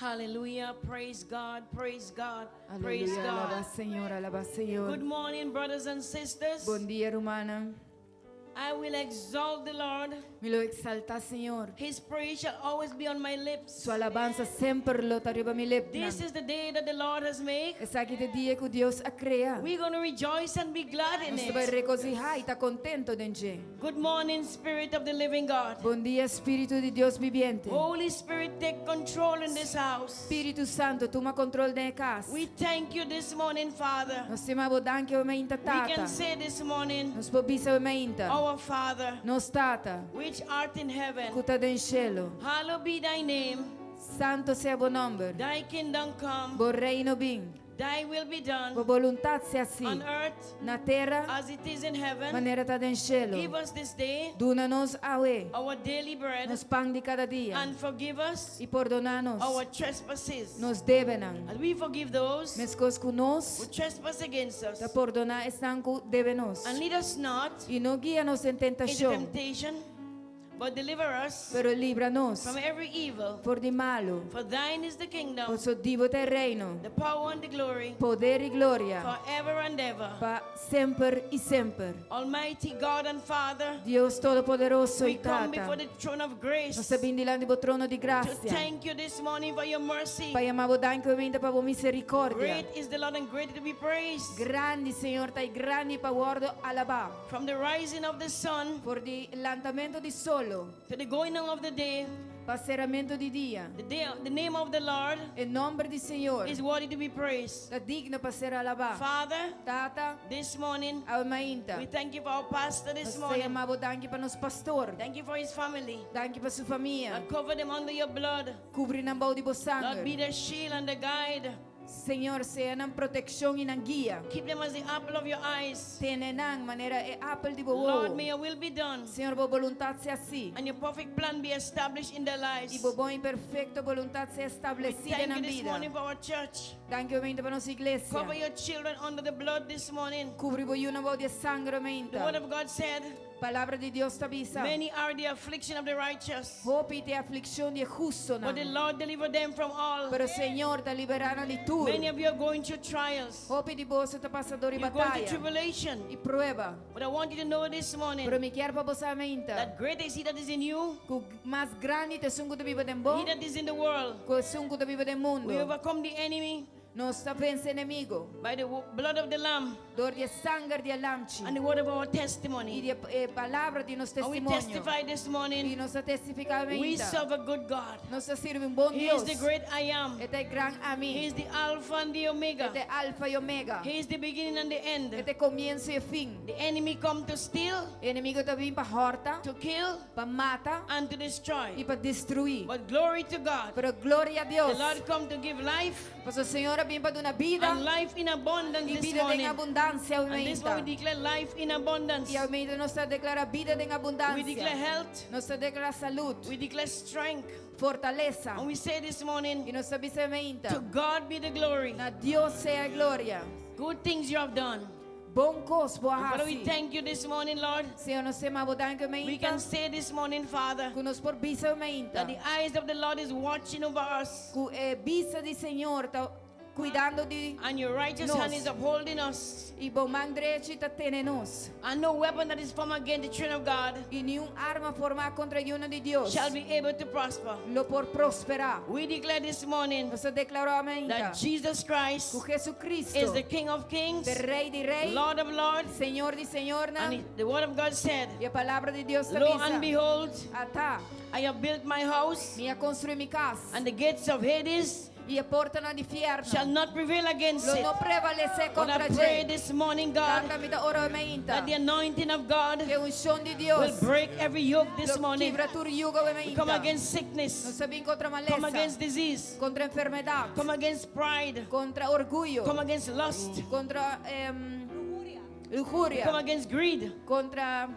Hallelujah. Praise God. Praise God. Praise Aleluya, alabá God. Señor, alabá Señor. Good morning, brothers and sisters. Bon dia, rumannan. I will exalt the Lord. Mi lo eksaltá Señor. His praise shall always be on my lips. Su alabansa semper lo ta riba mi lepnan. This is the day that the Lord has made. Esaki ta e dia ku Dios a krea. We're going to rejoice and be glad in Nos ta bai it. regosihá i ta kontentu den dje. Good morning, Spirit of the Living God. Bon dia, Spiritu di Dios bibiente. Holy Spirit, take control in this house. Spiritu Santu, tuma kontrol den e kas. We thank you this morning, Father. Nos ta yama bo danki awe mainta, We Tata. can say this morning, Nos por bisa awe mainta, Our Father, Nos Tata, which art in heaven, ku ta den shelu, hallowed be thy name. Santu sea bo nòmber. Thy kingdom come, Bo reino bin. thy will be done Bo boluntat sea hasí. on earth Na tera, as it is in heaven. manera ta den shelu. Give us this day Duna nos awe our daily bread nos pan di kada dia. and forgive us I pordoná nos our trespasses nos debenan. as we forgive those Meskos ku who nos trespass against us. ta pordoná esnan ku debe nos. And lead us not I no guia nos den into tentashon, temptation, but deliver us pero libra nos from every evil. for di malu. For thine is the kingdom, Paso di bo ta e reino, the power, and the glory poder i gloria forever and ever. pa semper i semper. Almighty God and Father, Dios Todopoderoso we i come before Tata, the throne of grace nos ta bin dilanti di bo trono di to grasia thank you this morning for your mercy. pa yama bo danki awe mainta pa bo miserikòrdia. Great is the Lord and greatly to be praised. Grandi Señor ta i grandi pa wòrdu alabá. From the rising of the sun For di lantamentu di solo to the going down of the day, pa seramentu di dia, the, day, the name of the Lord e nòmber di Señor is worthy to be praised. ta digno pa ser alabá. Father, Tata, this morning, awe mainta, we thank you for our pastor this nos ta morning. yama bo danki pa nos pastor, Thank you for his family. danki pa su famia. Lord, cover them under your blood. Kubri nan bou di bo Lord, sanger. be their shield and the guide. Señor, sea nan protekshon i nan guia. Keep them as the apple of your eyes. Tene nan manera e apel di bo Lord, wowo. may your will be done Señor, bo boluntat sea hasí. and your perfect plan be established in their lives. I bo bon i perfekto boluntat sea We establesí thank den you nan this bida. morning for our church. Danki awe mainta pa nos iglesia. Cover your children under the blood this morning. Kubri bo yunan bou di e sanger The mainta. word of God said, Palabra di Dios ta bisa. Many are the affliction of the righteous, Hopi ta e aflikshon di e hustonan. but the Lord delivered them from all. Pero Señor ta liberá nan di tur. Many of you are going through trials. Hopi di boso ta pasa dor di You're going through bataya tribulation. i prueba. But I want you to know this morning Pero mi kier pa bo sa mainta that greater is He that is in you, ku mas grandi ta esun ku ta biba den bo, He that is in the world. ku esun ku ta biba den We mundu. overcome the enemy Nos ta vense enemigu by the blood of the Lamb dor di e sanger di e Lamchi and the word of our i testimony. di e palabra di nos And we testimonio. testify this I morning nos ta testifiká we mainta. serve a good God. Nos ta sirbi un bon He is Dios. the great I am. E ta e gran He Ami. is the Alpha and the Omega. E ta e Alfa i Omega. He is the beginning and the end. E ta e komienso i e fin. The enemy come to steal, Enemigu ta bin pa hòrta, to kill, pa mata and to destroy. i pa destruí. But glory to God. Pero gloria na The Dios. Lord come to give life Pasobra Señor a bin pa duna bida and life in abundance i this bida den morning. abundansia And this morning aumenta. we declare life in abundance. I awe mainta nos ta deklará bida den We declare abundansia. health. Nos ta deklará salú, We declare strength. fortalesa. And we say this I morning, nos ta bisa to mainta. God be the glory. Na Dios sea gloria. Good things you have done. Bon kos bo a And Father, we hasi. thank you this morning, Lord. Señor, nos ta yama bo danki We mainta. can say this morning, Father, Ku nos por bisa mainta. that the eyes of the Lord is watching over us Ku e bista di Señor ta kuidando di and your righteous Nos. hand is upholding us. i bo man drechi ta tene nos. And no weapon that is formed against the children of God I niun arma formá kontra yunan di Dios shall be able to prosper. lo por prosperá. We declare this morning Nos ta deklará mainta that Jesus Christ ku Jesucristo is the King of Kings, ta Rei di Rei, Lord of Lords. Señor di Señornan. And the word of God said, I e palabra di Dios ta Lo and bisa. behold, Ata, I have built my house, mi a konstruí mi kas and the gates of Hades i e portanan di shall fièrnu not prevail against lo it. no prevalesé But I kontra pray dje. this morning, God, Tata, mi ta ora mainta that the anointing of God ku e unshon di will Dios break every yoke this lo morning. kibra tur yugo We come mainta. against sickness, Nos ta bin kontra come malesa, against disease, kontra enfermedat, come against pride, kontra orguyo, come against lust, kontra luhuria, come against greed. kontra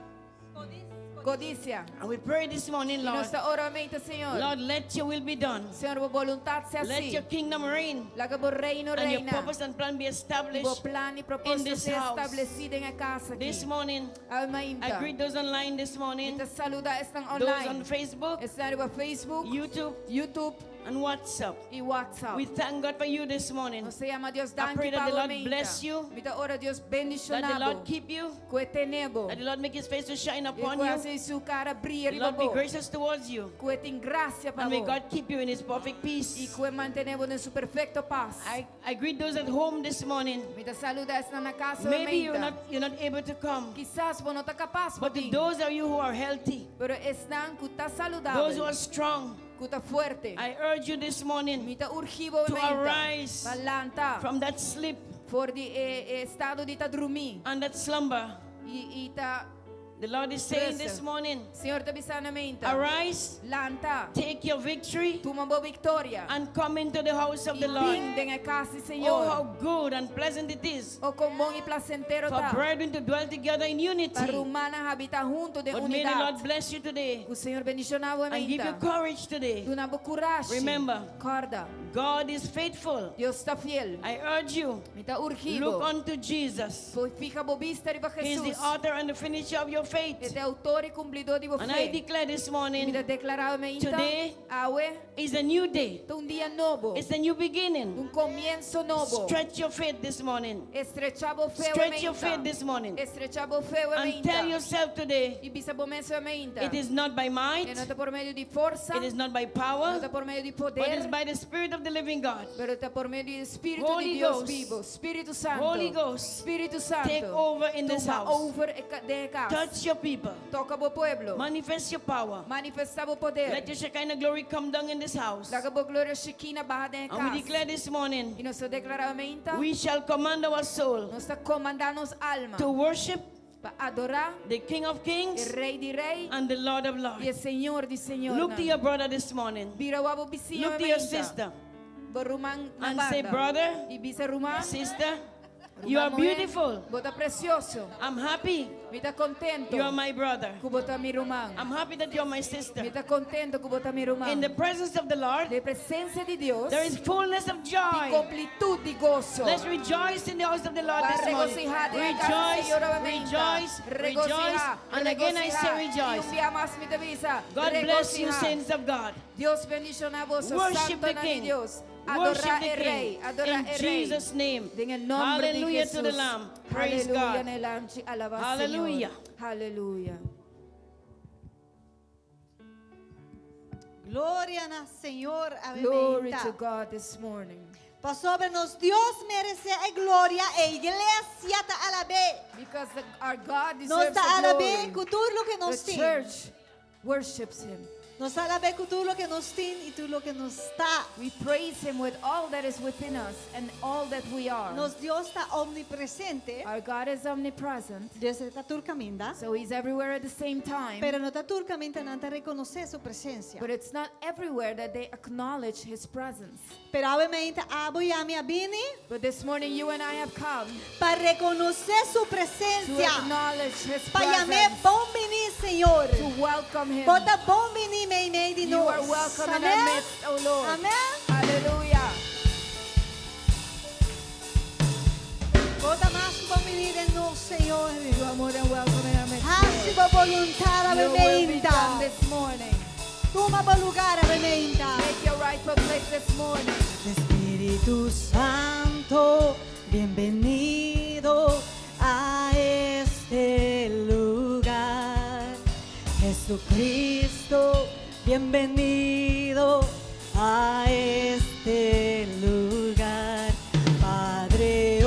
kodisia. And we pray this morning, I Lord, nos ta ora mainta, Señor. Lord, let your will be done. Señor, bo boluntat sea Let hasí. your kingdom reign Laga bo reino and your reina. purpose and plan be I bo established plan i in propósito this sea house. establesí den e kas aki. This morning, Awe I mainta. greet those online this Mi morning, ta saludá esnan those on online. Facebook, Esnan riba Facebook, YouTube, YouTube. and WhatsApp. I WhatsApp. We thank God for you this morning. Nos ta yama Dios I danki pray that pa the Lord bo bless you. Mi ta ora Dios That the bendishoná Lord bo. keep you. Ku e tene bo. That the Lord make his face to shine I upon ku you. hasi su kara bria The riba Lord be bo. gracious towards you. Ku e tin grasia pa And may bo. God keep you in his perfect I peace. ku e mantené bo den su perfekto pas. I greet those at home this morning. Mi ta saludá esnan na kas Maybe you're mainta. not able to come. Kisas bo no ta kapas But to pa bin. those of you who are healthy, Pero esnan ku ta those who saludabel, are strong, ku ta fuerte. I urge you this morning Mi ta urgi bo to mainta. arise Pa lanta. from that sleep For di e, e estado di ta drumí. and that slumber. I ta The Lord is saying this Listen. morning, Señor ta bisando mainta. arise, Lanta. take your victory, Tuma bo viktoria. and come into the house of I the Lord. bin den e kas di Oh, Señor. how good and pleasant it is O kon bon i plasentero for ta. brethren to dwell together in Pa unity. rumannan habitá huntu den But may the Lord unidat. bless you today Ku Señor bendishoná bo and give you mainta. courage today. Duna bo kurashi. Remember. Kòrda. God is faithful. Dios ta fiel. I urge you, Mi ta urgi look bo. unto Jesus. Fiha bo bista riba He is the Jesus. author and the finisher of your faith. E ta outor i kumplidó di bo And I fe. declare this Mi morning ta deklará mainta. Today Awe. is a new day. Ta un dia nobo. It's a new beginning. Un komienso nobo. Stretch your faith this morning. Strech bo fe Stretch your faith mainta. this morning. Strech bo fe And tell mainta. yourself today, I bisa bo mes mainta. it is not by E no might, ta por medio di forsa. it is not by No power, ta por medio di but it's poder. by the Spirit of the living God. Pero ta por medio di Spiritu Holy di Dios Ghost. bibu. Spiritu Santu. Holy Ghost, Spiritu Santu. take over in this Tuma house. over den e kas. Touch your people. Toka bo pueblo. Manifest your power. Manifestá bo poder. Let your Shekinah glory come down in this house. Laga bo gloria Shekinah baha den And we kas. declare this morning, I nos ta deklará mainta. we shall command our soul Nos ta komandá nos alma. to worship Pa adorá the King of e Kings Rei di Rei and the Lord of i e Lords. Señor di Señor. Look to your brother this morning. Bira wak bo bisiña Look to your sister Bo ruman na and say, banda. Brother, I bisa ruman. sister, you are Ruman muhé, beautiful. Bo ta presioso. I'm happy Mi ta kontentu. you are my brother. Ku bo ta mi ruman. I'm happy that you are my sister. Mi ta kontentu ku bo ta mi ruman. In the presence of the Lord, Den presensia di Dios, there is fullness of tin joy. kompletut di goso. Let's rejoice in the house of the Lord Pa this morning. regosihá den kas di Rejoice, Señor nuevamente. rejoice, rejoice. Regosihá, And again I say regosihá. I rejoice. un bia mas mi ta bisa. God bless you, Regosihá. saints of God. Dios bendishoná boso, Worship santo the di King. Dios. Worship Adorá the e Rei, King. adorá In e Rei. Jesus' name. Den e nòmber di Hallelujah to the Jesus. Lamb. Praise Aleluya God. na e Lamchi, alabá Hallelujah. Señor. Aleluya. Gloria na Señor. Glory Amén. to God this morning. Pasobra nos Dios meresé e gloria e iglesia ta alab'é. Because our God Nos deserves ta the alab'é glory. ku tur loke nos The tin. church worships him. Nos ta alab'é ku tur loke nos tin i tur loke nos ta. We praise him with all that is within us and all that we are. Nos Dios ta omnipresente. Our God is omnipresent, Dios ta tur kaminda. so he's everywhere at the same time. Pero no ta tur kaminda nan ta rekonosé su presensia. But it's not everywhere that they acknowledge his presence. Pero awe mainta abo i ami a bini But this morning you and I have come pa rekonosé su to presensia. acknowledge his Pa yam'é presence, bon bini, Señor. to welcome him. Bo ta bon bini meimei di You are nos. welcome in our Amèn? midst, O Lord. Amèn? Hallelujah. Bo ta mas bon bini den nos, Señor. You are more than welcome in our midst. Hasi bo boluntat Your will be done mainta. this morning. Tuma bo lugá mainta. Take your rightful place this morning. Espíritu Santo, bienvenido a este lugar. Jesucristo, bienvenido a este lugar. Padre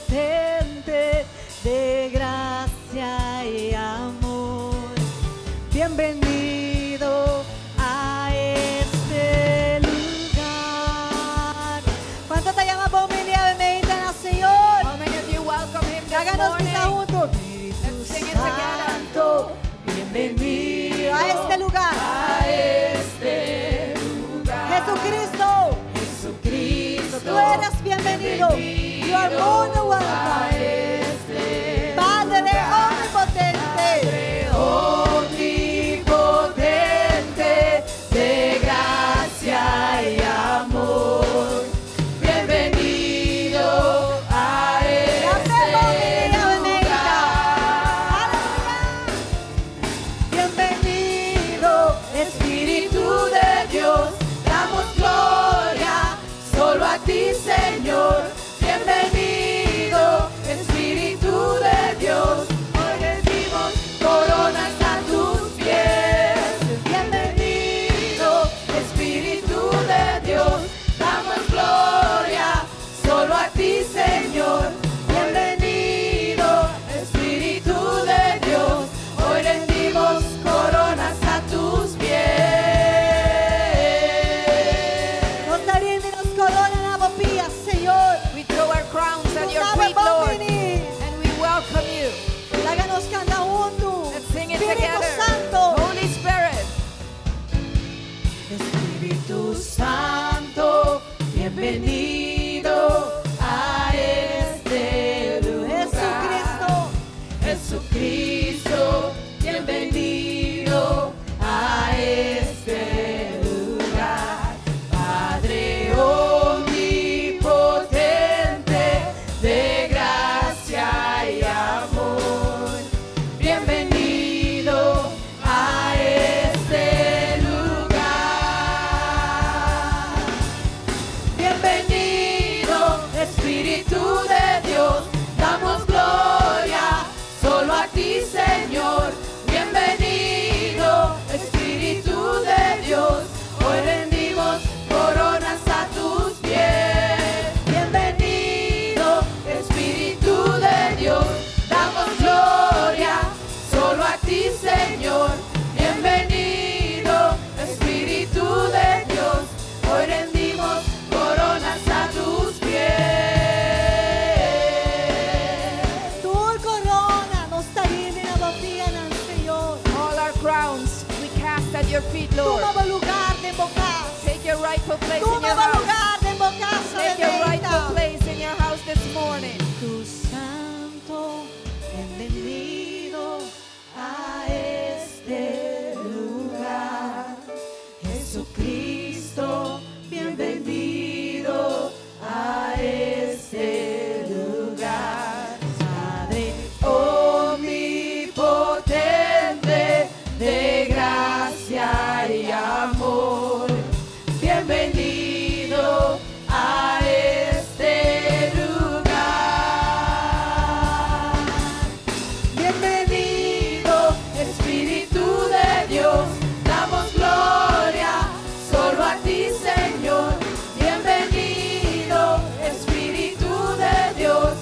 omnipotente de gracia y amor. Bienvenido a este lugar. ¿Kuantu ta yama bon bini na Señor? How many of you welcome him this Háganos morning? bisa huntu. Let's sing it together. Santo, bienvenido a este lugar. A este lugar. Jesucristo. Jesucristo. Tú eres bienvenido. You are more than welcome. Padre omnipotente. Omnipotente de gracia y amor. Bienvenido a Este lugar. Bienvenido, Espíritu de your feet, Lord. Tuma bo lugá den bo kas. Take your rightful place in Tuma your bo house. lugá den bo kas. Take your rightful place in your house this morning. Tu Santo, bienvenido a este lugar. Jesucristo, bienvenido a este lugar. Padre omnipotente de gracia y amor, bienvenido a este lugar. Bienvenido, Espíritu de Dios, damos gloria solo a ti, Señor. Bienvenido, Espíritu de Dios,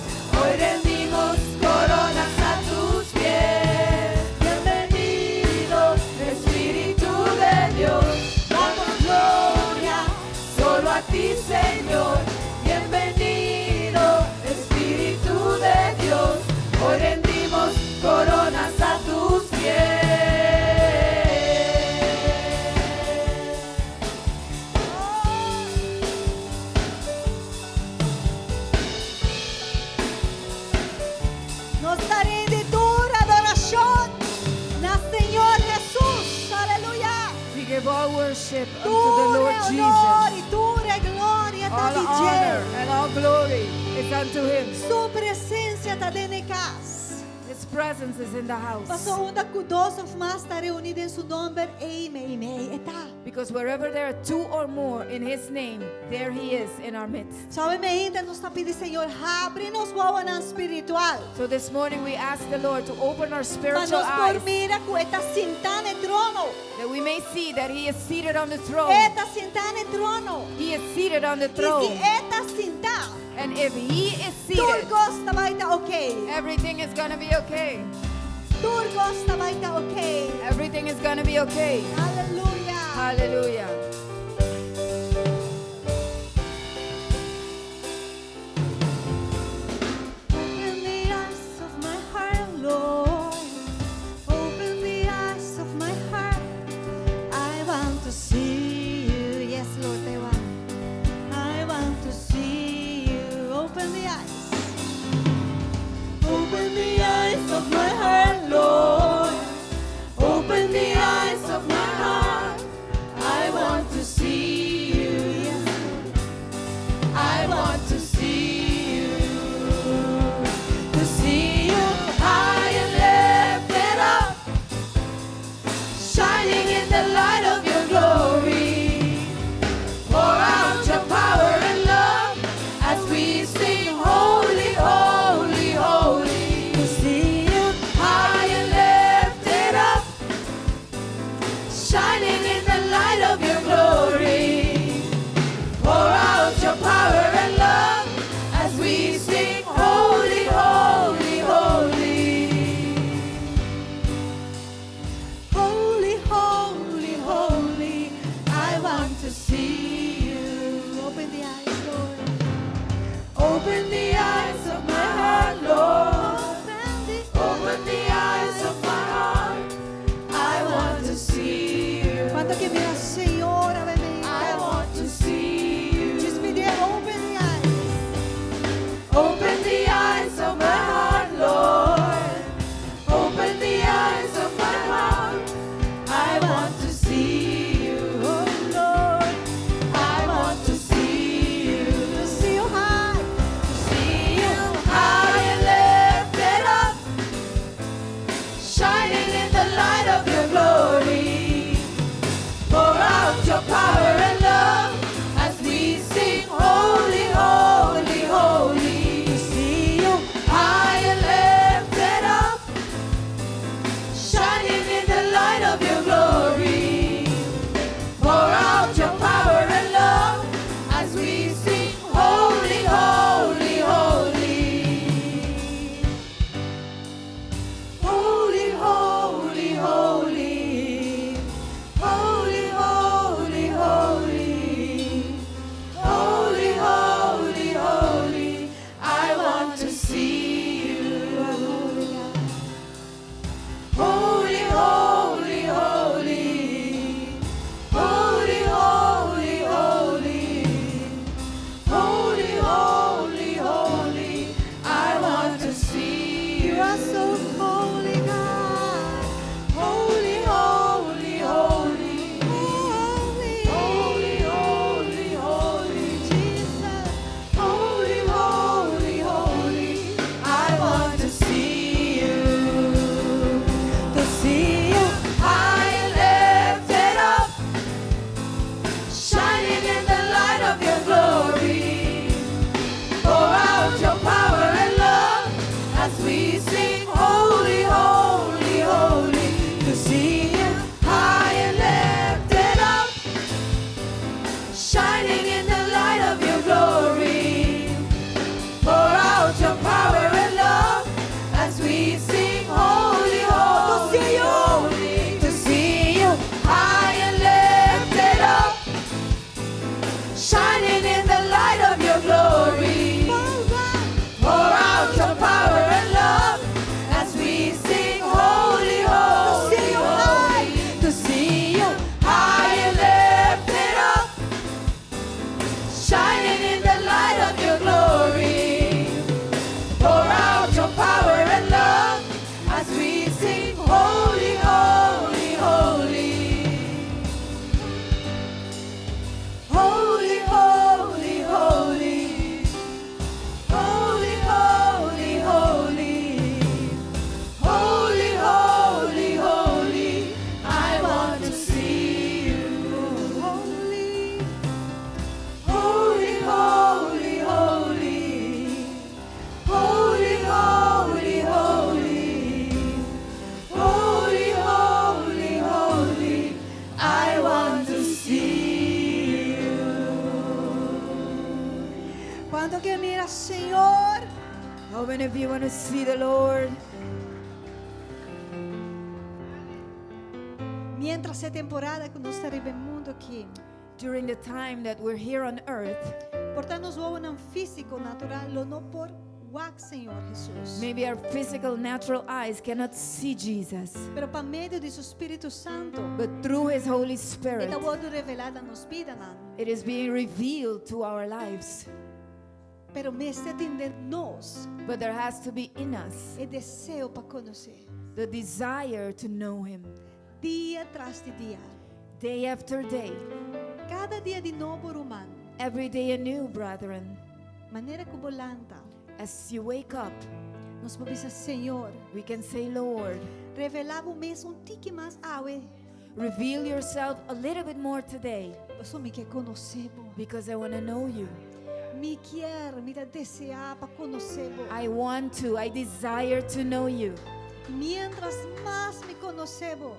hoy rendimos coronas a tus pies. Bienvenido, Espíritu de Dios, damos gloria solo a ti, Señor. Bienvenido, Espíritu de Dios, hoy rendimos coronas a tus pies. Nos ta rindi tur adorashon na Señor Jesus. Aleluya. We give all worship unto the Tur Lord honor Jesus. i tur gloria ta All di honor dje. and all glory is unto him. Su presensia ta den e kas. His presence is in the house. Paso unda ku dos òf mas ta reuní den su nòmber, ei, mei, e ta. Because wherever there are two or more in his name, there he is in our midst. So awe mainta nos ta pidi Señor, habri nos wowonan spiritual. So this morning we ask the Lord to open our Pa spiritual nos por eyes mira ku e ta sintá na trono. that we may see that he is seated on the throne. E ta sintá na trono. He is seated on the I si throne. e ta sintá, And if he is tur seated, kos ta bai ta okay. everything is going to be okay. Tur kos ta bai ta okay. Everything is going to be okay. Aleluya. Hallelujah. Open the eyes of my heart, Lord. Open the eyes of my heart. I want to see you. Yes, Lord, I want. I want to see you. Open the eyes. Open the eyes of my heart, Lord. Open the eyes of my heart. I want to see you. I want to see you. To see you high and lifted up, shining in the light of your glory. Pour out your power and love as we sing, "Holy, holy, holy." To see you High and lifted up, shining in the light of your glory. Pour out your power and love as we sing, "Holy, holy, holy." Holy, holy, holy. I want to see you. Open the eyes, Lord. Open the eyes of my heart, Lord. Open the Open the eyes of my heart. I want to see you. Kuantu ke mira Señor, I amèn. want to see you. Just pidi, open the eyes. Open the eyes of my heart, Lord. Open the eyes of my heart. I want to see you, oh Lord. I want to see you. To see you high. To see you high and lifted up, shining in the light of your glory. Kuantu ke mira Señor? How many of you want to see the Lord? Mientras e temporada ku nos ta riba e mundu aki, During the time that we're here on earth, por ta nos wowonan físiko natural lo no por wak Señor Jesus. Maybe our physical, natural eyes cannot see Jesus, Pero pa medio di su Spiritu Santu, but through His Holy Spirit, E ta wòrdu revelá na nos bidanan. It is being revealed to our lives. Pero mester tin den nos But there has to be in us e deseo pa konosé. The desire to know Him. Dia tras di dia. Day after day. Kada dia di nobo, ruman. Every day anew, brethren. Manera ku bo lanta. As you wake up, Nos por bisa, Señor, we can say, Lord, revelá bo mes un tiki mas awe. Reveal yourself a little bit more today Paso mi ke konosé bo. Because I want to know you. Mi ke, mi ta deseá pa konosé bo. I want to, I desire to know you. Mientras mas mi konosé bo,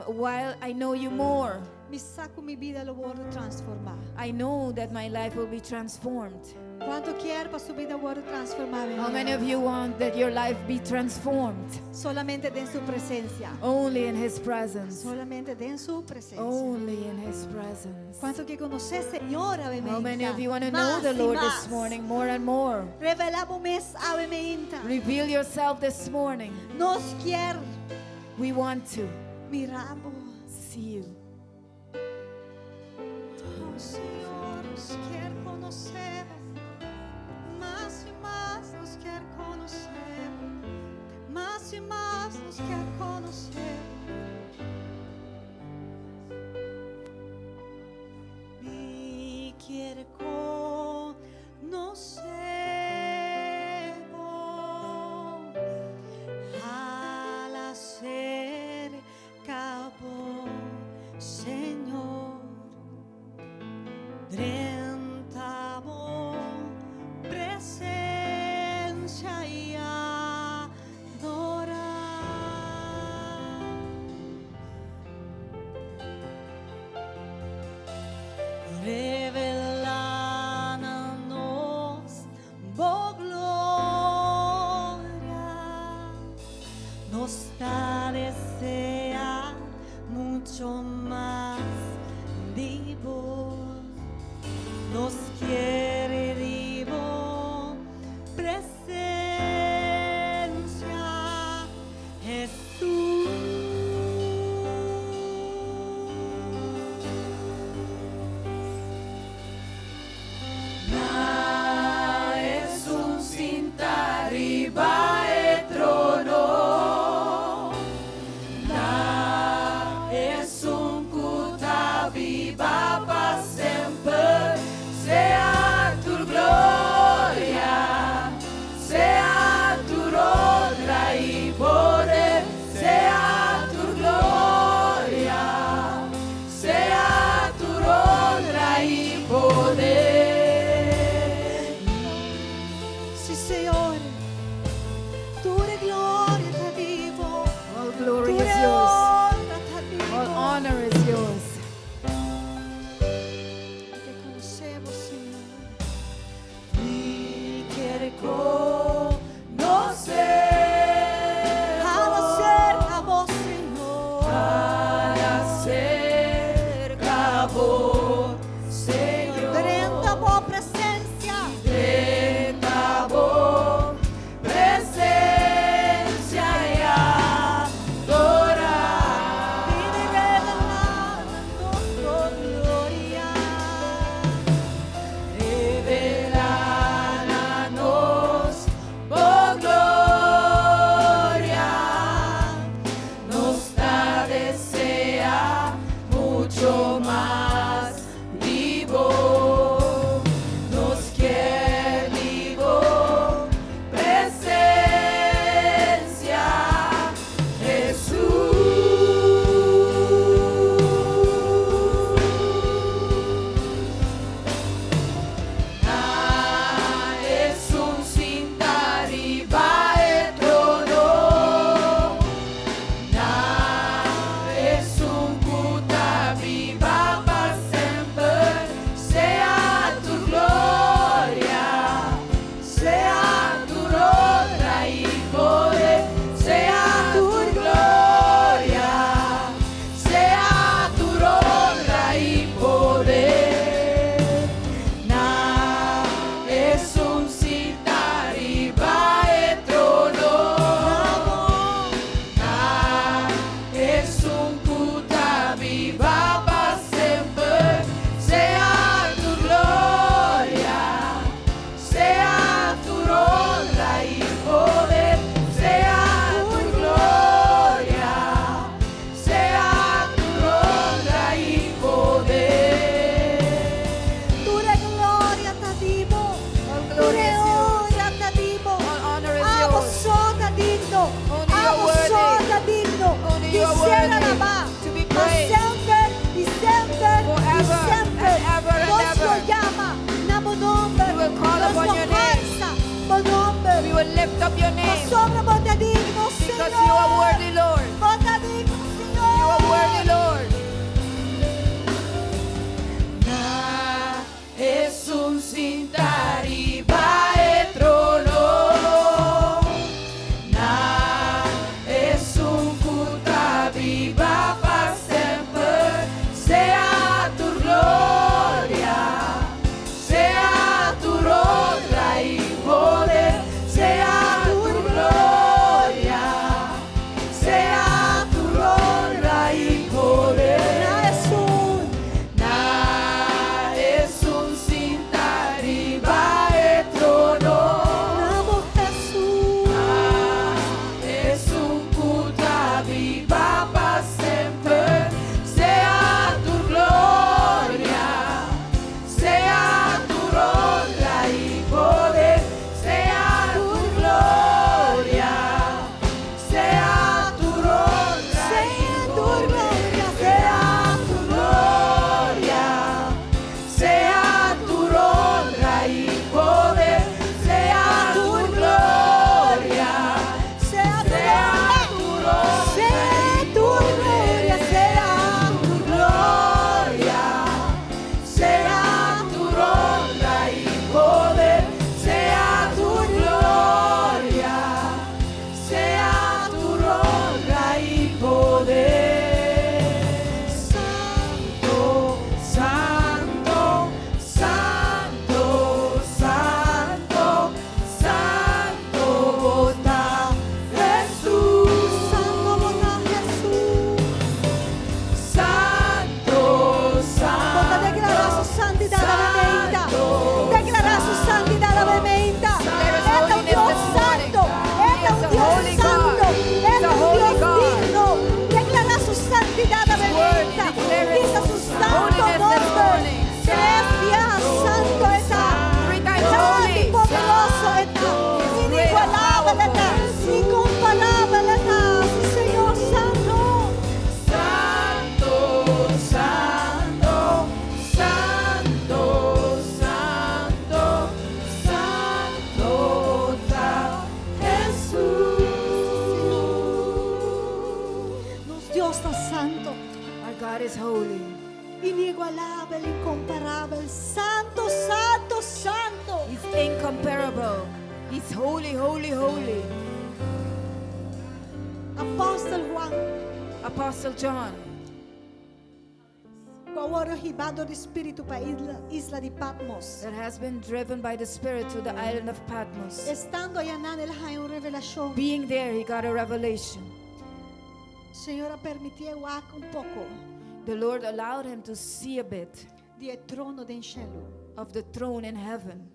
While I know you more, mi sa ku mi bida lo wòrdu transformá. I know that my life will be transformed. Kuantu ke pa su bida wòrdu transformá? How many of you want that your life be transformed? Solamente den su presensia. Only in His presence. Solamente den su presensia. Only in His presence. Kuantu ke konosé Señor, awe How many of you want to know the Lord this morning more and more? Revelá bo mes awe mainta. Reveal yourself this morning. Nos ke We want to mira bo. See you. Oh, Señor, nos ke konosé. Mas i mas nos ke konosé. Mas i mas nos ke konosé. Mi ke konosé bo. Hala serka bo, Señor. Drenta bo presensia i adorá. Revelá na nos bo gloria. Nos ta deseá muchu mas di bo. Nos ke di bo presensia, Jesus. Na esun sintá riba e trono. Na esun ku ta biba pa semper. Sea up your name. Pasobra bo ta digno, Because Señor. you are worthy, Lord. Bo ta digno, Señor. You are worthy, Lord. Na esun sintá riba e trono. Na esun ku ta biba pa semper. Sea tur gloria, sea tur honra i poder, sea tur gloria, sea tur honra i poder. Na esun. Na esun sintá riba e trono. Na bo Jesus. Esun ku ta biba pa semper. Sea tur gloria, sea tur honra i poder, sea tur gloria, sea tur honra i Sea tur poder, gloria, sea tur gloria, sea tur honra i poder, sea tur gloria, Sea tu sea gloria. tur honra Sea tur gloria, sea tur gloria, sea tur honra i poder, sea tur gloria, sea tur honra i poder. Santo, Santo, Santo, Santo, Santo, bo ta Jesus. Santo bo ta Jesus. Santo, Bo ta Santo, deklará su santidat awe mainta. Santo, Deklará su santidat awe mainta. There is E ta un holiness Dios this morning. santo. He E ta is un a Dios holy God. santo. He's E ta a un holy Dios God. digno. Deklará su santidat He's worthy. awe mainta. Declare his Bisa su santo holiness this nomber. morning. Tres biaha santo e ta. Three times Grandi holy. poderoso e ta. Inigualabel e ta. Incomparabel e ta. Señor santo. Santo, Santo, Santo, Santo, Santo ta Jesus. Nos Dios ta santo. Our God is holy. Inigualabel, incomparabel, santo, santo, santo. He's incomparable. He's holy, holy, holy. Apòstel Juan, Apostle John, ku a wòrdu hibá di spiritu pa isla, isla di Patmos. that has been driven by the Spirit to the island of Patmos. Estando ayanan, el a haña un revelashon. Being there, he got a revelation. Señor a permitié wak un poko The Lord allowed him to see a bit di e trono den shelu. of the throne in heaven.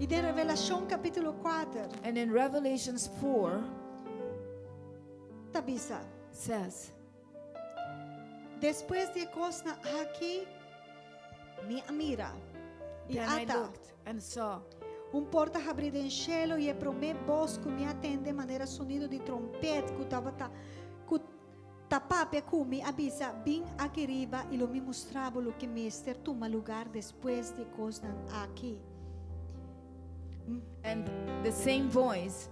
I den Revelashon kapítulo 4, And in Revelations 4 ta bisa. says, Despues di e kosnan aki, mi a mira. I Then I ata. looked and saw Un porta habrí den shelu i e promé bos ku mi a tende manera sonido di tròmpèt ku tabata ku ta papia ku mi a bisa bin aki riba i lo mi mustra bo loke mester tuma lugá despues di e kosnan aki. And the same voice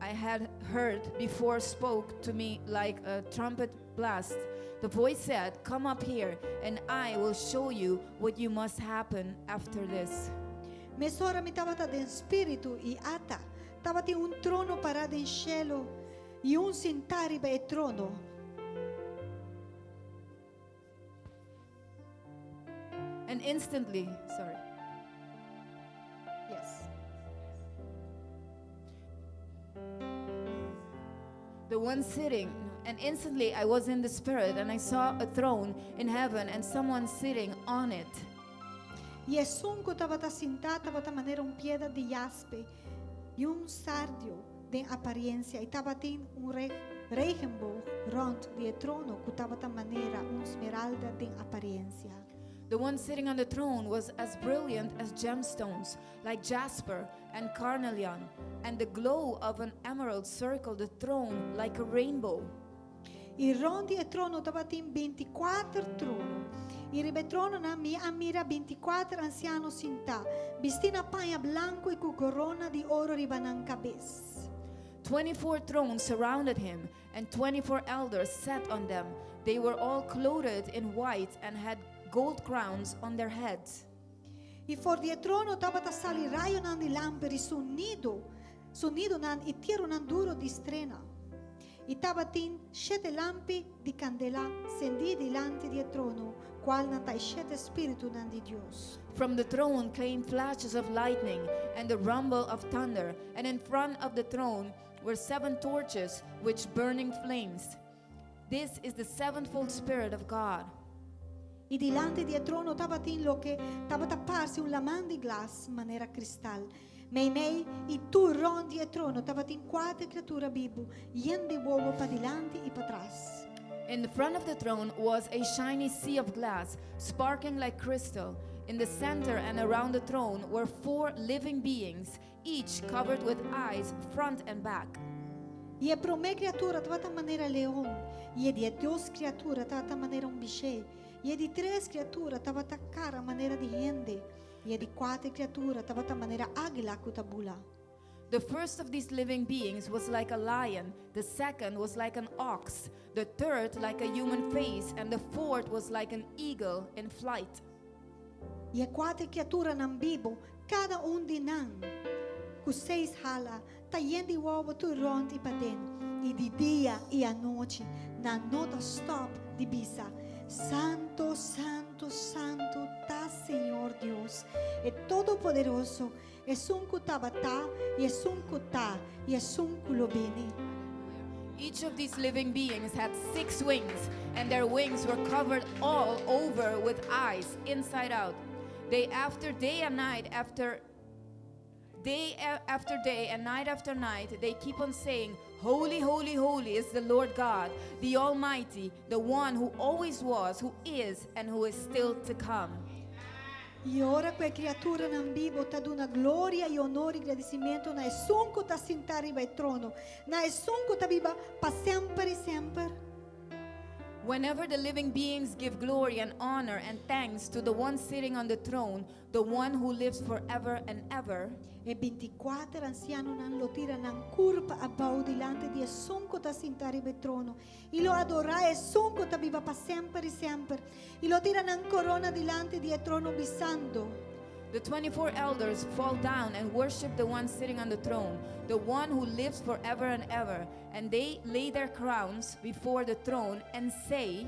I had heard before spoke to me like a trumpet blast. The voice said, Come up here, and I will show you what you must happen after this. Mesora mi tabata den spiritu i ata tabatin un trono pará den shelu i un sintá riba e trono. And instantly, sorry, Yes. the one sitting, and instantly I was in the spirit, and I saw a throne in heaven and someone sitting on it. I esun ku tabata sintá tabata manera un piedra di jaspe i un sardio den aparensia i tabatin un re regenboog rònt di e trono ku tabata manera un smeralda den aparensia. The one sitting on the throne was as brilliant as gemstones, like jasper and carnelian, and the glow of an emerald circled the throne like a rainbow. I rònt di e trono tabatin 24 trono. I riba e trononan mi a mira bintikuater ansiano sintá, bistí na paña blanku i ku korona di oro riba nan kabes. 24 thrones surrounded him, and 24 elders sat on them. They were all clothed in white and had gold crowns on their heads. I for di e trono tabata sali rayonan di lamper i sonido, sonidonan i tieronan duro di strena. I tabatin shete lampi di kandela sendí dilanti di e trono, kualnan ta e shete spiritunan di Dios. From the throne came flashes of lightning and the rumble of thunder, and in front of the throne were seven torches with burning flames. This is the sevenfold Spirit of God. I dilanti di e trono tabatin loke tabata parse un laman di glas manera kristal. Meimei i tur rònt di e trono tabatin kuater kriatura bibu, yen di wowo padilanti i patras. In front of the throne was a shiny sea of glass, sparkling like crystal. In the center and around the throne were four living beings, each covered with eyes front and back. I e promé kriatura tabata manera leon, i e di dos kriatura tabata manera un bishé, i e di tres kriatura tabata kara manera di hende, i e di kuater kriatura tabata manera águila ku ta bula. The first of these living beings was like a lion, the second was like an ox, the third like a human face, and the fourth was like an eagle in flight. I e kuater kriaturanan bibu, kada un di nan, ku seis hala, ta yen di wowo tur rònt i paden, i di dia i anochi, nan no ta stòp di bisa, Santu, Santu, Santu ta Señor Dios, e Todopoderoso, Esun ku tabata, i Esun ku ta, i Esun ku lo bini. Each of these living beings had six wings, and their wings were covered all over with eyes, inside out. Day after day and night after day after day and night after night, they keep on saying, Holy, holy, holy is the Lord God, the Almighty, the one who always was, who is, and who is still to come. I ora ku e kriaturanan bibu ta duna gloria i onor i gradisimentu na Esun ku ta sintá riba e trono, na Esun ku ta biba pa semper i semper. Whenever the living beings give glory and honor and thanks to the one sitting on the throne, the one who lives forever and ever, E bintikuater ansianonan lo tira nan kurpa abou dilanti di Esun ku ta sintá riba e trono, i lo adorá Esun ku ta biba pa semper i semper, i lo tira nan korona dilanti di e trono, bisando. The 24 elders fall down and worship the one sitting on the throne, the one who lives forever and ever, and they lay their crowns before the throne and say,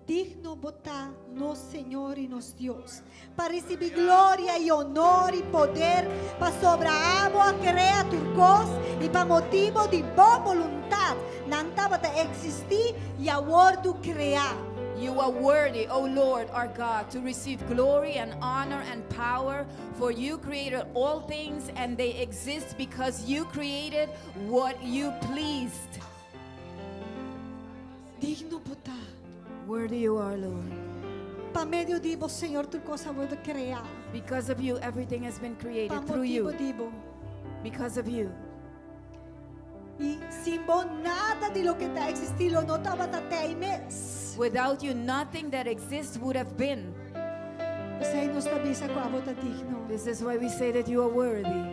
Digno bo ta, nos Señor i nos Dios, pa risibí gloria i onor i poder, pasobra abo a krea tur kos, i pa motibu di bo boluntat nan tabata eksistí i a wòrdu kreá. You are worthy, O Lord our God, to receive glory and honor and power, for you created all things and they exist because you created what you pleased. Digno bo ta. Worthy you are, Lord. Pa medio di bo, Señor, tur kos a wòrdu kreá. Because of you, everything has been Pa created through you. motibu di bo. Because of you. I sin bo nada di loke ta eksistí lo no tabata t'ei mes. Without you, nothing that exists would have been. P'esei nos ta bisa ku abo ta digno. This is why we say that you are worthy.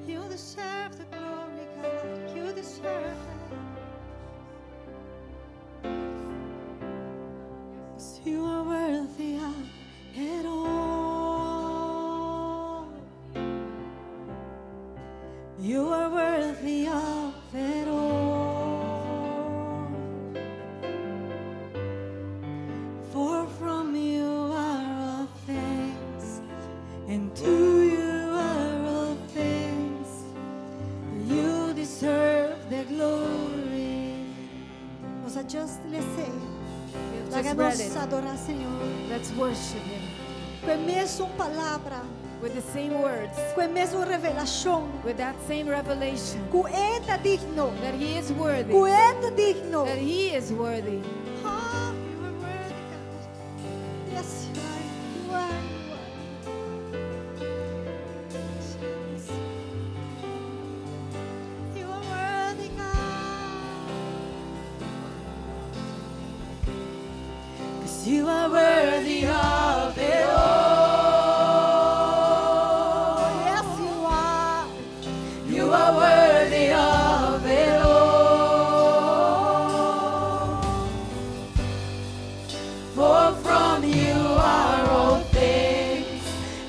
You deserve the glory, God. You deserve it. 'Cause you are worthy of it all. You are worthy of it all. For from you are all things, and to you are all things. You deserve the glory. Nos a just les'é. We have Laga just read nos it. adorá Señor. Let's worship Him Ku e mesun palabra, with the same words, ku e mesun revelashon. with that same revelation Ku E ta digno. that He is worthy, Ku E ta digno. that He is worthy. Oh, you are worthy, God. Yes, you are. You are. You are. Jesus. You are worthy, God. 'Cause you are worthy of it all. Yes, you are. You are worthy of it all. For from you are all things,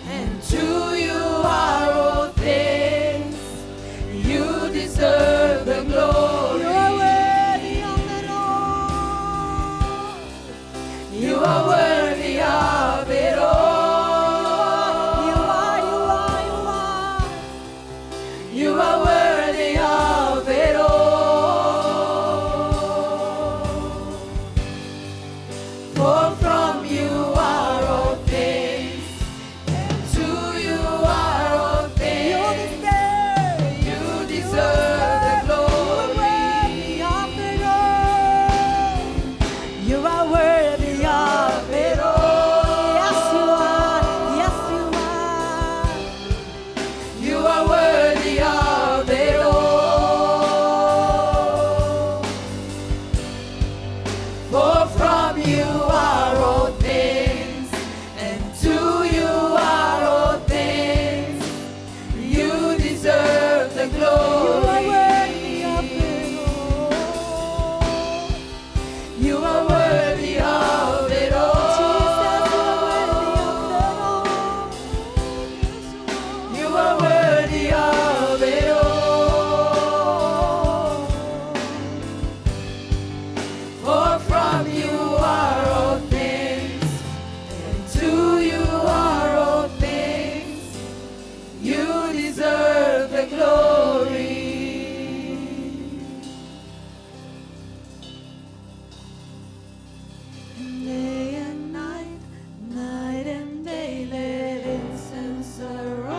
and to you are all things. You deserve the glory. You are worthy of it all. You are worthy of it all. You are, you are, you are. You are worthy of it all. For from you are all things, and to you are all You things. deserve. You deserve the glory. Worthy of it all. You are worthy of it all. Yes, you are. Yes, you are. You are worthy of it all. For from you are all things, and to you are all things. You deserve the You are glory. worthy of it all. You are worthy of it all. Jesus, you are worthy of it all. You are worthy of it all. For from you are all things, and to you are all things. You deserve the glory. Day and night, night and day, let incense arise.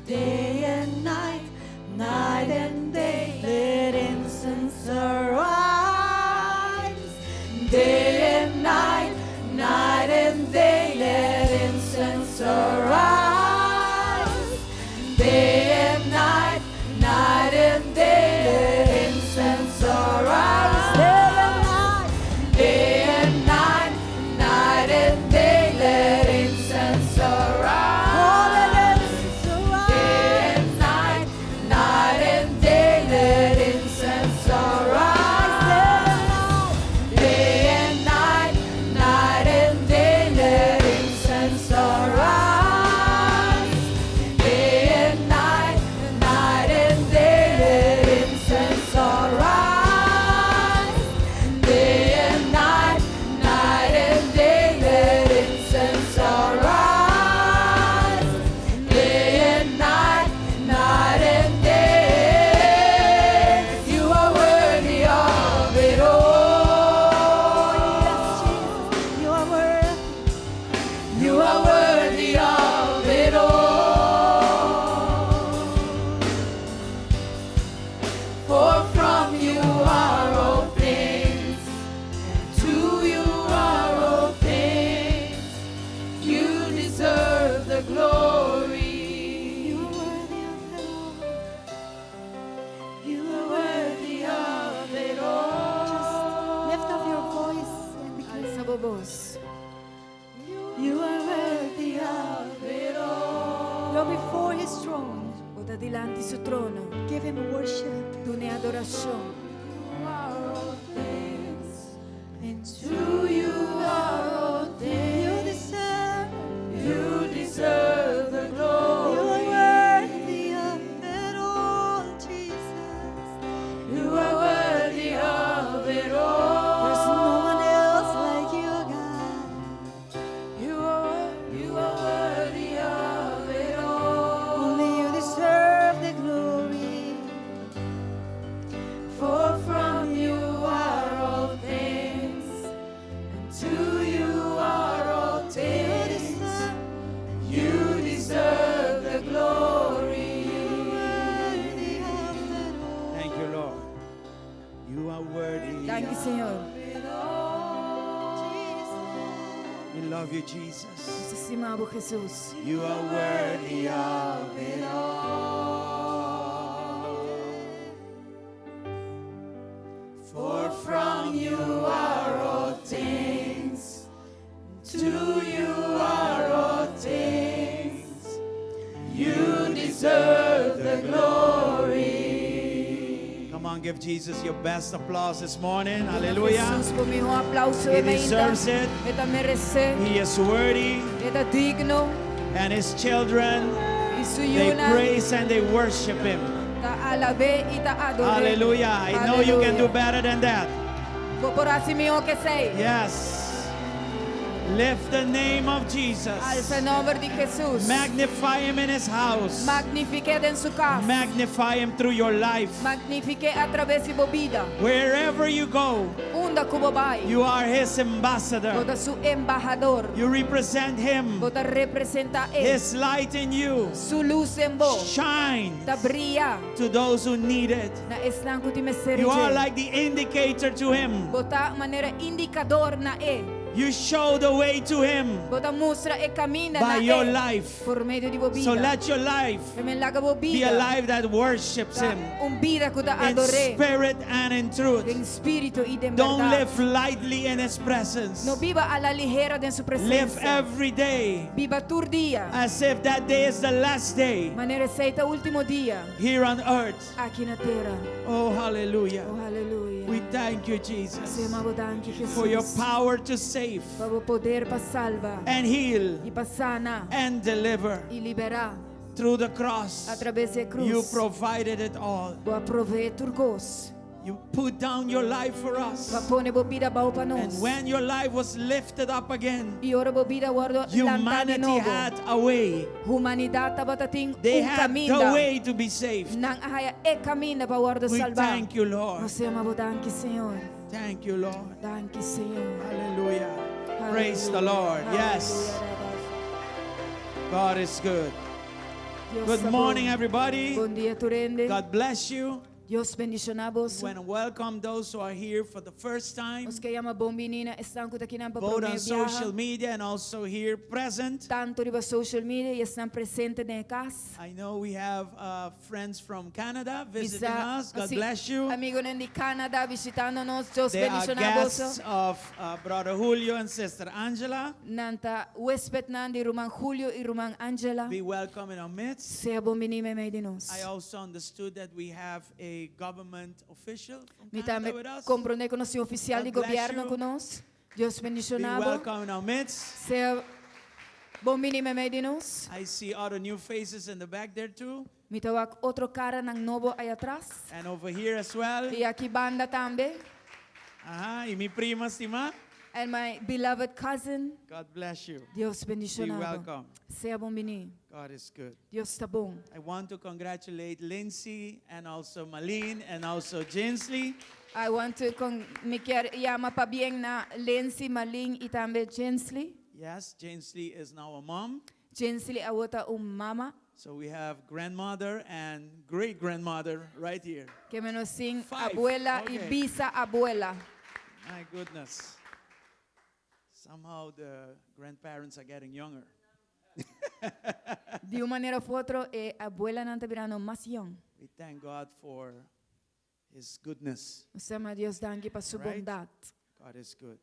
Day and night, night and day, let incense arise. Day and night, night and day, let incense arise. Day and night, night and day, let incense arise. Day and night, Day and night, night and day, let incense oh, arise. let incense arise. Day and night, night and day, let incense arise. Day and night, night and day, let incense arise. Day and night, night and day, let incense arise. Day and night, night and day, let incense arise. Day and night, night and day, you are worthy of it all. Yes, Jesus, you are worthy. You are worthy of it all. For from you are all things, and to you are all things. You deserve the glory. You are worthy of it all. You are worthy of it all. Just lift up your voice and declare. Alsa bo bos. You are worthy of it all. Go before his throne. Bo ta dilanti su trono. Give him worship. Dun'e adorashon. You are all things, and to you are all things. You deserve. You deserve the glory. You are worthy of it all, Jesus. You are worthy of it all. There's no one else like you, God. You are worthy of it all. Only you deserve the glory. For from you are all things, and to you are all You things. deserve. You deserve the glory. Worthy of it all. Thank you, Lord. You are worthy. Thank you, Señor. Jesus. We love you, Jesus. Nos ta stima bo, Jesus. You are worthy of it all. For from you are all things. To you are all things. You deserve the glory. Come on, give Jesus your best applause this morning. Hallelujah. Jesus bo mihó aplouso He e mainta. deserves it. E ta meresé. He is worthy. E ta digno. And his children, I su they yunan praise and they worship him. ta alab'é i ta ador'é. Hallelujah. I know you can do Hallelujah. better than that. Bo por hasi mihó ku esei. Yes. Lift the name of Jesus. Alsa nòmber di Jesus. Magnify him in his house. Magnifik'é den su kas. Magnify him through your life. Magnifik'é atraves di bo bida. Wherever you go, Unda ku bo bai. you are his ambassador. Bo ta su embahador. You represent him. Bo ta representá e. His light in you Su lus den bo. shines Ta bria to those who need it. na esnan ku tin mester You are like the indicator to him. Bo ta manera indikador na e. You show the way to him Bo ta mustra e kaminda by na your e. life. Por medio di bo bida. So let your life Ke men laga bo be a bida. life that worships Ta him un bida ku ta in ador'é. spirit and in truth. Den spiritu i den Don't bèrdat. live lightly in his presence. No biba a la ligera den su Live presensia. every day Biba tur dia. as if that day is the last day Manera esei ta último dia here on earth. aki na tera. Oh, hallelujah. Oh, hallelujah. We thank you, Jesus, Yama bo danki, Jesus. for your power to save Pa bo poder pa salba and heal i pa sana and deliver i liberá through the cross. atraves di krus. You provided it all. Bo a proveé tur kos. You put down your life for Bo a us. pone bo bida abou pa And nos. when your life was lifted up again, I ora bo bida a wòrdu lantá di humanity nobo. had a way. Humanidat tabatin They un had the kaminda. way to be saved. Nan a haña e kaminda pa wòrdu We salbá. thank you, Lord. Nos yama bo danki, Señor. Thank you, Lord. Danki, Señor. Hallelujah. Praise the Lord. Yes. God is good. Dios Good ta bon. morning, everybody. Bon dia, tur hende. God bless you. Dios bendishoná boso. We want to welcome those who are here for the first time, Nos ke yama bon biní na esnan ku ta akinan pa both promé on social biaha. media and also here present. Tantu riba social media i esnan presente den kas. I know we have uh, friends from Canada visiting Bisa, us. God así, bless you. Amigunan di Canada bishitando nos. Dios They are bendishoná guests boso. of uh, Brother Julio and Sister Angela. Nan ta huéspednan di Ruman Julio i Ruman Angela. Be welcome in our midst. Sea bon biní meimei di nos. I also understood that we have a government official from Mi Canada tambe with us. komprondé ku nos tin ofisial God di bless gobièrnu you. ku nos. Dios Be bendishoná bo. welcome in our midst. Sea bon biní meimei di nos. I see other new faces in the back there too, Mi ta wak otro karanan nobo ei atras. and over here as well. I aki banda tambe. Ajá, y mi prima stimá. And my beloved cousin. God bless you. Dios bendishoná Be bo. welcome. Sea bon biní. God is good. Dios ta bon. I want to congratulate Lindsay and also Malene and also Jinsley. I want to con mi ke yama pabien na Lindsay, Malin i tambe Jensley. Yes, Jinsley is now a mom. Jensley awor ta un mama. So we have grandmother and great grandmother right here. Ke men nos tin Five. abuela Okay. i bisa abuela. My goodness. Somehow the grandparents are getting younger. Di un manera òf otro, e abuelanan ta birando mas yòn. We thank God for his goodness. Nos ta yama Dios danki pa su Right. bondat. God is good.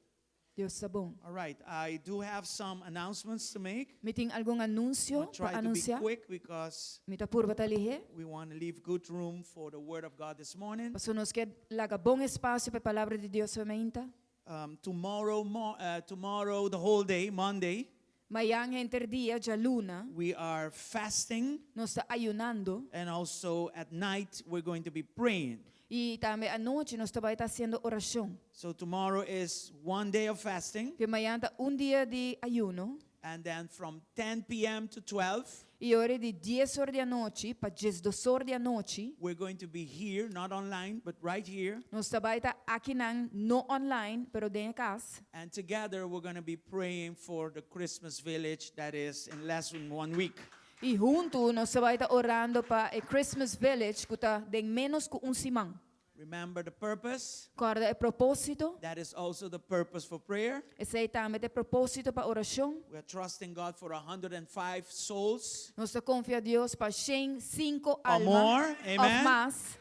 Dios ta bon. All right, I do have some announcements to make. Mi tin algun I'll anunsio try pa to be anunsiá. quick because Mi ta purba ta lihé. we want to leave good room for the Word of God this morning. Paso nos ke laga bon espasio pa e palabra di Dios awe mainta. Um, tomorrow, mo- uh, tomorrow, the whole day, Monday, Mañan henter dia, djaluna, we are fasting, nos ta ayunando. and also at night we're going to be praying. I tambe anochi nos ta bai ta hasiendo orashon. So tomorrow is one day of fasting, Ke mañan ta un dia di ayuno. and then from 10 p.m. to 12, I ora di 10 or di anochi pa 12 or di anochi, we're going to be here, not online, but right here. nos ta bai ta akinan, no online, pero den kas. And together we're going to be praying for the Christmas village that is in less than one week. I huntu nos ta bai ta orando pa e Christmas Village ku ta den ménos ku un siman. Remember the purpose? Kòrda e propósito. That is also the purpose for prayer. Esei tambe ta e propósito pa orashon. We are trusting God for 105 souls. Nos ta konfia Dios pa 105 Or alma more, òf amen. mas.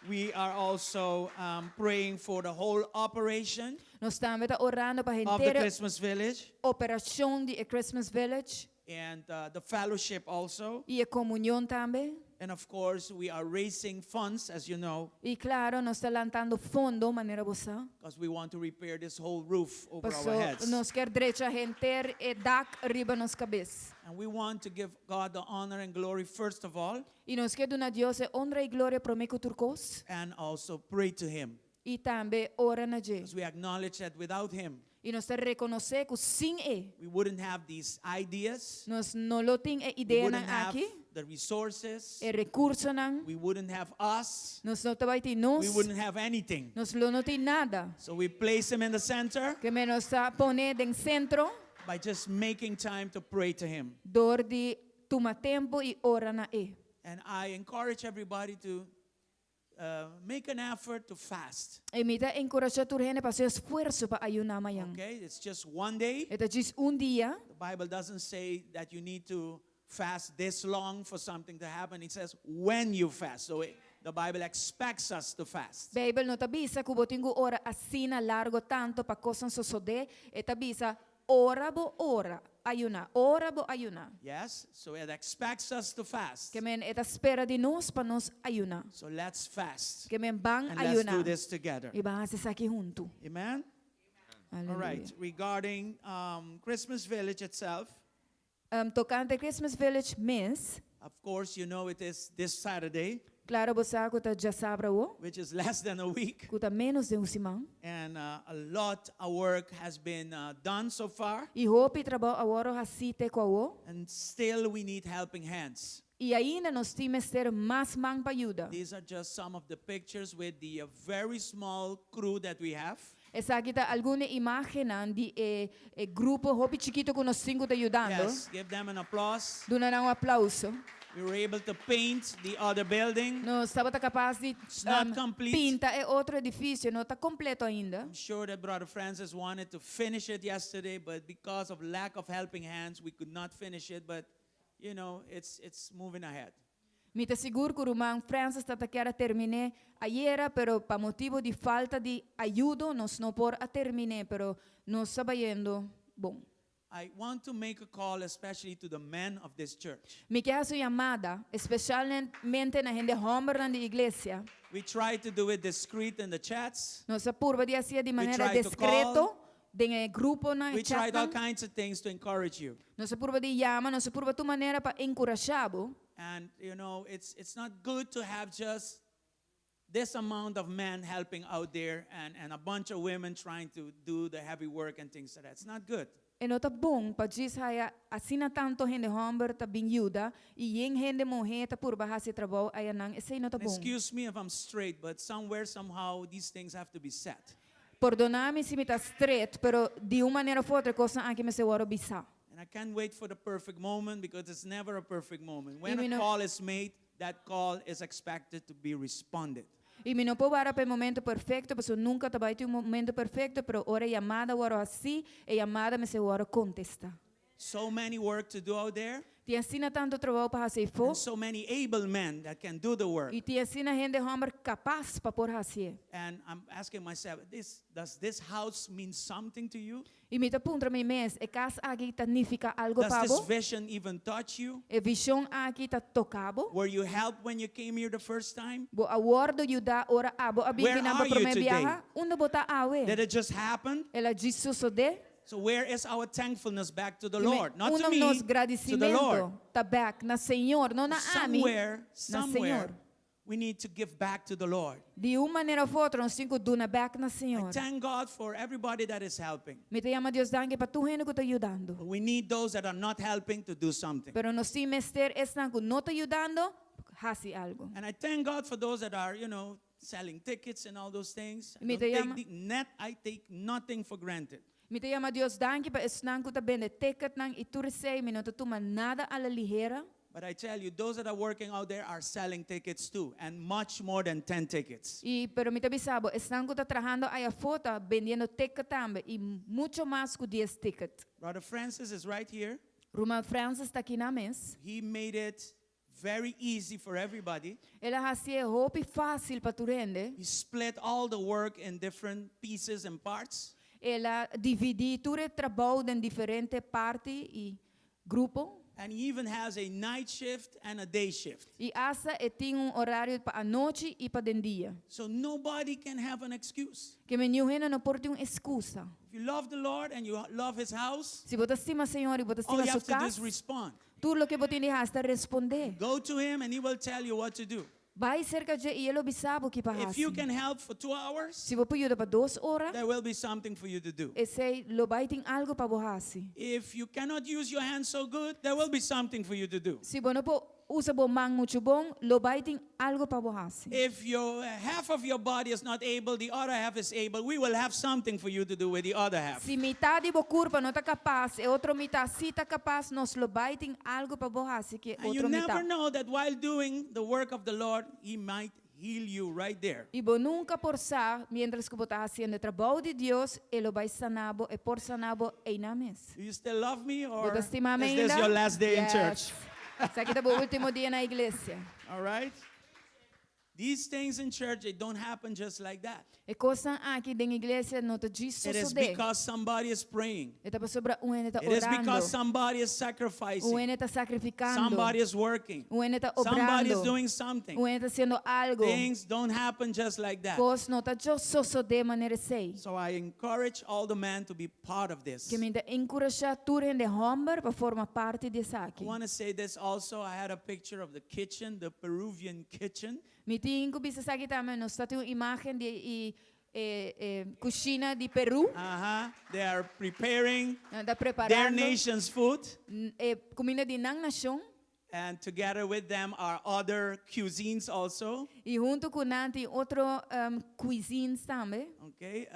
We are also praying for the whole operation Nos tambe ta orando pa of the henter Christmas Village operashon di e Christmas Village and the fellowship also. I e komunion tambe. And of course, we are raising funds, as you know, I klaro, nos ta lantando fondo, manera bo sa. because we want to repair this whole roof over our Paso heads. nos kier drecha henter e dak riba nos kabes. And we want to give God the honor and glory first of all, I nos kier duna Dios e honra i gloria promé ku tur kos. and also pray to Him. I tambe ora na dje. Because we acknowledge that without Him, I nos ta rekonosé ku sin e, we wouldn't have these ideas, nos no lo tin e we ideanan wouldn't have aki, the resources, e rekursonan, we wouldn't have us, nos no tabatin nos, we wouldn't have anything. nos lo no tin nada. So we place Him in the center Ke men nos ta pon'é den sentro by just making time to pray to Him. dor di tuma tempu i ora na e. And I encourage everybody to make an effort to fast. I mi ta enkurashá tur hende pa hasi esfuerso pa ayuná mañan. Okay, it's just one day. E ta djis un dia. The Bible doesn't say that you need to fast this long for something to happen. It says when you fast. So the Bible expects us to fast. Beibel no ta bisa ku bo tin ku ora asina largo tanto pa kosnan sosodé. E ta bisa ora bo ora ayuná, ora bo ayuná. Yes, so it expects us to fast. Ke men e ta spera di nos pa nos ayuná. So let's fast. Ke men ban And let's ayuná. do this together. I ban hasi esaki huntu. Amen? All Aleluya. right, regarding Christmas Village itself, Tokante Christmas Village mes, of course, you know it is this Saturday, Klaro bo sa ku ta djasabra awo, which is less than a week. ku ta ménos den un siman. And a lot of work has been done so far. I hopi trabou a wòrdu hasí te ku awo. And still we need helping hands. I ainda nos tin mester mas man pa yuda. These are just some of the pictures with the very small crew that we have. Esaki ta algun imágennan di e e grupo hopi chikitu ku nos tin ku ta yudando. Yes, give them an applause. Duna nan un aplauso. We were able to paint the other building. Nos tabata kapas di It's not complete. pinta e otro edifisio, no ta kompleto ainda. I'm sure that Brother Francis wanted to finish it yesterday, but because of lack of helping hands, we could not finish it. But, it's moving ahead. Mi ta sigur ku ruman Francis tabata kier a termin'é ayera, pero pa motibu di falta di ayudo nos no por a termin'é, pero nos ta bayendo bon. I want to make a call especially to the men of this church. Mi ke hasi un yamada espesialmente na hende hòmbernan di iglesia. We try to do it discreet in the chats. Nos a purba di hasié di We manera try to discreto call. den e gruponan, e We tried all chatnan. kinds of things to encourage you. Nos a purba di yama, nos a purba tur manera pa enkurashá bo. And it's not good to have just this amount of men helping out there and a bunch of women trying to do the heavy work and things like that. It's not good. E no ta bon pa djis haya asina tanto hende homber ta bin yuda y yen hende muhe ta purba haci trabou ayanan. Esey no ta And bon. excuse me if I'm straight, but somewhere, somehow, these things have to be said. Pordona mi si mi ta straight, pero di un manera of otro e cosnan aki mester worde bisa. And I can't wait for the perfect moment because it's never a perfect moment. When mi a no- call is made, that call is expected to be responded. I mi no por wara pa e momento perfecto, pasobra nunca ta bai tin un momento perfecto, pero ora e yamada wòrdu hasí, e yamada mester wòrdu kontestá. So many work to do out there. Tin asina tantu trabou pa hasi eifó. And so many able men that can do the work. I tin asina hende hòmber kapas pa por hasié. And I'm asking myself, does this house mean something to you? I mi ta puntra mi mes, e kas aki ta nifiká algo Does pa this bo? vision even touch you? E vishon aki ta toka bo? Were you helped when you came here the first time? Bo a wòrdu yudá ora abo a bin Where kinan pa are you promé today? biaha? Unda bo ta awe? Did it just happen? El a djis sosodé? So where is our thankfulness back to the Dime, Lord? Not to unda me, nos to the Lord. gradisimentu ta bèk na Señor, no na ami, Somewhere, na somewhere, Señor. we need to give back to the Lord. Di un manera of otro nos tin ku duna bèk na I Señor. thank God for everybody that is helping. Mi ta yama Dios danki pa tur hende ku ta yudando. But we need those that are not helping to do something. Pero nos tin mester esnan ku no ta yudando hasi algu. And I thank God for those that are selling tickets and all those things. I Mi don't ta take yama the net, I take nothing for granted. Mi ta yama Dios danki pa esnan ku ta bende ticketnan i tur esei. Mi no ta tuma nada a la ligera. But I tell you, those that are working out there are selling tickets too, and much more than 10 tickets. I, pero mi ta bisa bo, esnan ku ta trahando aya afó ta bendiendo ticket tambe, i mucho mas ku dies ticket. Brother Francis is right here. Ruman Francis ta aki na mes. He made it very easy for everybody. El a hasié hopi fásil pa tur hende. He split all the work in different pieces and parts. El a dividí tur e trabou den diferente parti i grupo. And he even has a night shift and a day shift. I asta e tin un orario pa anochi i pa den dia. So nobody can have an excuse. Ke men niun hende no por tin un ekskusa. If you love the Lord and you love his house, Si bo ta stima Señor i bo ta all stima you su have to do is kas, respond. tur loke bo tin di hasi ta respondé. Go to him and he will tell you what to do. Bai serka dje i e lo bisa bo ki pa If you hasi. can help for 2 hours, Si bo por yuda pa 2 ora, there will be something for you to do. esei lo bai tin algu pa bo hasi. If you cannot use your hands so good, there will be something for you to do. Si bo no por usa bo man muchu bon, lo bai tin algu pa bo hasi. If your half of your body is not able, the other half is able, we will have something for you to do with the other half. Si mitar di bo kurpa no ta kapas, e otro mitar si ta kapas, nos lo bai tin algu pa bo hasi ku And you otro never mitar. know that while doing the work of the Lord, He might heal you right there. I bo nunka por sa, mientras ku bo ta hasiendo e trabou di Dios, e lo bai sana bo, e por sana bo einan mes. Do you still love me or Bo ta stima is this ainda? your last day in Yes. church? Esaki ta bo último dia na iglesia. All right? These things in church, they don't happen just like that. E kosnan aki den iglesia no ta djis It is sosodé. because somebody is praying. E ta pasobra un hende ta It is orando. because somebody is Un sacrificing. hende ta sakrifikando. Somebody is working. Un hende ta Somebody is obrando. doing something. Un hende ta hasiendo algu. Things don't happen just like that. Kos no ta djis sosodé manera esei. So I encourage all the men to be part of this. Ke men mi ta enkurashá tur hende hòmber pa forma parti di I esaki. want to say this also. I had a picture of the kitchen, the Peruvian kitchen. Mi tin ku bisa esaki tambe, nos tabatin un imágen di e, e, e, kushina di Peru. They are preparing Ta their preparando nation's food. E, kuminda di nan nashon. And together with them are other cuisines also. I huntu ku nan tin otro cuisines tambe. Okay,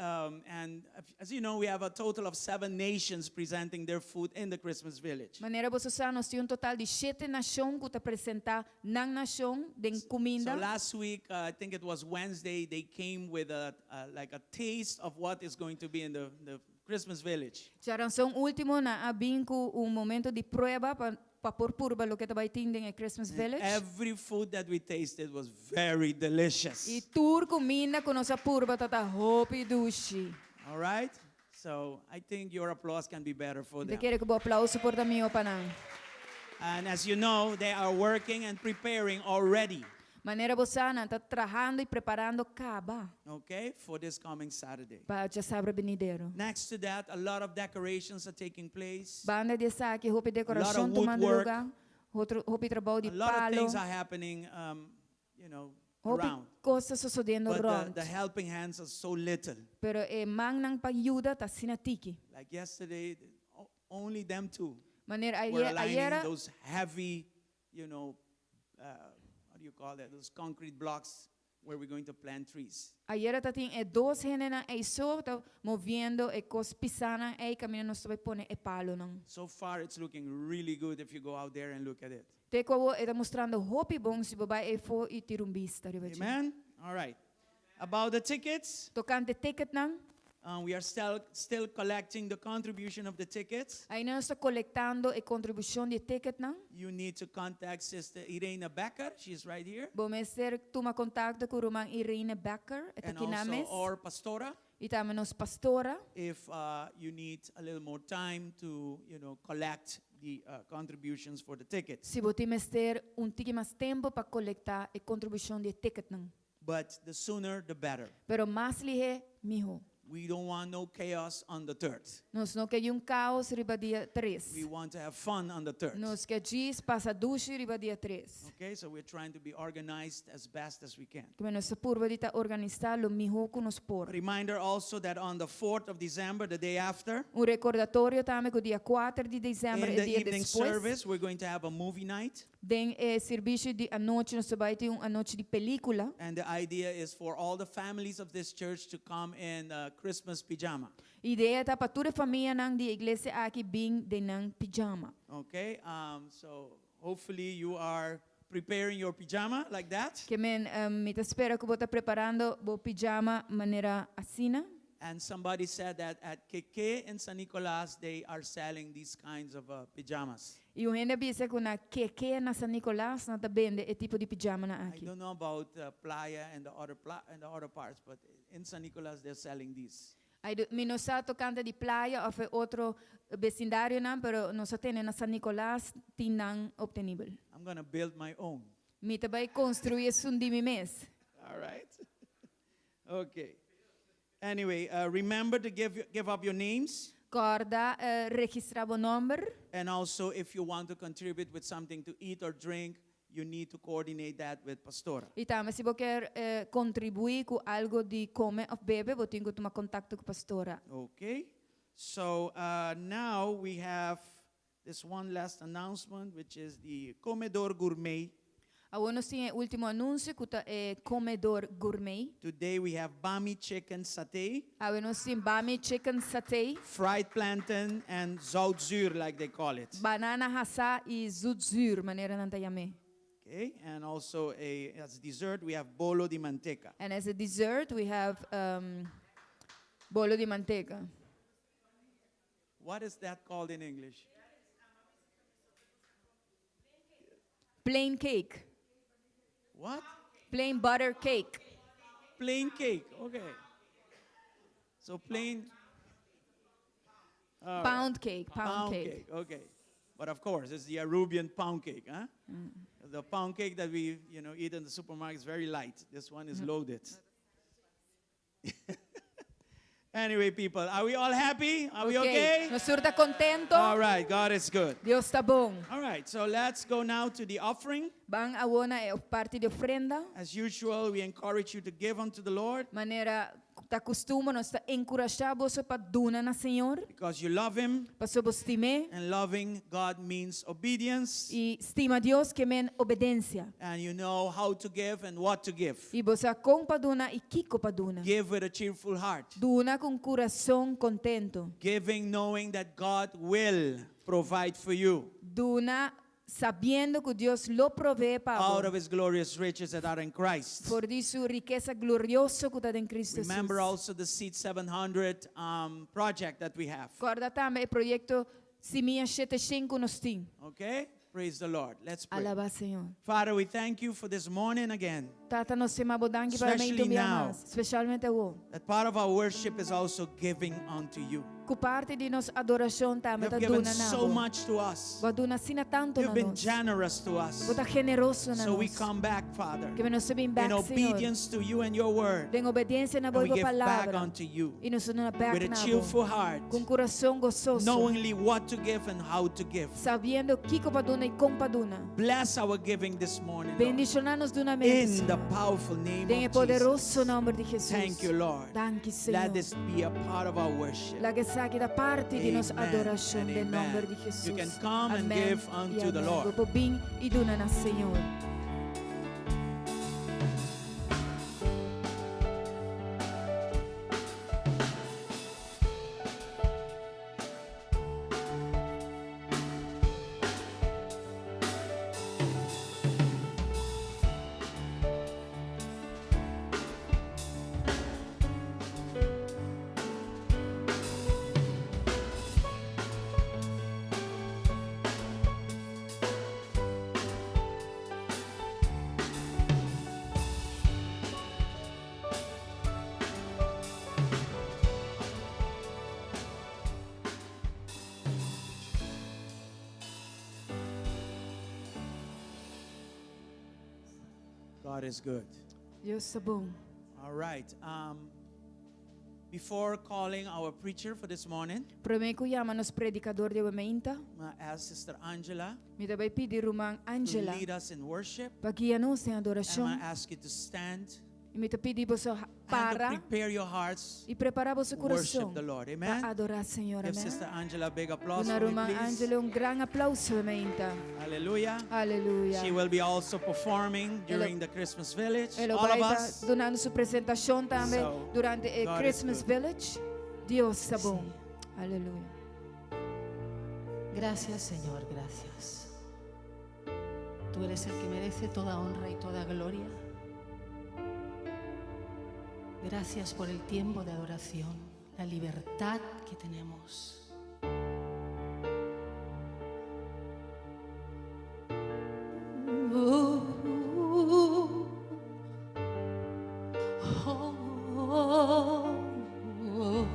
and as you know, we have a total of seven nations presenting their food in the Christmas village. Manera boso sa, nos tin un total di shete nashon ku ta presentá nan nashon den So kuminda. last week, I think it was Wednesday, they came with a like a taste of what is going to be in the Christmas village. Djárason último nan a bin ku un momento di prueba pa pa por purba loke ta bai tin den Christmas Village. Every food that we tasted was very delicious. I tur kuminda ku nos a purba tabata hopi dushi. All right? So I think your applause can be better for Te them. kere ku bo aplouso por ta mihó pa nan. And as you know, they are working and preparing already, Manera bo sa, nan ta trahando i preparando kaba okay, for this coming Saturday. pa djasabra benidero. Next to that, a lot of decorations are taking place. Banda di esaki, hopi dekorashon woodwork. tumando lugá, otro hopi trabou di A lot of palo, things are happening, hopi around. kos ta sosodiendo But the, rònt. the helping hands are so little. Pero e mannan pa yuda ta asina tiki. Like yesterday, only them two Manera were ayer, aligning ayera those heavy, how do you call that? Those concrete blocks where we're going to plant trees. Ayera tabatin e dos hendenan ei so ta moviendo e kos pisánan ei kaminda nos ta bai pone e palonan. So far, it's looking really good if you go out there and look at it. Te ku awor e ta mustrando hopi bon si bo bai eifó i tira un bista riba dje. Amen? All right. About the tickets, Tokante ticketnan, we are still collecting the contribution of the tickets. ainda nos ta kolektando e kontribushon di ticketnan. You need to contact Sister Irene Becker. She's right here. Bo mester tuma kontakto ku ruman Irene Becker, e ta And aki also mes. our pastora I tambe nos pastora. if you need a little more time to collect the contributions for the tickets. Si bo tin mester un tiki mas tempu pa kolektá e kontribushon di ticketnan. But the sooner, the better. Pero mas lihé, mihó. We don't want no chaos on the third. Nos no ke un kaos riba dia 3. We want to have fun on the third. Nos ke djis pasa dushi riba dia 3. Okay, so we're trying to be organized as best as we can. Ke men nos ta purba di ta organisá lo mihó ku nos por. Reminder also that on the 4th of December, the day after, Un rekordatorio tambe ku dia 4 di desèmber in e the dia evening despues. service, we're going to have a movie night. Den e servisio di anochi nos ta bai tin un anochi di pelíkula. And the idea is for all the families of this church to come in Christmas pajama. Idea ta pa tur e famianan di e iglesia aki bin den nan pijama. Okay, so hopefully you are preparing your pajama like that. Ke men mi ta spera ku bo ta preparando bo pijama manera asina. And somebody said that at Keke in San Nicolas, they are selling these kinds of pajamas. I un hende a bisa ku na Keke na San Nicolas nan ta bende e tipo di pijamanan I aki. don't know about Playa and the other pla- and the other parts, but in San Nicolas they're selling these. I do, mi no sa tokante di Playa òf e otro besindarionan, pero nos a tene na San Nicolas tin nan optenibel. I'm gonna build my own. Mi ta bai konstruí esun di mi mes. All right. Okay. Anyway, remember to give up your names. Kòrda registrá bo nòmber. And also, if you want to contribute with something to eat or drink, you need to coordinate that with Pastora. I tambe si bo kier kontribuí ku algu di kome òf bebe, bo tin ku tuma kontakto ku Pastora. Okay. So now we have this one last announcement, which is the Comedor Gourmet. Awor nos tin e ultimo anunsio ku ta e Comedor Gourmet. Today we have bami chicken satay. Awe nos tin bami chicken satay. Fried plantain and zoutzuur, like they call it. Banana hasá i zoutzuur, manera nan ta yam'é. Okay, and also a, as dessert we have bolo di manteca. And as a dessert we have um, bolo di manteca. What is that called in English? Plain cake. What? Plain butter cake. Plain cake, okay. So plain. All right. Pound cake, pound, Pound cake. cake, okay. But of course, it's the Arubian pound cake, huh? The pound cake that we, eat in the supermarket is very light. This one is loaded. Anyway, people, are we all happy? Are we okay? Nos tur ta kontentu? All right, God is good. Dios ta bon. All right, so let's go now to the offering. Ban awor na e parti di ofrenda. As usual, we encourage you to give unto the Lord. Manera ta kustumber, nos ta enkurashá boso pa duna na Señor. Because you love Him. Pasobra bo stim'é. And loving God means obedience. I stima Dios ke men obedensia. And you know how to give and what to give. I bo sa kon pa duna i kiko pa duna. Give with a cheerful heart. Duna ku un kurason kontentu. Giving knowing that God will provide for you. Duna sabiendo ku Dios lo proveé pa bo. Out of his glorious riches that are in Christ. For di su rikesa glorioso ku ta den Cristo Jesus. Remember also the Seed 700 um, project that we have. Korda tambe e proyekto Simia 700 ku nos tin. Okay? Praise the Lord. Let's pray. Alabá Señor. Father, we thank you for this morning again. Tata nos ta yama bo danki pa Especially meintu bia now. mas, spesialmente awor. That part of our worship is also giving unto you. Ku parti di nos adorashon tambe You've ta given duna na so bo. much to us. Bo a duna asina tantu You've na been nos. generous to us. Bo ta generoso na So we nos. come back, Father, Ke men nos ta bin in bek, Señor. obedience to you and your word. Den obedensia na And bo we i bo give back palabra. unto you I nos ta duna bek with a na bo. cheerful heart, Ku un kurason gososo. knowingly what to give and how to give. Sabiendo kiko pa duna i kon pa duna. Bless our giving this morning, Lord. Bendishoná nos dunamentu, In the Señor. powerful name Den e of poderoso Jesus. nòmber di Jesus. Thank you, Lord. Danki, Let Señor. this be a part of our worship. Laga esaki ta parti di nos Amen adorashon and den amen. nòmber di Jesus. You can come and Amen give i unto the amen. Lord. Bo por bin i duna na Señor. God is good. Dios ta bon. All right. Um, before calling our preacher for this morning, Promé ku yama nos predikador di awe mainta. I'm gonna ask Sister Angela Mi ta bai pidi ruman to Angela lead us in worship. pa guia nos den And I'm adorashon. gonna ask you to stand I mi ta pidi boso and to para prepare your hearts i prepará boso to worship kurason the Lord. pa Amen. adorá Señor. Give Amen. Sister Angela a big applause Duna for me, ruman please. Angela un gran aplauso mainta. Hallelujah. Aleluya. She will be also performing Elo- during the Christmas Village. E lo All of bai ta us. dunando su presentashon tambe So, durante e God is Christmas good. Village. Dios ta bon. Aleluya. Gracias Señor, gracias. Tú eres el que merece toda honra y toda gloria. Gracias por el tiempo de adoración. La libertad que tenemos. Oh, oh, oh.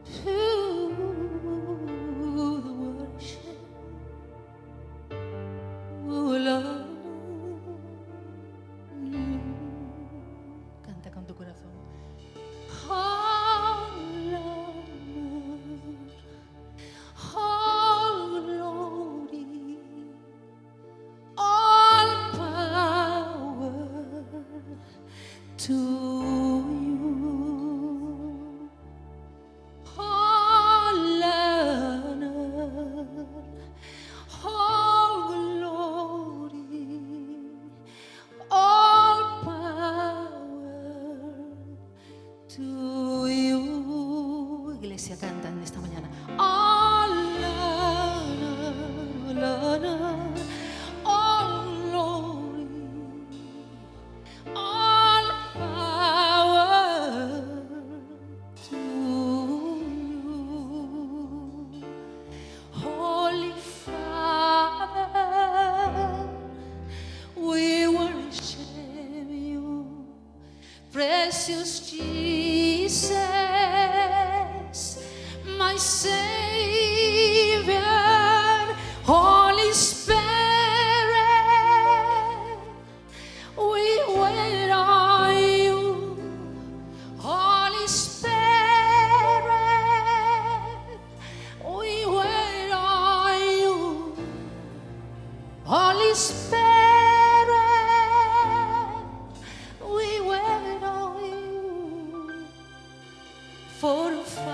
To the worship, oh Lord. Canta con tu corazón. All honor, all glory, all power to you. All honor, all glory, all power to you. Iglesia, canta en esta mañana. All honor, all honor, all glory, all power to you. Holy Father, we worship you. Precious Jesus, my Savior, Holy Spirit, we wait on you. Holy Spirit, we wait on you. Holy Spirit, we wait on you for fire,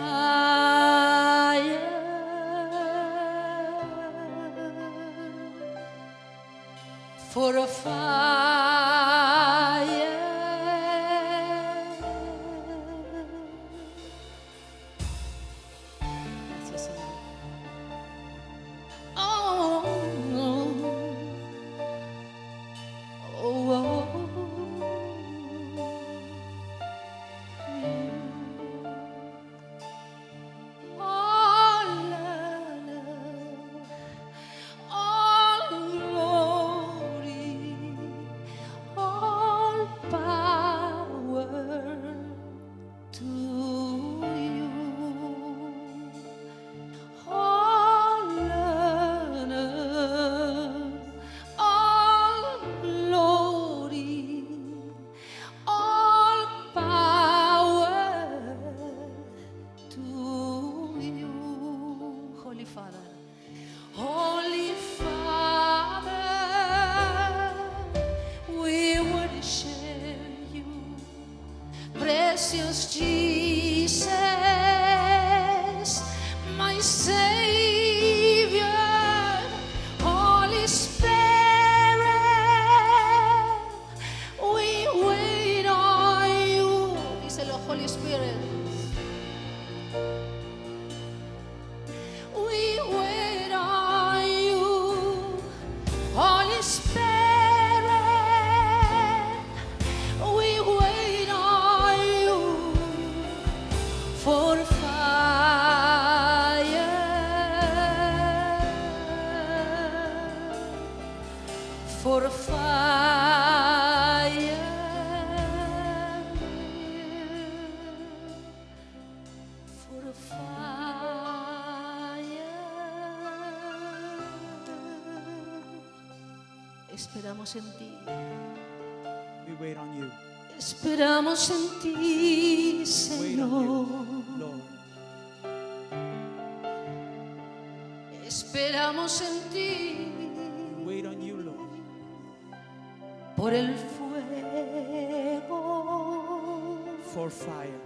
for a fire. Gracias, Señor. Oh, oh, oh, oh. All honor, all glory, all power to you. All honor, all glory, all power to you, Holy Father. Holy Father, we worship you. Precious Jesus, my Savior, Holy Spirit, we wait on you. Díselo, Holy Spirit. We wait on you, Holy Spirit. We wait on you for fire, for fire, for fire. Esperamos en ti. We wait on you. Esperamos en ti, Wait on Señor. you, Lord. Esperamos en ti Wait on you, Lord. por el fuego, For fire.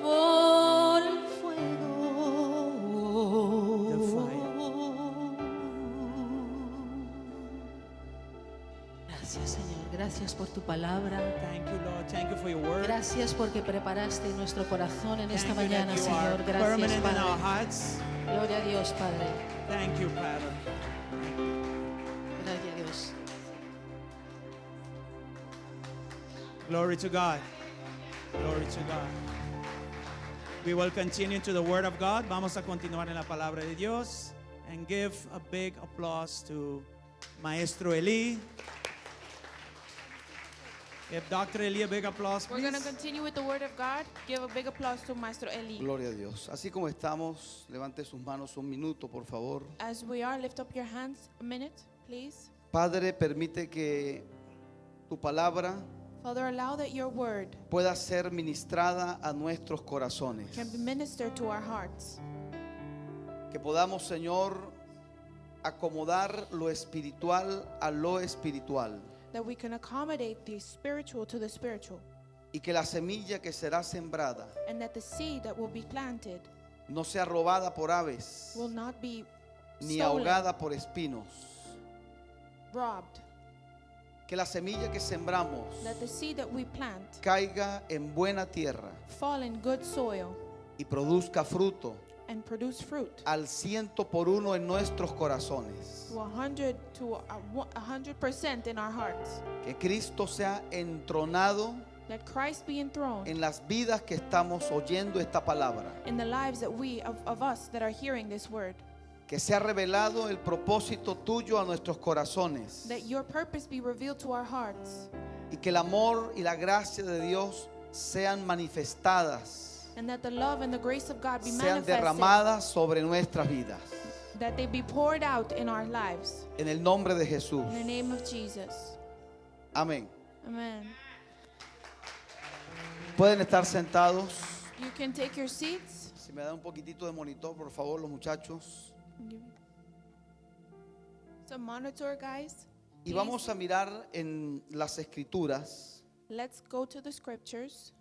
por el fuego. The fire. Gracias, Señor. Gracias por tu palabra. Thank you, Lord. Thank you for your word. Gracias porque preparaste nuestro corazón en esta Thank you that mañana, you Señor. are Gracias, permanent in our Padre. hearts. Gloria a Dios, Padre. Thank you, Father. Gloria a Dios. Glory to God. Glory to God. We will continue to the Word of God. Vamos a continuar en la palabra de Dios. And give a big applause to Maestro Eli. Give Dr. Eli a big applause, We're going to please. continue with the word of God. Give a big applause to Maestro Eli. Gloria a Dios. Así como estamos, levante sus manos un minuto, por favor. As we are, lift up your hands a minute, please. Padre, permite que tu palabra Father, allow that your word pueda ser ministrada a nuestros corazones. can be ministered to our hearts. Que podamos, Señor, acomodar lo espiritual a lo espiritual. That we can accommodate the spiritual to the spiritual. Y que la semilla que será sembrada And that the seed that will be planted no sea robada por aves will not be ni stolen, ahogada por espinos. robbed. Que la semilla que sembramos That the seed that we plant caiga en buena tierra fall in good soil y produzca fruto and produce fruit al ciento por uno en nuestros corazones. to 100 to 100% in our hearts. Que Cristo sea entronado That Christ be enthroned en las vidas que estamos oyendo esta palabra. in the lives that we of us that are hearing this word. Que sea revelado el propósito tuyo a nuestros corazones. That your purpose be revealed to our hearts Y que el amor y la gracia de Dios sean manifestadas, and that the love and the grace of God be sean manifested. derramadas sobre nuestras vidas. That they be poured out in our lives. En el nombre de Jesús. In the name of Jesus. Amén. Amen. Pueden estar sentados. You can take your seats. Si me da un poquitito de monitor, por favor, los muchachos. Some monitor, guys. Y vamos a mirar en las escrituras Let's go to the scriptures.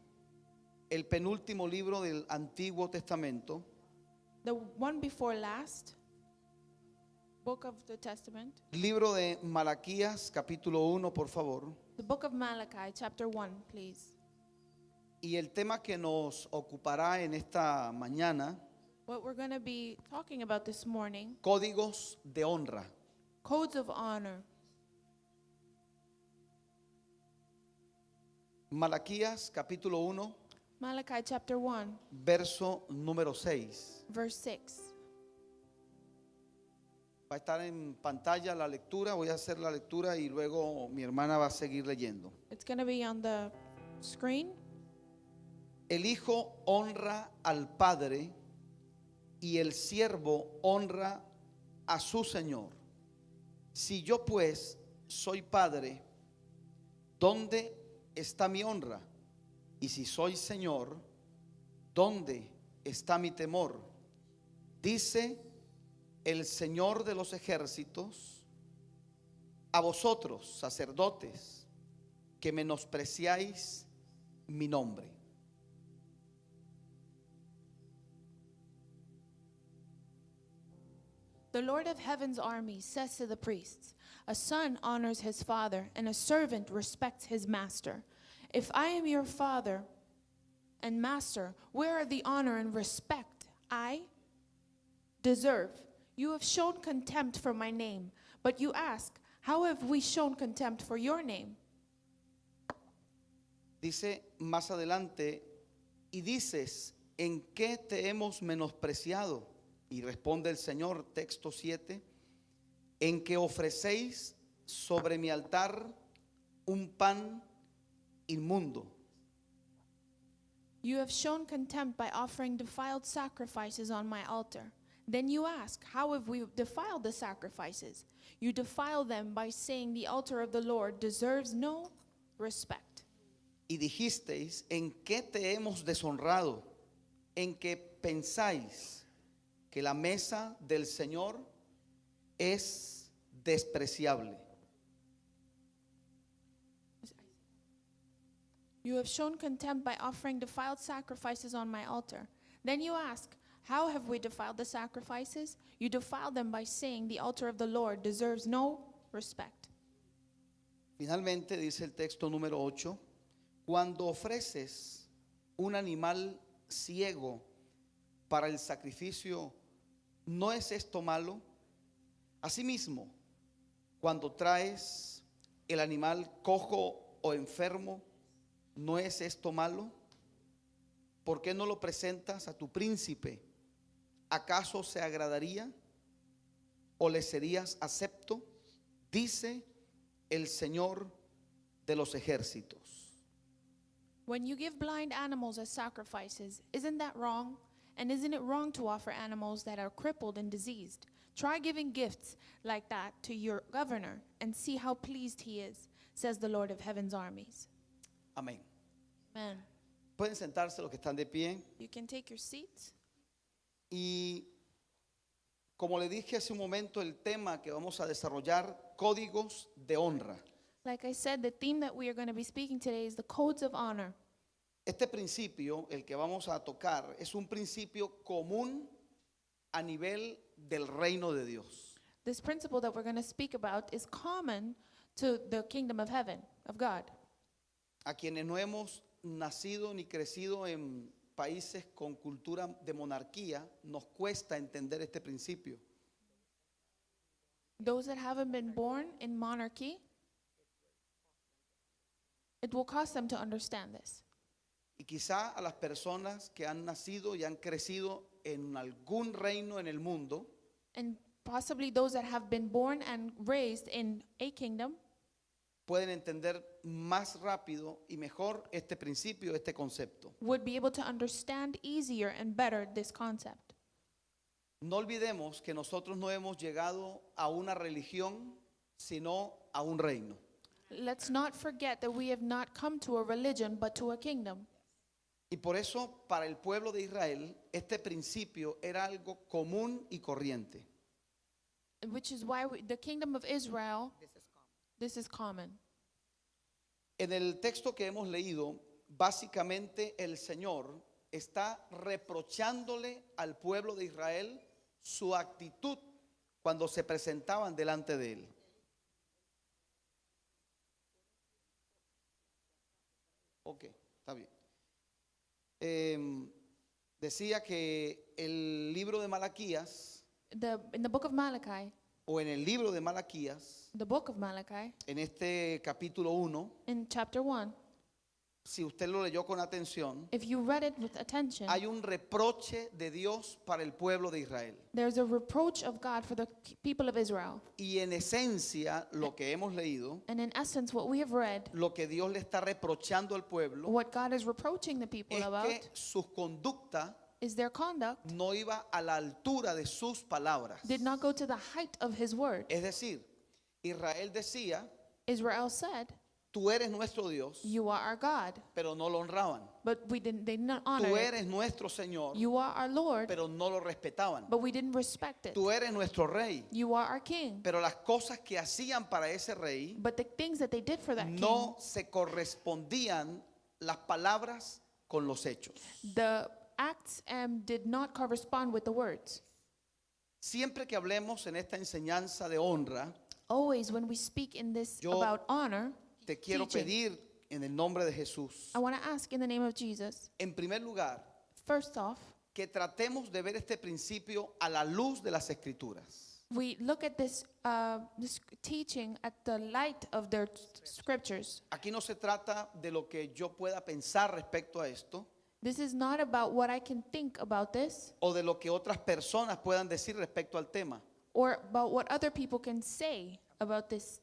el penúltimo libro del Antiguo Testamento, The one before last book of the Testament. libro de Malaquías, capítulo 1, por favor. The book of Malachi, chapter 1, please. Y el tema que nos ocupará en esta mañana, What we're going to be talking about this morning códigos de honra. codes of honor. Malaquías, capítulo 1, Malachi, chapter 1, verso número 6. verse 6. Va a estar en pantalla la lectura, voy a hacer la lectura y luego mi hermana va a seguir leyendo. It's going to be on the screen. El hijo honra al padre y el siervo honra a su señor. Si yo pues soy padre, ¿dónde está mi honra? Y si soy señor, ¿dónde está mi temor? Dice el Señor de los ejércitos a vosotros, sacerdotes, que menospreciáis mi nombre. The Lord of heaven's army says to the priests, A son honors his father, and a servant respects his master. If I am your father and master, where are the honor and respect I deserve? You have shown contempt for my name, but you ask, How have we shown contempt for your name? Dice más adelante, y dices, ¿en qué te hemos menospreciado? Y responde el Señor, texto 7, en que ofrecéis sobre mi altar un pan inmundo. You have shown contempt by offering defiled sacrifices on my altar. Then you ask, How have we defiled the sacrifices? You defile them by saying the altar of the Lord deserves no respect. Y dijisteis, ¿en qué te hemos deshonrado? En que pensáis que la mesa del Señor es despreciable. You have shown contempt by offering defiled sacrifices on my altar. Then you ask, How have we defiled the sacrifices? You defile them by saying the altar of the Lord deserves no respect. Finalmente, dice el texto número 8, cuando ofreces un animal ciego para el sacrificio, ¿no es esto malo? Asimismo, cuando traes el animal cojo o enfermo, ¿No es esto malo? ¿Por qué no lo presentas a tu príncipe? ¿Acaso se agradaría o le serías acepto? Dice el Señor de los ejércitos. When you give blind animals as sacrifices, isn't that wrong? And isn't it wrong to offer animals that are crippled and diseased? Try giving gifts like that to your governor and see how pleased he is, says the Lord of heaven's armies. Amén. Amen. Pueden sentarse los que están de pie. You can take your seats. Y como le dije hace un momento, el tema que vamos a desarrollar, códigos de honra. Like I said, the theme that we are going to be speaking today is the codes of honor. Este principio, el que vamos a tocar, es un principio común a nivel del reino de Dios. This principle that we're going to speak about is common to the kingdom of heaven, of God. A quienes no hemos nacido ni crecido en países con cultura de monarquía, nos cuesta entender este principio. Those that haven't been born in monarchy, it will cost them to understand this. Y quizá a las personas que han nacido y han crecido en algún reino en el mundo, And possibly those that have been born and raised in a kingdom pueden entender más rápido y mejor este principio, este concepto. would be able to understand easier and better this concept. No olvidemos que nosotros no hemos llegado a una religión, sino a un reino. Let's not forget that we have not come to a religion but to a kingdom. Y por eso, para el pueblo de Israel, este principio era algo común y corriente. Which is why we, the kingdom of Israel, this is common. En el texto que hemos leído, básicamente el Señor está reprochándole al pueblo de Israel su actitud cuando se presentaban delante de él. Ok, está bien. Decía que el libro de Malaquías, In the book of Malachi, o en el libro de Malaquías, the book of Malachi, en este capítulo 1, in chapter 1, si usted lo leyó con atención, if you read it with attention, hay un reproche de Dios para el pueblo de Israel. there's a reproach of God for the people of Israel. Y en esencia, lo que hemos leído, And in essence, what we have read, lo que Dios le está reprochando al pueblo, what God is reproaching the people es about que su conducta is their conduct no iba a la altura de sus palabras. did not go to the height of his word. Es decir, Israel decía, Israel said, tú eres nuestro Dios, "You are our God," pero no lo honraban. but we didn't. They did not honor Tú it. eres nuestro Señor, You are our Lord, pero no lo respetaban. but we didn't respect it. Tú eres nuestro rey, You are our King, pero las cosas que hacían para ese rey but the things that they did for that no se correspondían las palabras con los hechos. king, the acts did not correspond with the words. Siempre que hablemos en esta enseñanza de honra, Always, when we speak in this Yo about honor, te quiero teaching, pedir en el nombre de Jesús, I want to ask in the name of Jesus. en primer lugar, First off, que tratemos de ver este principio a la luz de las escrituras. we look at this teaching at the light of their scriptures. Aquí no se trata de lo que yo pueda pensar respecto a esto This is not about what I can think about this o de lo que otras personas puedan decir respecto al tema. or about what other people can say about this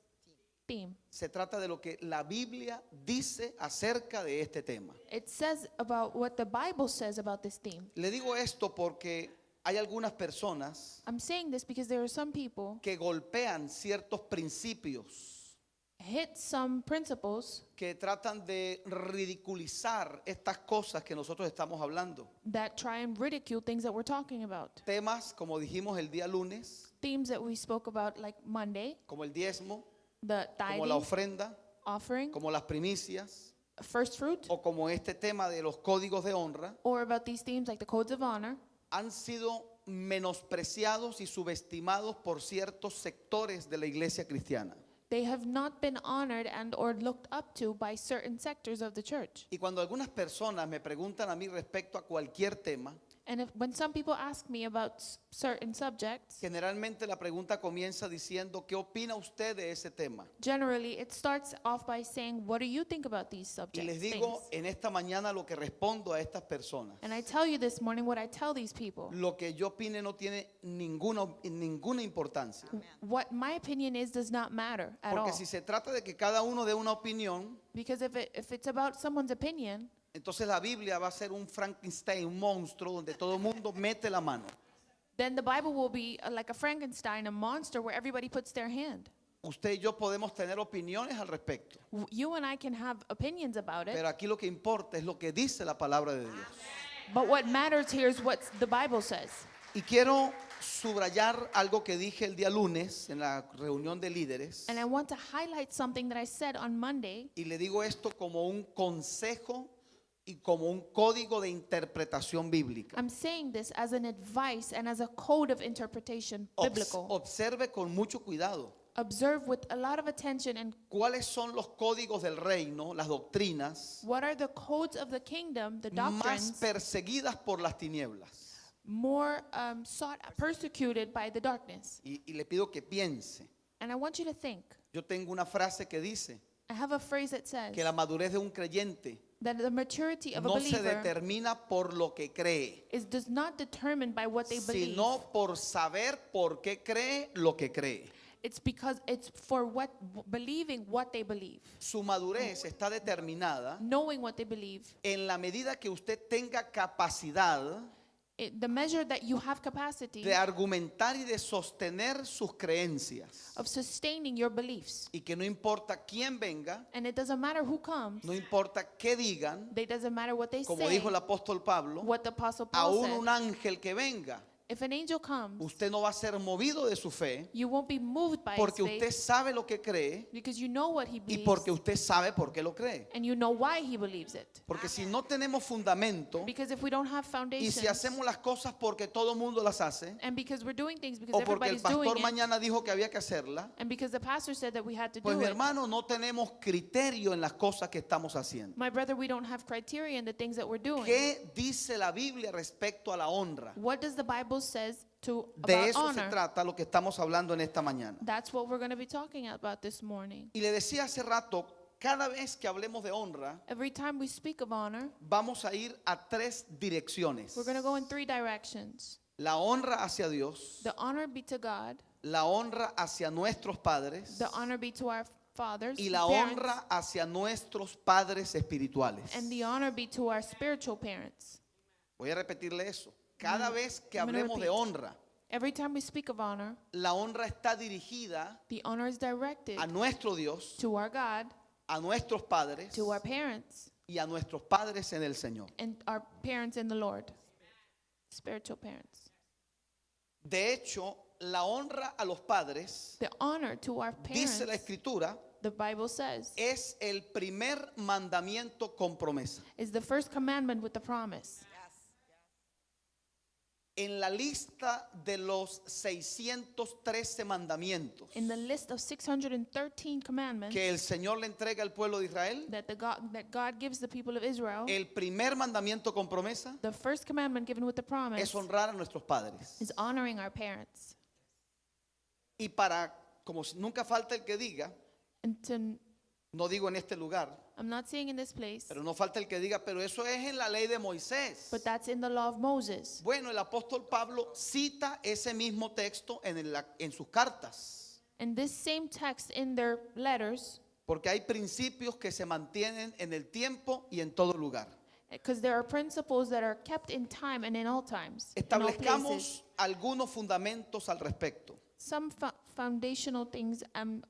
theme. Se trata de lo que la Biblia dice acerca de este tema. It says about what the Bible says about this theme. Le digo esto porque hay algunas personas I'm saying this because there are some people que golpean ciertos principios, hit some principles que tratan de ridiculizar estas cosas que nosotros estamos hablando. that try and ridicule things that we're talking about. Temas, como dijimos el día lunes, Themes that we spoke about like Monday, como el diezmo, the como la tithing, ofrenda, offering, como las primicias, first fruit, o como este tema de los códigos de honra, or about these themes like the codes of honor, han sido menospreciados y subestimados por ciertos sectores de la iglesia cristiana. they have not been honored and or looked up to by certain sectors of the church. Y cuando algunas personas me preguntan a mí respecto a cualquier tema, And if, when some people ask me about certain subjects, generalmente la pregunta comienza diciendo, ¿qué opina usted de ese tema? Generally it starts off by saying, "What do you think about these Y subjects?" les digo things?" en esta mañana lo que respondo a estas personas. And I tell you this morning what I tell these people. Lo que yo opine no tiene ninguna importancia. What my opinion is does not matter at Porque all. si se trata de que cada uno dé una opinión, Because if it's about someone's opinion, entonces la Biblia va a ser un Frankenstein, un monstruo donde todo el mundo mete la mano. Then the Bible will be like a Frankenstein, a monster where everybody puts their hand. Usted y yo podemos tener opiniones al respecto, You and I can have opinions about it, pero aquí lo que importa es lo que dice la palabra de Dios. But what matters here is what the Bible says. Y quiero subrayar algo que dije el día lunes en la reunión de líderes. And I want to highlight something that I said on Monday. Y le digo esto como un consejo y como un código de interpretación bíblica. I'm saying this as an advice and as a code of interpretation biblical. Observe con mucho cuidado Observe with a lot of attention and cuáles son los códigos del reino, las doctrinas what are the codes of the kingdom, the más doctrines perseguidas por las tinieblas. more sought, persecuted by the darkness. Y le pido que piense. And I want you to think. Yo tengo una frase que dice I have a phrase that says que la madurez de un creyente that the maturity of a no se believer determina por lo que cree, is does not determined by what they believe. sino por saber por qué cree lo que cree. It's because it's for what believing what they believe, Su madurez está determinada knowing what they believe. en la medida que usted tenga capacidad The measure that you have capacity de argumentar y de sostener sus creencias. of sustaining your beliefs. Y que no importa quién venga, And it doesn't matter who comes. no importa qué digan, It doesn't matter what they como say. dijo el apóstol Pablo, What the apostle Paul aún said. un ángel que venga, If an angel comes, usted no va a ser movido de su fe, you won't be moved by his porque faith usted sabe lo que cree because you know what he y believes porque usted sabe por qué lo cree. And you know why he believes it. Porque si no tenemos fundamento Because if we don't have y foundations si hacemos las cosas porque todo el mundo las hace and because we're doing things because o porque el everybody's doing pastor it mañana dijo que había que hacerla, and because the pastor said that we had to pues do mi it, hermano, no tenemos criterio en las cosas que estamos haciendo. My brother, we don't have criteria in the things that we're doing. ¿Qué dice la Biblia respecto a la honra? What does the Bible says to De about eso se honor? trata lo que estamos hablando en esta mañana. That's what we're going to be talking about this morning. Y le decía hace rato, cada vez que hablemos de honra, Every time we speak of honor, vamos a ir a tres direcciones. we're going to go in three directions. La honra hacia Dios, The honor be to God, la honra hacia nuestros padres the honor be to our fathers, y la parents, honra hacia nuestros padres espirituales. And the honor be to our spiritual parents. Voy a repetirle eso. Cada vez que I'm gonna hablemos de repeat. honra, Every time we speak of honor, la honra está dirigida the honor is directed a nuestro Dios, to our God, a nuestros padres to our parents, y a nuestros padres en el Señor. And our parents in the Lord, spiritual parents. De hecho, la honra a los padres, The honor to our dice la parents, Escritura, the Bible says, es el primer mandamiento con promesa. Is the first commandment with the promise. En la lista de los 613 mandamientos In the list of 613 commandments que el Señor le entrega al pueblo de Israel, that God gives the people of Israel, el primer mandamiento con promesa the first commandment given with the promise es honrar a nuestros padres. Is honoring our parents. Y para, como nunca falta el que diga, And to, no digo en este lugar, I'm not saying in this place, pero no falta el que diga, pero eso es en la ley de Moisés. But that's in the law of Moses. Bueno, el apóstol Pablo cita ese mismo texto en sus cartas, And this same text in their letters, porque hay principios que se mantienen en el tiempo y en todo lugar. Because there are principles that are kept in time and in all times, in all places. Establezcamos algunos fundamentos al respecto. Some foundational things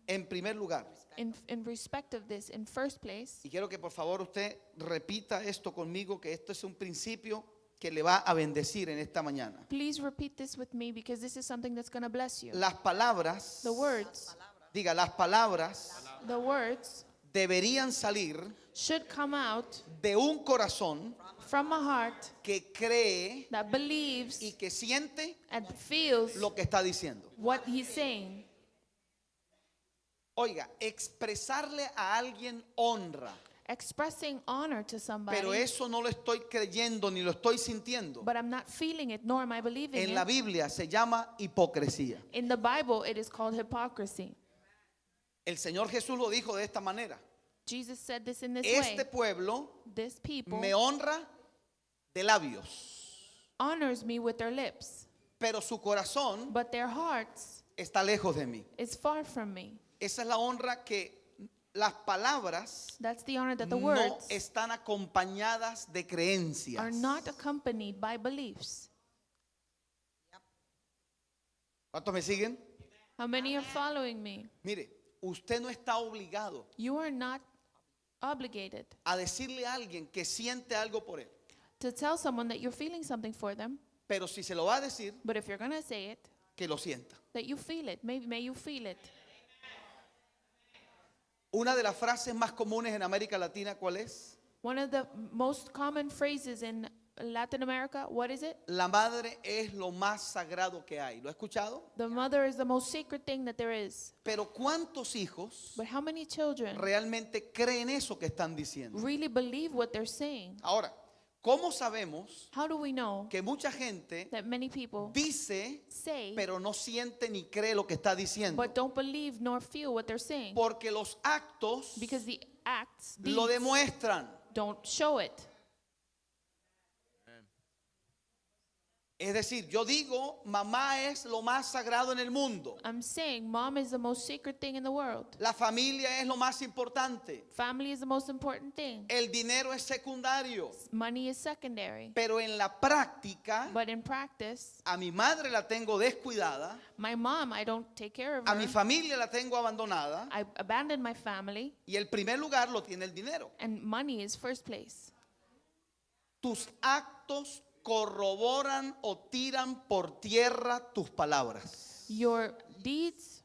En primer lugar, in respect of this, in first place, y quiero que por favor usted repita esto conmigo, que esto es un principio que le va a bendecir en esta mañana. Please repeat this with me because this is something that's going to bless you. Las palabras, The words, diga, las palabras the words deberían salir should come out de un corazón from a heart que cree that believes y que siente and feels lo que está diciendo. What he's saying. Oiga, expresarle a alguien honra. Expressing honor to somebody, pero eso no lo estoy creyendo ni lo estoy sintiendo. but I'm not feeling it nor am I believing En la it. Biblia se llama hipocresía. In the Bible, it is called hypocrisy. El Señor Jesús lo dijo de esta manera. Jesus said this in this Este way. pueblo This people me honra de labios, honors me with their lips, pero su corazón but their hearts está lejos de mí. is far from me. Esa es la honra que las palabras That's the honor that the no words están acompañadas de creencias. are not accompanied by beliefs. ¿Cuántos me siguen? How many are following me? Mire, usted no está obligado You are not obligated a decirle a alguien que siente algo por él. to tell someone that you're feeling something for them, Pero si se lo va a decir, but if you're going to say it, que lo sienta. that you feel it. May you feel it. Una de las frases más comunes en América Latina, ¿cuál es? One of the most common phrases in Latin America, what is it? La madre es lo más sagrado que hay. ¿Lo ha escuchado? The mother is the most sacred thing that there is. Pero ¿cuántos hijos But how many children realmente creen eso que están diciendo? really believe what they're saying? Ahora, ¿cómo sabemos How do we know que mucha gente that many people dice, say pero no siente ni cree lo que está diciendo? but don't believe nor feel what they're saying? Porque los actos Because the acts lo deeds, demuestran. don't show it. Es decir, yo digo, mamá es lo más sagrado en el mundo. I'm saying mom is the most sacred thing in the world. La familia es lo más importante. Family is the most important thing. El dinero es secundario. Money is secondary. Pero en la práctica, But in practice, a mi madre la tengo descuidada, my mom, I don't take care of a mi her. familia la tengo abandonada I abandoned my family, y el primer lugar lo tiene el dinero. and money is first place. Tus actos corroboran o tiran por tierra tus palabras. Your deeds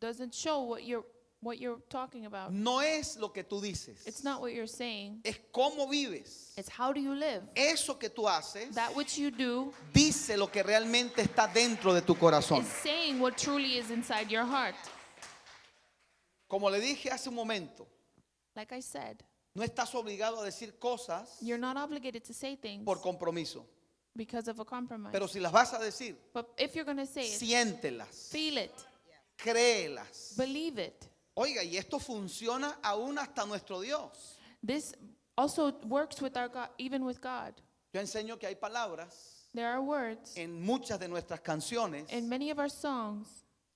doesn't show what you're talking about. No es lo que tú dices, It's not what you're saying. es cómo vives. It's how do you live. Eso que tú haces That which you do dice lo que realmente está dentro de tu corazón. is saying what truly is inside your heart. Como le dije hace un momento, Like I said, no estás obligado a decir cosas you're not obligated to say things por compromiso, because of a compromise. pero si las vas a decir, But if you're going to say it, siéntelas, feel it, créelas. believe it. Oiga, y esto funciona aún hasta nuestro Dios. This also works with our God, even with God. Yo enseño que hay palabras There are words en muchas de nuestras canciones in many of our songs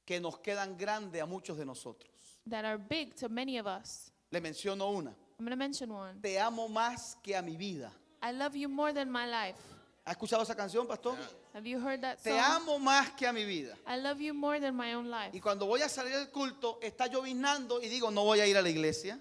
que nos quedan grande a muchos de nosotros. that are big to many of us. Le menciono una. I'm going to mention one. Te amo más que a mi vida. I love you more than my life. ¿Ha escuchado esa canción, pastor? Have you heard that Te song? amo más que a mi vida. I love you more than my own life. Y cuando voy a salir del culto, está lloviznando y digo, no voy a ir a la iglesia.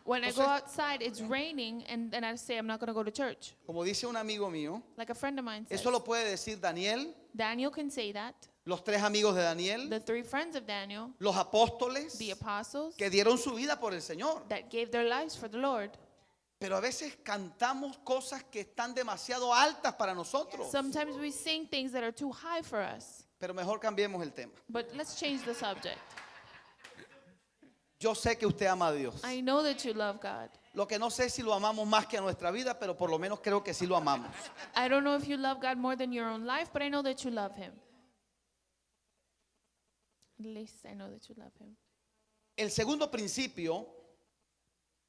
When I go Entonces- outside, it's raining, and then I say I'm not going to go to church. Como dice un amigo mío, Like a friend of mine says. eso lo puede decir Daniel, Daniel can say that. los tres amigos de Daniel, The three friends of Daniel, los apóstoles the apostles que dieron su vida por el Señor. that gave their lives for the Lord. Pero a veces cantamos cosas que están demasiado altas para nosotros. Sometimes we sing things that are too high for us. Pero mejor cambiemos el tema. But let's change the subject. Yo sé que usted ama a Dios. I know that you love God. Lo que no sé es si lo amamos más que a nuestra vida, pero por lo menos creo que sí lo amamos. I don't know if you love God more than your own life, but I know that you love Him. At least I know that you love Him. El segundo principio,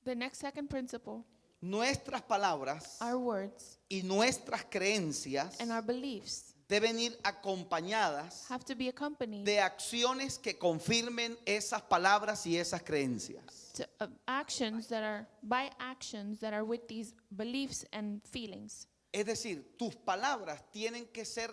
The next second principle nuestras palabras our words y nuestras creencias and our beliefs deben ir acompañadas have to be accompanied de acciones que confirmen esas palabras y esas creencias. to, actions that are by actions that are with these beliefs and feelings. Es decir, tus palabras tienen que ser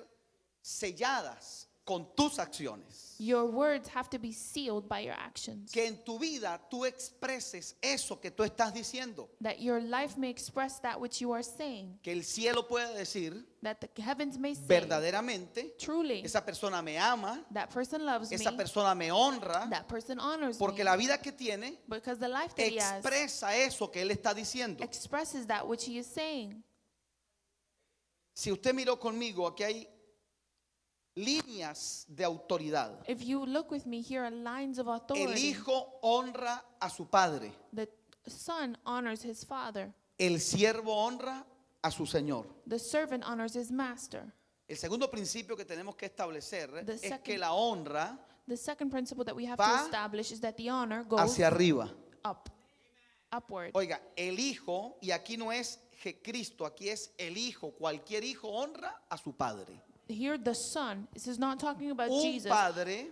selladas con tus acciones. Your words have to be sealed by your actions. Que en tu vida tú expreses eso que tú estás diciendo. That your life may express that which you are saying. Que el cielo pueda decir That the heavens may say, verdaderamente, truly, esa persona me ama, that person loves esa me, persona me honra, that person honors porque me, la vida que tiene because the life that he has expresa eso que él está diciendo. expresses that which he is saying. Si usted miró conmigo, aquí hay líneas de autoridad. If you look with me, here are lines of El authority. hijo honra a su padre. The son honors his father. El siervo honra a su señor. The servant honors his master. El segundo principio que tenemos que establecer The es que second- la honra The second principle that we have Va to establish is that the honor goes hacia arriba. up, upward. Oiga, el hijo, y aquí no es Cristo, aquí es el hijo. Cualquier hijo honra a su padre. Here, the son, this is not talking about Un Jesus. padre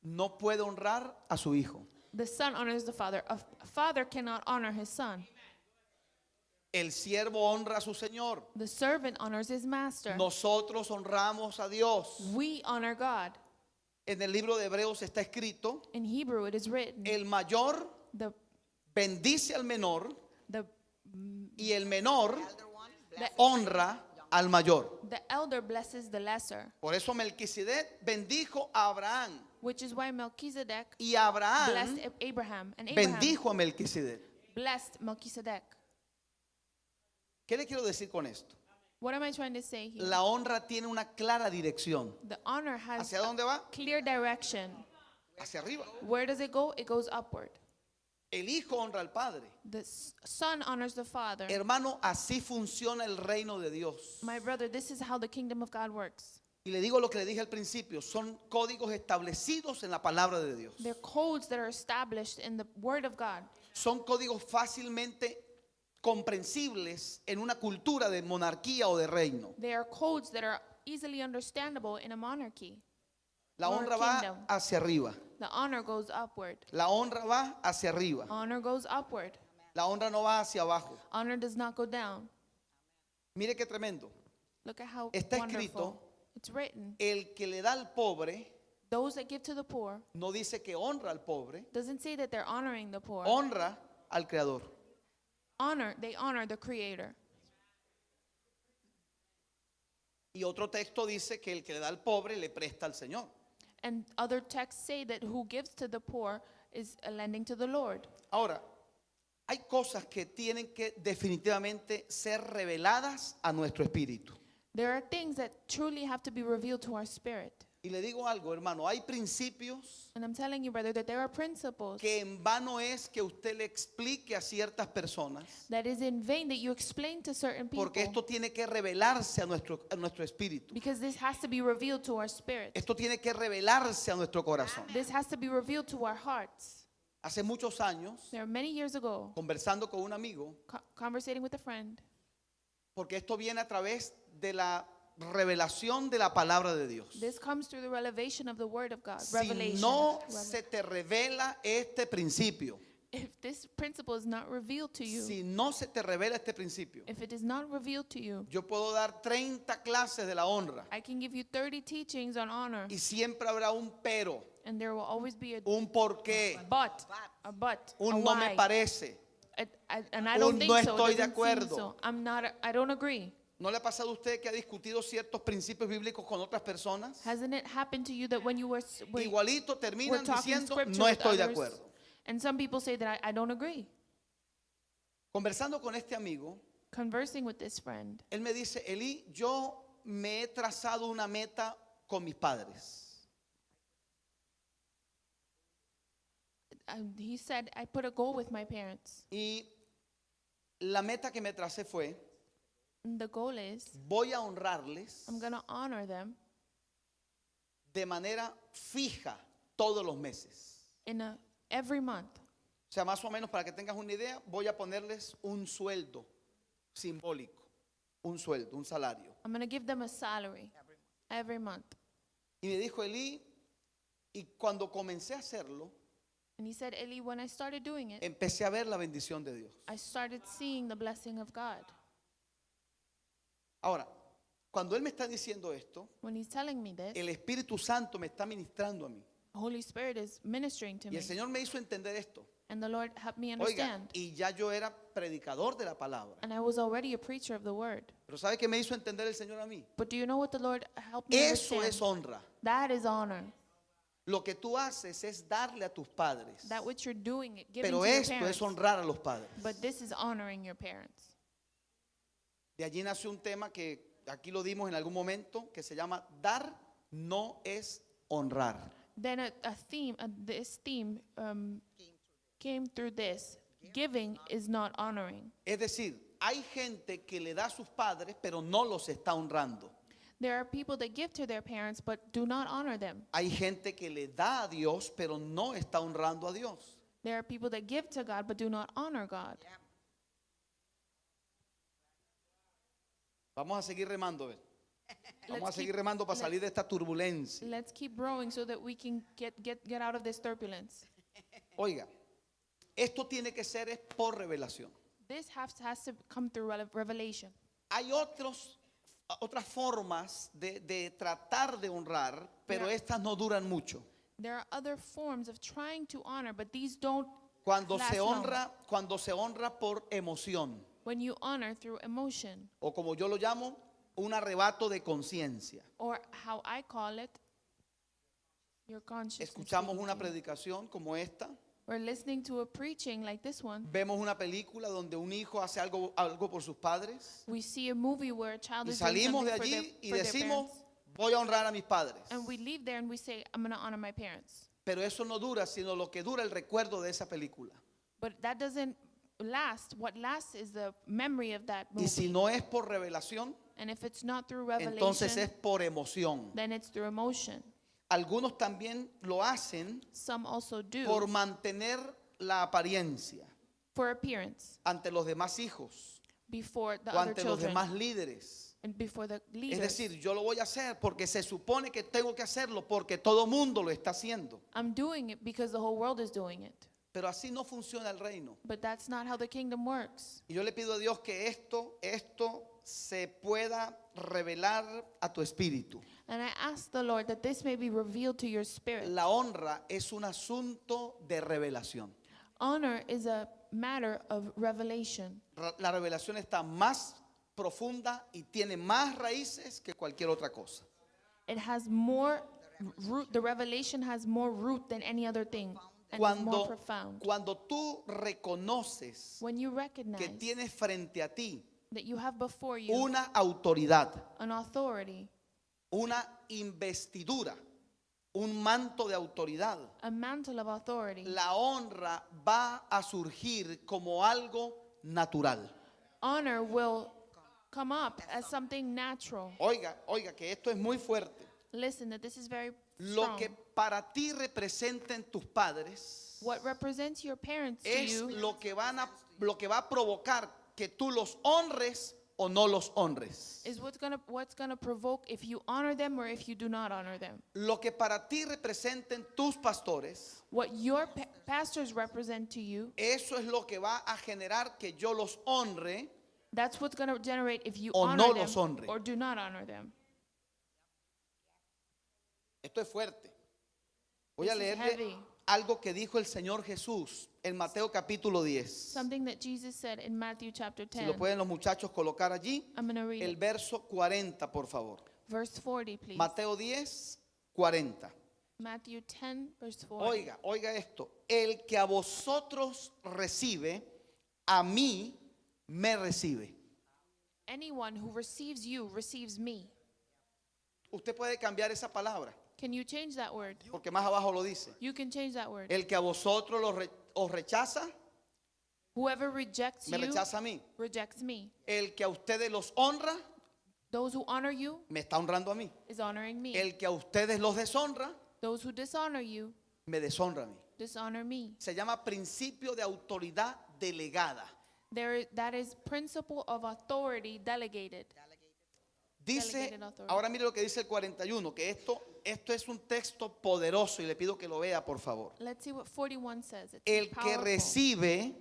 no puede honrar a su hijo. The son honors the father. A father cannot honor his son. El siervo honra a su señor. The servant honors his master. Nosotros honramos a Dios. We honor God. En el libro de Hebreos está escrito, In Hebrew, it is written, el mayor the, bendice al menor the, y el menor the, honra al mayor. the elder blesses the lesser, Por eso Melquisedec bendijo a Abraham which is why Melchizedek y Abraham blessed Abraham, and Abraham bendijo a Melquisedec. blessed Melchizedek. ¿Qué le quiero decir con esto? What am I trying to say here? La honra tiene una clara dirección. The honor has ¿Hacia dónde va? clear direction. Hacia arriba. Where does it go? It goes upward. El hijo honra al padre. The son honors the father. Hermano, así funciona el reino de Dios. My brother, this is how the kingdom of God works. Y le digo lo que le dije al principio, son códigos establecidos en la palabra de Dios. They're codes that are established in the word of God. Son códigos fácilmente comprensibles en una cultura de monarquía o de reino. They are codes that are easily understandable in a monarchy. La Or honra va kingdom. hacia arriba. The honor goes upward. La honra va hacia arriba. Honor goes upward. La honra no va hacia abajo. Honor does not go down. Mire qué tremendo. Look at how Está wonderful. escrito- It's written. El que le da al pobre Those that give to the poor no dice que honra al pobre, doesn't say that they're honoring the poor. honra al creador. Honor, they honor the creator. Y otro texto dice que el que le da al pobre le presta al Señor. And other texts say that who gives to the poor is lending to the Lord. Ahora, hay cosas que tienen que definitivamente ser reveladas a nuestro espíritu. There are things that truly have to be revealed to our spirit. Y le digo algo, hermano, hay principios And I'm telling you, brother, that there are principles que en vano es que usted le explique a ciertas personas, that is in vain that you explain to certain people porque esto tiene que revelarse a nuestro espíritu. because this has to be revealed to our spirit. Esto tiene que revelarse a nuestro corazón. This has to be revealed to our hearts. Hace muchos años, There are many years ago, conversando con un amigo, conversating with a friend, porque esto viene a través de la revelación de la palabra de Dios. this comes through the revelation of the Word of God. Si Revelation. no Revel- se te revela este principio, if this principle is not revealed to you, si no se te revela este principio, if it is not revealed to you, yo puedo dar 30 clases de la honra I can give you 30 teachings on honor, y siempre habrá un pero, and there will always be a un porqué, but, a but, a un no me why. parece. And I don't un think no so. estoy It de doesn't seem acuerdo. so. I'm not. I don't agree. ¿No le ha pasado a usted que ha discutido ciertos principios bíblicos con otras personas? Hasn't it happened to you that when you were, were, Igualito were terminan talking diciendo, scripture no with estoy de others, acuerdo. and some people say that I don't agree. Conversando con este amigo, Conversing with this friend, él me dice, Elí, yo me he trazado una meta con mis padres. he said, I put a goal with my parents. Y la meta que me tracé fue, And the goal is voy a honrarles I'm gonna honor them de manera fija todos los meses. in a every month. O sea, más o menos para que tengas una idea, voy a ponerles un sueldo simbólico, un sueldo, un salario. I'm gonna give them a salary every month. Y me dijo Elí, y cuando comencé a hacerlo, And he said, Eli, when I started doing it, empecé a ver la bendición de Dios. I started seeing the blessing of God. Ahora, cuando él me está diciendo esto, When he's telling me this, el Espíritu Santo me está ministrando a mí. the Holy Spirit is ministering to Y me. el Señor me hizo entender esto. And the Lord helped me Oiga, understand. y ya yo era predicador de la palabra. And I was already a preacher of the word. Pero ¿sabe qué me hizo entender el Señor a mí? But do you know what the Lord helped me Eso es understand? honra. That is honor. Lo que tú haces es darle a tus padres. That which you're doing, giving Pero to your esto es parents. honrar a los padres. But this is honoring your parents. De allí nació un tema que aquí lo dimos en algún momento, que se llama dar no es honrar. Then a theme, this theme came through this. Giving is not honoring. Es decir, hay gente que le da a sus padres, pero no los está honrando. There are people that give to their parents but do not honor them. Hay gente que le da a Dios, pero no está honrando a Dios. There are people that give to God but do not honor God. Vamos a seguir remando, a ver. Vamos a Let's seguir keep- remando para salir de esta turbulencia. Let's keep rowing so that we can get out of this turbulence. Oiga, esto tiene que ser es por revelación. This has to come through revelation. Hay otras formas de tratar de honrar, pero estas no duran mucho. There are other forms of trying to honor, but these don't Cuando last se long. honra, cuando se honra por emoción, When you honor through emotion, o como yo lo llamo, un arrebato de conciencia. or how I call it, your consciousness. Escuchamos speaking una to you. predicación como esta, We're listening to a preaching like this one. vemos una película donde un hijo hace algo por sus padres We see a movie where a child y is doing salimos de something allí y for their decimos, parents. voy a honrar a mis padres. And we leave there and we say, I'm going to honor my parents. Pero eso no dura, sino lo que dura el recuerdo de esa película. But that doesn't last. What lasts is the memory of that Y movie. si no es por revelación, And if it's not through entonces revelation, es por emoción. then it's through emotion. Algunos también lo hacen Some also do por mantener la apariencia for appearance ante los demás hijos before the o other ante los children demás líderes. and before the Es leaders. decir, yo lo voy a hacer porque se supone que tengo que hacerlo porque todo mundo lo está haciendo. I'm doing it because the whole world is doing it. Pero así no funciona el reino. But that's not how the kingdom works. Y yo le pido a Dios que esto se pueda revelar a tu espíritu. And I ask the Lord that this may be revealed to your spirit. La honra es un asunto de revelación. Honor is a matter of revelation. La revelación está más profunda y tiene más raíces que cualquier otra cosa. It has more root. The revelation has more root than any other thing, and is more Cuando, profound. cuando tú reconoces When you que recognize tienes frente a ti that you have before you una autoridad, an authority, una investidura, un manto de autoridad, a mantle of authority, la honra va a surgir como algo natural. honor will come up as something natural. Oiga, oiga, que esto es muy fuerte. Listen, that this is very Lo strong. que para ti representen tus padres What represents your parents to es you lo que va a provocar que tú los honres o no los honres. is what's gonna provoke if you honor them or if you do not honor them. Lo que para ti representen tus pastores, What your pastors represent to you, eso es lo que va a generar que yo los honre that's what's gonna generate if you O honor no them los honre. or do not honor them. Esto es fuerte. Voy a This is leerle heavy. algo que dijo el Señor Jesús en Mateo capítulo 10. Something that Jesus said in Matthew chapter Si lo 10. pueden los muchachos colocar allí, I'm going to read el it. verso 40, por favor. Verse 40, please. Mateo 10, 40. Matthew 10, verse 40. Oiga, oiga esto. El que a vosotros recibe, a mí me recibe. Anyone who receives you receives me. Usted puede cambiar esa palabra, Can you change that word? porque más abajo lo dice. You can change that word. El que a vosotros los os rechaza, Whoever rejects me you rechaza a mí. rejects me. El que a ustedes los honra, Those who honor you me está honrando a mí. is honoring me. El que a ustedes los deshonra, Those who dishonor you me deshonra a mí. dishonor me. Se llama principio de autoridad delegada. That is principle of authority delegated. Dice, Delegated authority. ahora mire lo que dice el 41, que esto es un texto poderoso y le pido que lo vea, por favor. Let's see what 41 says. It's El que powerful. recibe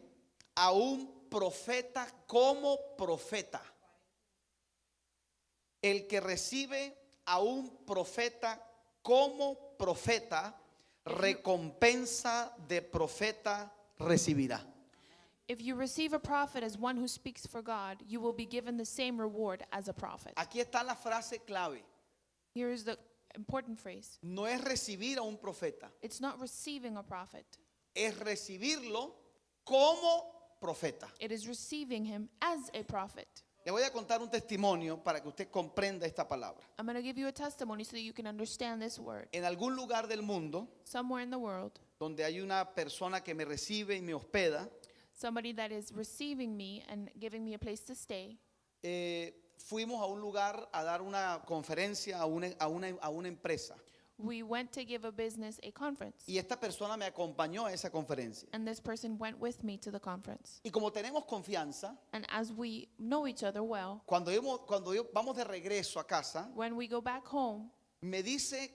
a un profeta como profeta. El que recibe a un profeta como profeta, recompensa de profeta recibirá. If you receive a prophet as one who speaks for God, you will be given the same reward as a prophet. Aquí está la frase clave. Here is the important phrase. No es recibir a un profeta, It's not receiving a prophet. es recibirlo como profeta. It is receiving him as a prophet. Le voy a contar un testimonio para que usted comprenda esta palabra. I'm going to give you a testimony so that you can understand this word. En algún lugar del mundo Somewhere in the world, donde hay una persona que me recibe y me hospeda, Somebody that is receiving me and giving me a place to stay. Eh, fuimos a un lugar a dar una conferencia a una, a una, a una empresa. We went to give a business a conference. Y esta persona me acompañó a esa conferencia. And this person went with me to the conference. Y como tenemos confianza, And as we know each other well, cuando, cuando vamos de regreso a casa, when we go back home, me dice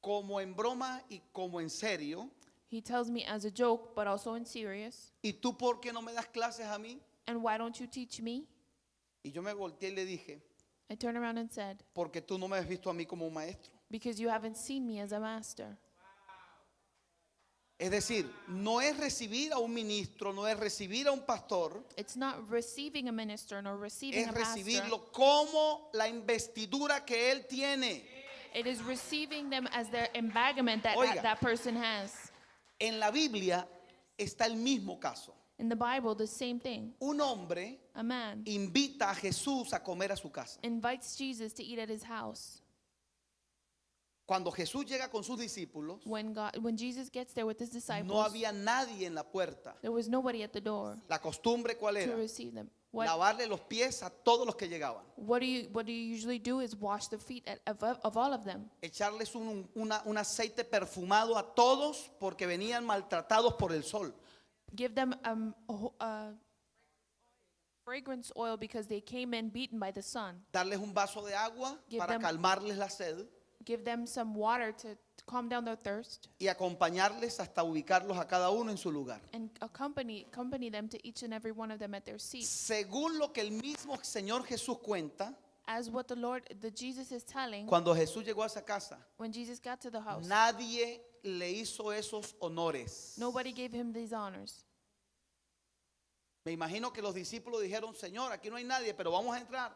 como en broma y como en serio, he tells me as a joke, but also in serious, ¿y tú por qué no me das clases a mí? and why don't you teach me? Y yo me volteé y le dije, I turned around and said, porque tú no me has visto a mí como un maestro. Because you haven't seen me as a master. Es decir, no es recibir a un ministro, no es recibir a un pastor, It's not receiving a minister nor receiving es a pastor. recibirlo como la investidura que él tiene. It is receiving them as their embodiment that, Oiga. that that person has. En la Biblia está el mismo caso. In the Bible, the same thing. Un hombre A man invita a Jesús a comer a su casa. invites Jesus to eat at his house. Cuando Jesús llega con sus discípulos, When Jesus gets there with his disciples, no había nadie en la puerta. there was nobody at the door La costumbre cuál to era? receive them. What, Lavarle los pies a todos los que llegaban. what do you usually do is wash the feet of all of them. Echarles un aceite perfumado a todos porque venían maltratados por el sol. Give them a fragrance oil because they came in beaten by the sun. Darles un vaso de agua Give para them- calmarles la sed Give them some water to calm down their thirst y acompañarles hasta ubicarlos a cada uno en su lugar. and accompany them to each and every one of them at their seat. Según lo que el mismo Señor Jesús cuenta, As what the Lord, the Jesus is telling, cuando Jesús llegó a esa casa, when Jesus got to the house, nadie le hizo esos honores. nobody gave him these honors. Me imagino que los discípulos dijeron, Señor, aquí no hay nadie, pero vamos a entrar.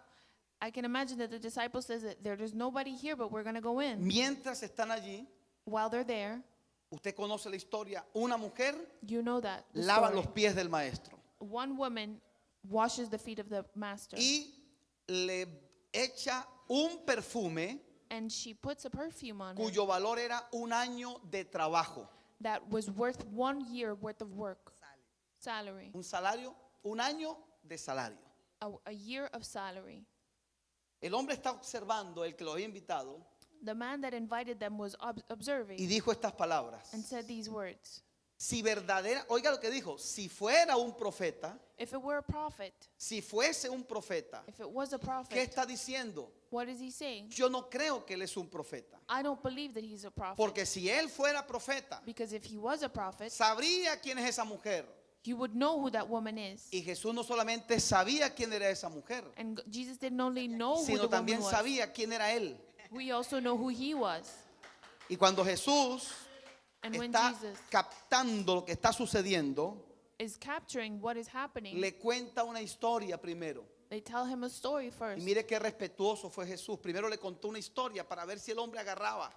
I can imagine that the disciple says that there's nobody here, but we're going to go in. Mientras están allí, While they're there, usted conoce la historia, una mujer you know that the lava story. los pies del maestro One woman washes the feet of the master, y le echa un perfume and she puts a perfume on him cuyo valor era un año de trabajo, that was worth one year worth of work, salary, un salario, un año de salario. a year of salary. El hombre está observando, el que lo había invitado, The man that invited them was observing y dijo estas palabras. and said these words. Si verdadera, oiga lo que dijo, si fuera un profeta, If it were a prophet, si fuese un profeta, if it was a ¿qué prophet, está diciendo? what is he saying? Yo no creo que él es un profeta. I don't believe that he's a prophet. Porque si él fuera profeta, Because if he was a prophet, sabría quién es esa mujer. he would know who that woman is. Y Jesús no solamente sabía quién era esa mujer, And Jesus didn't only know who sino the woman también was, sabía quién era él. we also know who he was. Y cuando Jesús And when está Jesus captando lo que está sucediendo, is capturing what is happening, le cuenta una historia primero. they tell him a story Y first. mire qué respetuoso fue Jesús. Primero le contó una historia para ver si el hombre agarraba.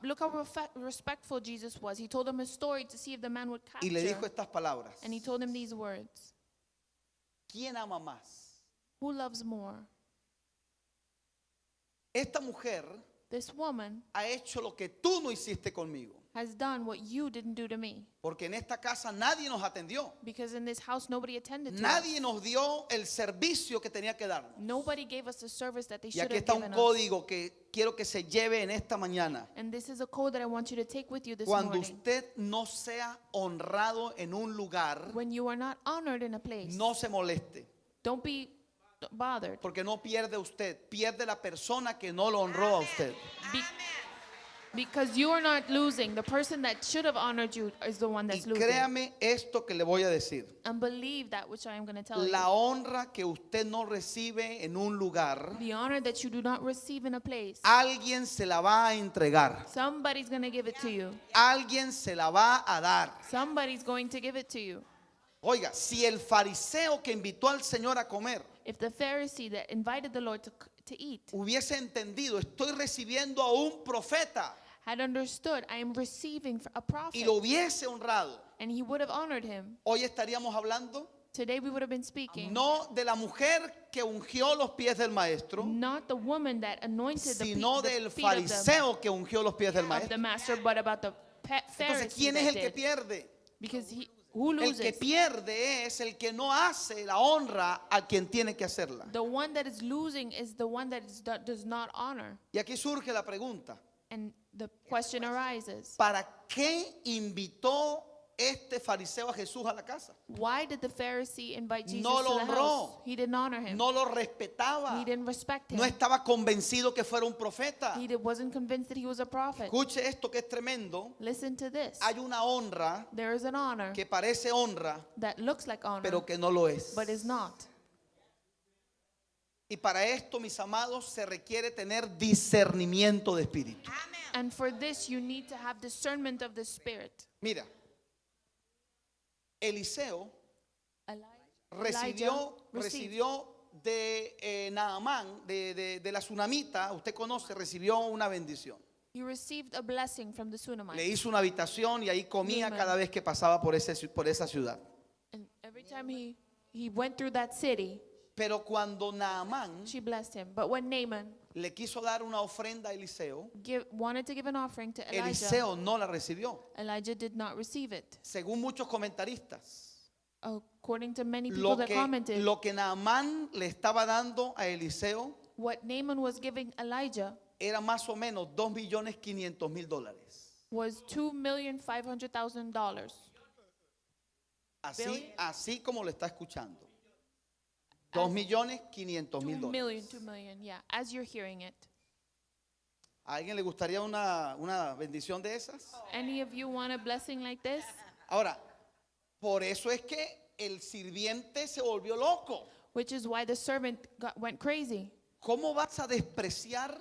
Look how respectful Jesus was. He told him a story to see if the man would Y le dijo capture. estas palabras. And he told him these words. ¿Quién ama más? Who loves more? Esta mujer This woman ha hecho lo que tú no hiciste conmigo. has done what you didn't do to me. Porque en esta casa nadie nos atendió. Because in this house, nobody attended to us. Nadie nos dio el servicio que tenía que darnos. Nobody gave us the service that they Y should aquí have está un given us. código que quiero que se lleve en esta mañana. And this is a code that I want you to take with you this Cuando morning. usted no sea honrado en un lugar, When you are not honored in a place, no se moleste. don't be bothered. Porque no pierde usted, pierde la persona que no lo honró a usted. Because you are not losing. The person that should have honored you is the one Y that's losing. créame esto que le voy a decir. And believe that which I am going to tell La you. honra que usted no recibe en un lugar, The honor that you do not receive in a place, alguien se la va a entregar. somebody's going to give it to you. Alguien se la va a dar. Somebody's going to give it to you. Oiga, si el fariseo que invitó al Señor a comer If the Pharisee that invited the Lord to eat hubiese entendido, estoy recibiendo a un profeta had understood, I am receiving a y prophet, lo hubiese honrado, and he would have honored him. hoy estaríamos hablando Today we would have been speaking no de la mujer que ungió los pies del maestro, not the woman that anointed sino the del feet of the, fariseo que ungió los pies del of the maestro. master, but about the Entonces, Pharisee ¿quién es that el que did. pierde? Because Who El que loses? pierde es el que no hace la honra a quien tiene que hacerla. The one that is losing is the one that is, that does not honor. Y aquí surge la pregunta, And the question arises ¿para qué invitó este fariseo a Jesús a la casa? why did the Pharisee invite Jesus No lo to the house? honró. He didn't honor him, No lo respetaba. he didn't respect him, No estaba convencido que fuera un profeta. he wasn't convinced that he was a prophet. Escuche esto que es tremendo. Listen to this. Hay una honra There is an honor que parece honra, that looks like honor, pero que no lo es. but is not. Y para esto, mis amados, se requiere tener discernimiento de espíritu. And for this, you need to have discernment of the spirit. Mira, Eliseo Elijah recibió, received. recibió de Naamán, de la tsunamita, usted conoce, recibió una bendición. He received a blessing from the Sunamite. Le hizo una habitación y ahí comía Amén. cada vez que pasaba por esa ciudad. And every time he went through that city, Pero cuando Naamán she blessed him. But when Naaman le quiso dar una ofrenda a Eliseo, wanted to give an offering to Elijah, Eliseo no la recibió. Elijah did not receive it. Según muchos comentaristas, According to many people lo that que, commented, lo que Naamán le estaba dando a Eliseo what Naaman was giving Elijah era más o menos 2.500.000 dólares. was $2,500,000. Así, Billion. así como lo está escuchando. 2.500.000 2 dólares. million, 2 million, yeah, as you're hearing it. ¿A alguien le gustaría una bendición de esas? Any of you want a blessing like this? Ahora, por eso es que el sirviente se volvió loco. Which is why the servant went crazy. ¿Cómo vas a despreciar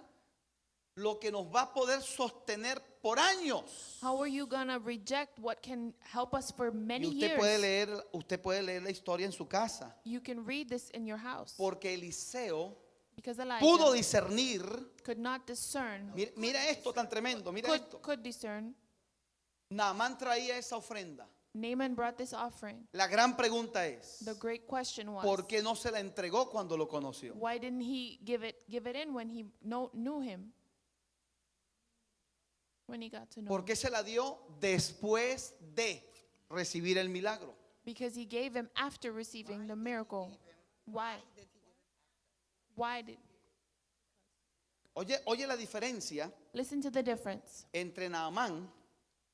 lo que nos va a poder sostener por años? How are you gonna reject what can help us for Y many usted years? puede leer, usted puede leer la historia en su casa, You can read this in your house. porque Eliseo Because Elijah pudo discernir. could not discern, Mira, mira esto tan tremendo, mira esto. could discern. Naamán traía esa ofrenda. Naaman brought this offering. La gran pregunta es, The great question was, ¿por qué no se la entregó cuando lo conoció? why didn't he give it in when he knew him? When he got to know ¿Por him. qué se la dio después de recibir el milagro? Because he gave him after receiving the miracle. Why? Why did Oye, oye la diferencia Listen to the difference entre Naamán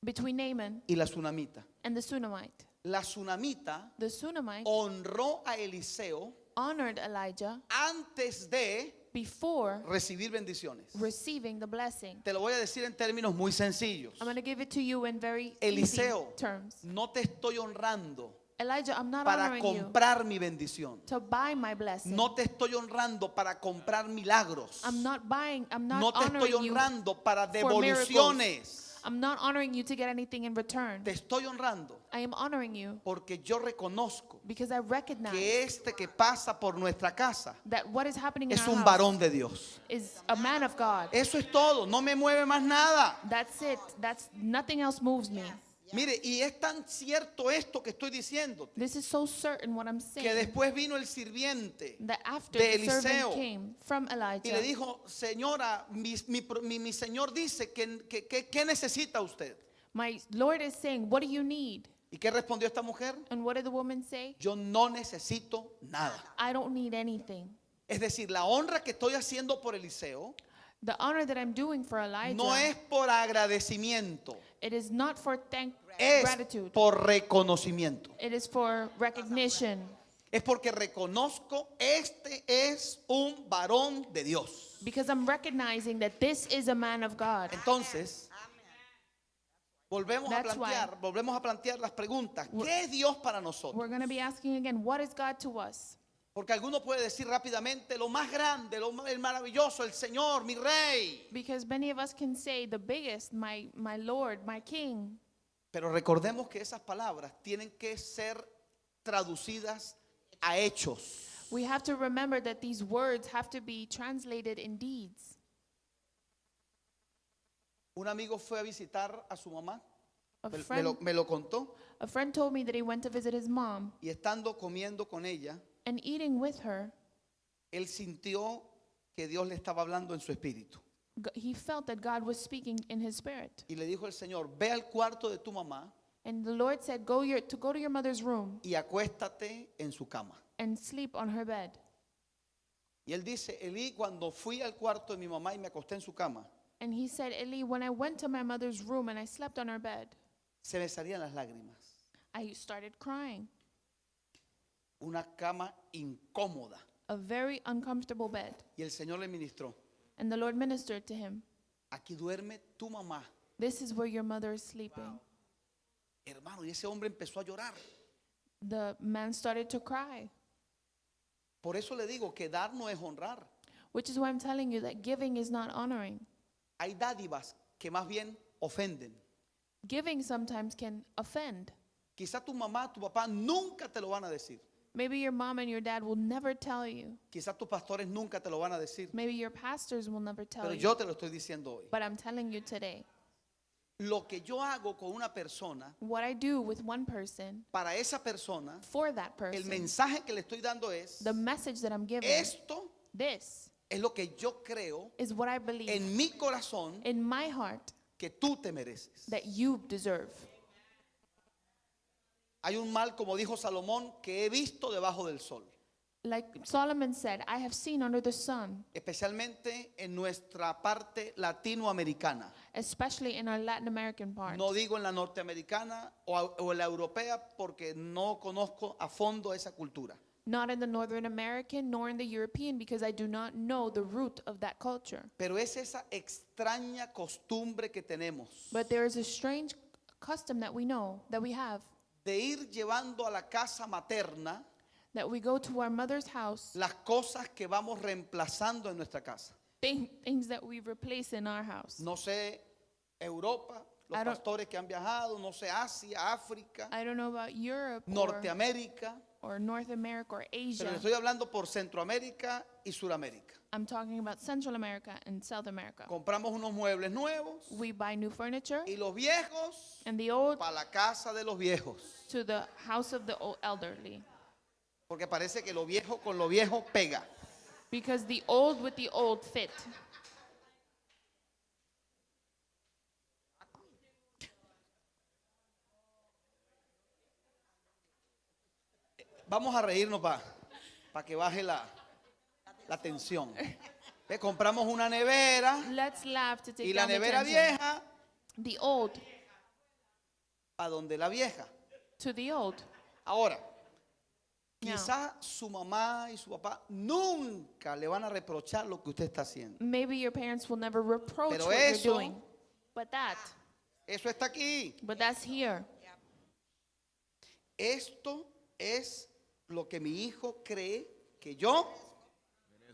between Naaman y la tsunamita. and the Sunamite. La tsunamita The Sunamite honró a Eliseo honored Elijah antes de before recibir bendiciones. receiving the blessing. Te lo voy a decir en términos muy sencillos. I'm going to give it to you in very easy Eliseo, terms. no te estoy honrando Elijah, I'm not para honoring you comprar mi bendición. to buy my blessing. No te estoy honrando para comprar milagros. I'm not buying, I'm not No te estoy honoring you. honrando para for miracles. devoluciones. I'm not honoring you to get anything in return. Te estoy honrando I am honoring you porque yo reconozco because I recognize que este que pasa por nuestra casa that what is happening in es our un house varón de Dios. is a man of God. Eso es todo, no me mueve más nada. That's it. That's nothing else moves me. Mire, y es tan cierto esto que estoy diciendo, This is so certain what I'm que saying. después vino el sirviente That after de the servant Eliseo came from y le Elijah dijo, señora, mi señor dice que necesita usted. My Lord is saying, What do you need? ¿Y qué respondió esta mujer? And what did the woman say? Yo no necesito nada. I don't need anything. Es decir, la honra que estoy haciendo por Eliseo The honor that I'm doing for Elijah, no es por agradecimiento, it is not for thank es gratitude. por reconocimiento. It is for recognition. Es porque reconozco este es un varón de Dios. Because I'm recognizing that this is a man of God. Entonces, volvemos a That's why. plantear, volvemos a plantear las preguntas. ¿Qué es Dios para nosotros? We're going to be asking again, what is God to us? Porque alguno puede decir rápidamente lo más grande, el maravilloso, el Señor, mi rey. Because many of us can say the biggest, my Lord, my King. Pero recordemos que esas palabras tienen que ser traducidas a hechos. We have to remember that these words have to be translated in deeds. Un amigo fue a visitar a su mamá, A me, me friend, lo, me lo contó, a friend told me that he went to visit his mom y estando comiendo con ella, and eating with her, él sintió que Dios le estaba hablando en su espíritu. he felt that God was speaking in his spirit. Y le dijo el Señor, ve al cuarto de tu mamá And the Lord said, go, your, to go to your mother's room y acuéstate en su cama. and sleep on her bed. Y él dice, Elí, cuando fui al cuarto de mi mamá y me acosté en su cama, And he said, Eli, when I went to my mother's room and I slept on her bed, se me salían las lágrimas. I started crying. Una cama incómoda. A very uncomfortable bed. Y el Señor le ministró, And the Lord ministered to him. aquí duerme tu mamá. This is where your mother is sleeping. Hermano, y ese hombre empezó a llorar. The man started to cry, Por eso le digo que dar no es honrar. which is why I'm telling you that giving is not honoring. Hay dádivas que más bien ofenden. Giving sometimes can offend. Quizá tu mamá, tu papá nunca te lo van a decir. Maybe your mom and your dad will never tell you. Quizá tus pastores nunca te lo van a decir. Maybe your pastors will never tell Pero you. yo te lo estoy diciendo hoy. But I'm telling you today, Lo que yo hago con una persona, what I do with one person, para esa persona, for that el person, mensaje que le estoy dando es, the message that I'm giving, esto this es lo que yo creo is what I believe en mi corazón in my heart que tú te mereces. that you deserve. Hay un mal, como dijo Salomón, que he visto debajo del sol, Like Solomon said, I have seen under the sun, especialmente en nuestra parte latinoamericana. especially in our Latin American part. No digo en la norteamericana o, o en la europea porque no conozco a fondo esa cultura. Not in the Northern American nor in the European because I do not know the root of that culture. Pero es esa extraña costumbre que tenemos But there is a strange custom that we know, that we have, de ir llevando a la casa materna that we go to our mother's house, las cosas que vamos reemplazando en nuestra casa. things that we replace in our house. No sé Europa, los I don't- pastores que han viajado, no sé Asia, África, I don't know about Europe or, Norteamérica, or North America or pero Asia. le estoy hablando por Centroamérica y Suramérica. I'm talking about Central America and South America. Compramos unos muebles nuevos We buy new furniture y los viejos and the old para la casa de los viejos. to the house of the old elderly. Porque parece que lo viejo con lo viejo pega. Because the old with the old fit. Vamos a reírnos para que baje la, la tensión. Ve, compramos una nevera Let's laugh to take y la down the nevera tension. vieja The old a donde la vieja. to the old. Ahora, Now. quizá su mamá y su papá nunca le van a reprochar lo que usted está haciendo. Maybe your parents will never reproach Pero what eso- you're doing. But that, Eso está aquí. but that's here. Esto es lo que mi hijo cree que yo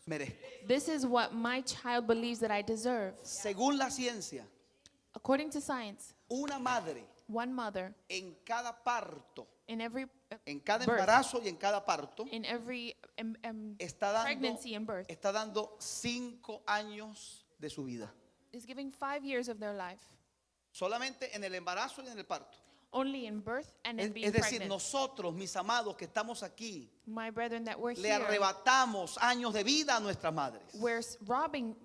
merezco. This is what my child believes that I deserve. Según la ciencia, According to science, una madre one mother en cada parto, in every en cada birth, embarazo y en cada parto, in every está dando, pregnancy and birth, está dando cinco años de su vida. is giving 5 years of their life. Solamente en el embarazo y en el parto. Only in birth and in Es, being es decir, pregnant. nosotros, mis amados que estamos aquí, My brethren that we're le here, arrebatamos años de vida a nuestras madres. we're robbing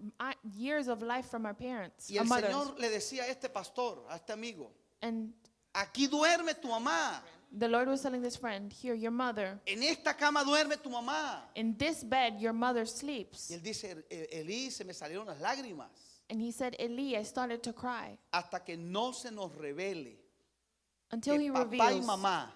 years of life from our parents, Y our el mothers. Señor le decía a este pastor, a este amigo, And aquí duerme tu mamá, the Lord was telling this friend, here, your mother, en esta cama duerme tu mamá. in this bed, your mother sleeps. Y él dice, "E- Elí, se me salieron las lágrimas. And he said, Eli, I started to cry Hasta que no se nos revele until que he papá y reveals mamá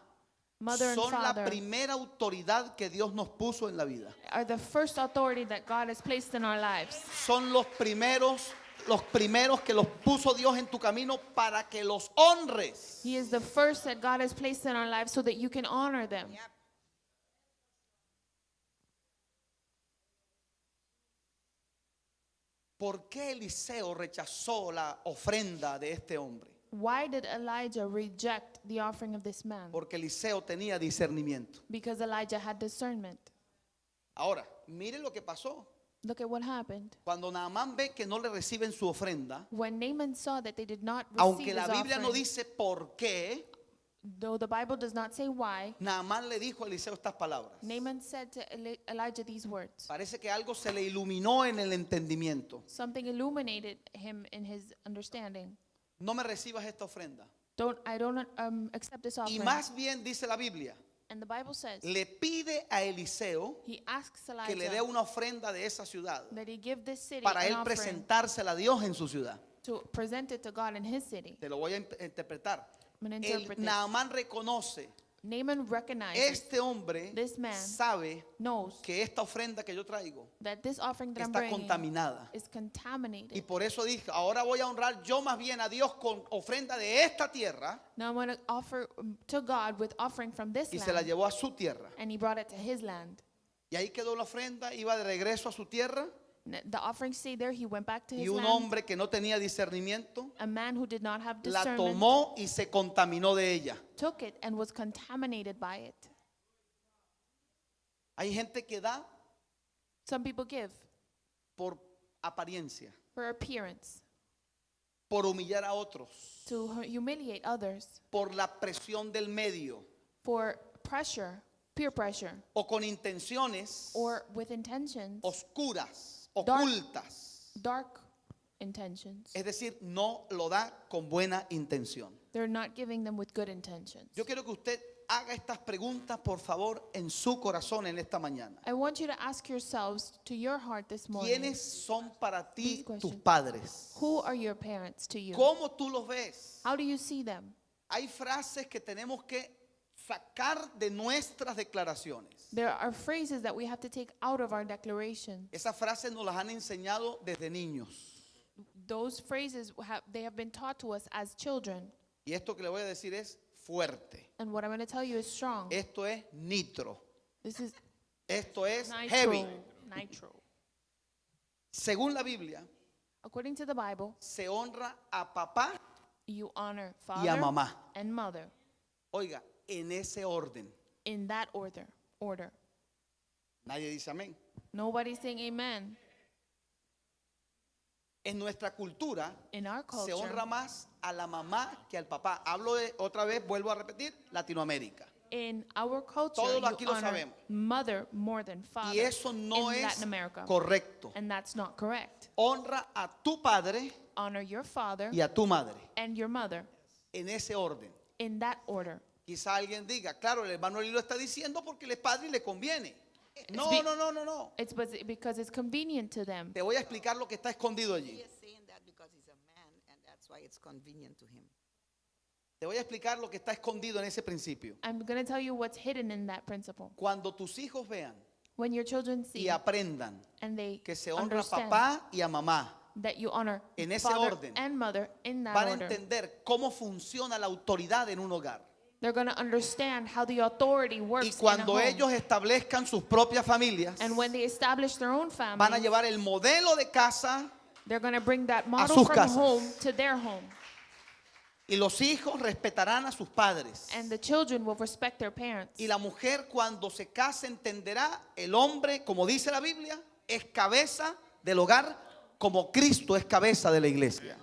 mother and son la father primera autoridad que Dios nos puso en la vida. are the first authority that God has placed in our lives. Son los primeros que los puso Dios en tu camino para que los honres. He is the first that God has placed in our lives so that you can honor them. ¿Por qué Eliseo rechazó la ofrenda de este hombre? Why did Elijah reject the offering of this man? Porque Eliseo tenía discernimiento. Because Elijah had discernment. Ahora, miren lo que pasó. Look at what happened. Cuando Naamán ve que no le reciben su ofrenda, When Naaman saw that they did not receive aunque la his Biblia no offering, dice por qué, though the Bible does not say why, Naamán le dijo a Eliseo estas palabras. Naaman said to Elijah these words. Parece que algo se le iluminó en el entendimiento. Something illuminated him in his understanding. No me recibas esta ofrenda. Don't I don't um, accept this Y offering. más bien dice la Biblia, And the Bible says le pide a Eliseo he asks que le dé Elijah una ofrenda de esa ciudad that he give this city para an él offering presentársela a Dios en su ciudad. to present it to God in his city. Te lo voy a interpretar. I'm gonna El interpret this. Naamán reconoce, Naaman recognizes, este hombre This man sabe knows que esta ofrenda que yo traigo that this offering that I'm está bringing contaminada. is contaminated. Y por eso dije, ahora voy a honrar yo más bien a Dios con ofrenda de esta tierra. Now I'm going to offer to God with offering from this Y se la land. llevó a su tierra. And he brought it to his land. Y ahí quedó la ofrenda, iba de regreso a su tierra. The offering stayed there. He went back to Y his un land. hombre que no tenía discernimiento A man who did not have la discernment tomó y se contaminó de ella. took it and was contaminated by it. Hay gente que da Some people give por apariencia, for appearance, por humillar a otros, to humiliate others, por la presión del medio for pressure, peer pressure, o con intenciones or with intentions, oscuras, Dark. ocultas. dark intentions. Es decir, no lo da con buena intención. They're not giving them with good intentions. Yo quiero que usted haga estas preguntas, por favor, en su corazón en esta mañana. I want you to ask yourselves to your heart this morning. ¿Quiénes son para ti These tus questions. padres? Who are your parents to you? ¿Cómo tú los ves? How do you see them? Hay frases que tenemos que sacar de nuestras declaraciones. There are phrases that we have to take out of our declaration. Esas frases nos las han enseñado desde niños. Those phrases have, they have been taught to us as children. Y esto que le voy a decir es fuerte. And what I'm going to tell you is strong. Esto es nitro. This is Esto es nitro. heavy. Nitro. Según la Biblia, According to the Bible, se honra a papá you honor y a father mamá. and mother Oiga, en ese orden. in that order. Order. Nadie dice amén. Nobody's saying amen. En nuestra cultura In our se culture, honra más a la mamá que al papá. Hablo de otra vez, vuelvo a repetir, Latinoamérica. in our culture, Todos you aquí lo honor sabemos. mother more than father. Y eso no in es Latin America. correcto. And that's not correct. Honra a tu padre Honor your father y a tu madre and your mother en ese orden. in that order. Quizá alguien diga, claro, el hermano Eli lo está diciendo porque él es padre y le conviene. No, be- no, no, no, no. It's because it's convenient to them. Te voy a explicar lo que está escondido He allí. is saying that because he's a man and that's why it's convenient to him. Te voy a explicar lo que está escondido en ese principio. I'm going to tell you what's hidden in that principle. Cuando tus hijos vean When your children see y aprendan and they que se honra a understand papá y a mamá, that you honor en ese father orden, and mother in that van a order, entender cómo funciona la autoridad en un hogar. they're going to understand how the authority works Y in a cuando home. ellos establezcan sus propias familias, And when they establish their own van a families, llevar el modelo de casa they're going to bring that model sus from casas. home to their home. y los hijos respetarán a sus padres. And the children will respect their parents. Y la mujer cuando se case entenderá, el hombre, como dice la Biblia, es cabeza del hogar, como Cristo es cabeza de la iglesia.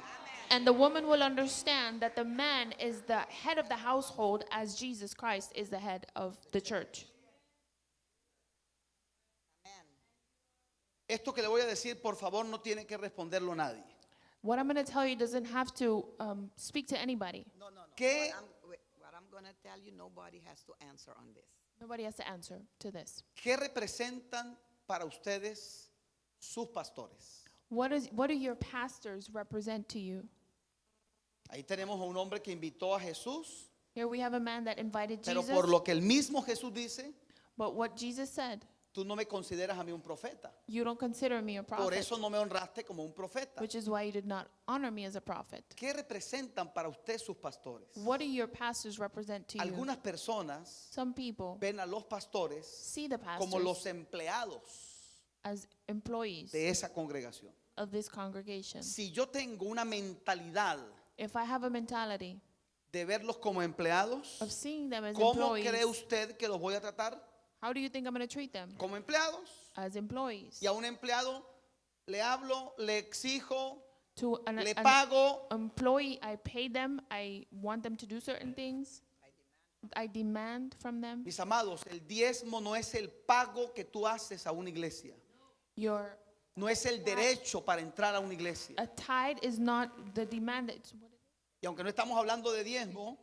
And the woman will understand that the man is the head of the household as Jesus Christ is the head of the church. Esto que le voy a decir, por favor, no tiene que responderlo nadie. What I'm going to tell you doesn't have to speak to anybody. No, no, no. ¿Qué? What I'm, wait, what I'm going to tell you, nobody has to answer on this. Nobody has to answer to this. ¿Qué representan para ustedes sus pastores? What do your pastors represent to you? Ahí tenemos a un hombre que invitó a Jesús, Here we have a man that invited pero Jesus, por lo que el mismo Jesús dice, but what Jesus said, tú no me consideras a mí un profeta. you don't consider me a Por prophet, eso no me honraste como un profeta. which is why you did not honor me as a prophet. ¿Qué representan para usted sus pastores? What do your pastors represent to you? Algunas personas Some people ven a los pastores see the como pastors los empleados as employees de esa congregación. of this congregation. Si yo tengo una mentalidad If I have a mentality de verlos como empleados, of seeing them as ¿cómo employees, cree usted que los voy a tratar? how do you think I'm going to treat them? Como empleados. As employees. Y a un empleado le hablo, le exijo, To an, le an pago. employee, I pay them, I want them to do certain things. I demand from them. Mis amados, el diezmo no es el pago que tú haces a una iglesia. Your No es el derecho para entrar a una iglesia. a tithe is not the demand. It's what Y aunque no estamos hablando de diezmo,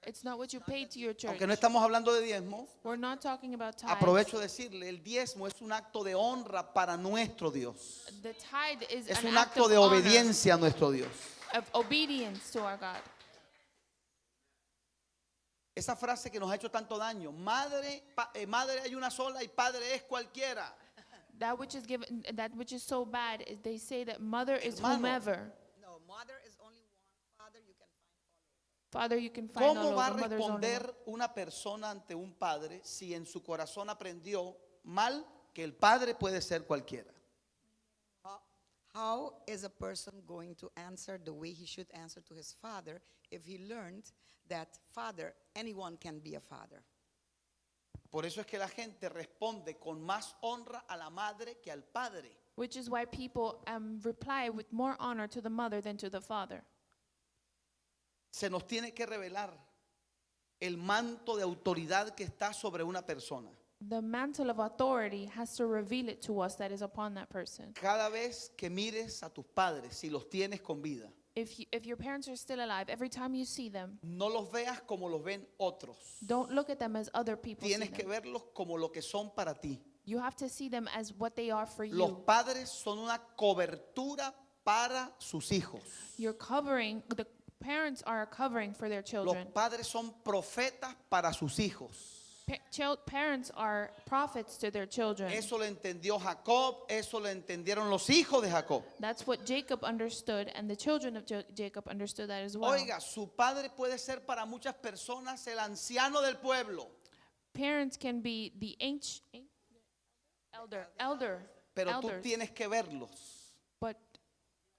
It's not what you pay to your church. aunque no estamos hablando de diezmo, We're not talking about tithes. aprovecho de decirle, el diezmo es un acto de honra para nuestro Dios. The tithe is Es an un act acto of de honor, obediencia a nuestro Dios. of obedience to our God. Esa frase que nos ha hecho tanto daño, madre, madre hay una sola y padre es cualquiera. That which is given, that which is so bad, is they say that mother is Hermano. whomever. No, mother is only one, father you can find. Father, you can find all ¿Cómo va a over. Mother's only one. responder una persona ante un padre si en su corazón aprendió mal que el padre puede ser cualquiera? How is a person going to answer the way he should answer to his father if he learned that father, anyone can be a father? Por eso es que la gente responde con más honra a la madre que al padre. Which is why people reply with more honor to the mother than to the father. Se nos tiene que revelar el manto de autoridad que está sobre una persona. The mantle of authority has to reveal it to us that is upon that person. Cada vez que mires a tus padres, si los tienes con vida, If your parents are still alive, every time you see them, no los veas como los ven otros. don't look at them as other people see Tienes que them. verlos como lo que son para ti. You have to see them as what they are for Los you. padres son una cobertura para sus hijos. You're covering, the parents are a covering for their Los children. padres son profetas para sus hijos. Parents are prophets to their children. Eso lo entendió Jacob, eso lo entendieron los hijos de Jacob. That's what Jacob understood, and the children of Jacob understood that as well. Oiga, su padre puede ser para muchas personas el anciano del pueblo, Parents can be the ancient, elder, elder, pero tú elders, tienes que verlos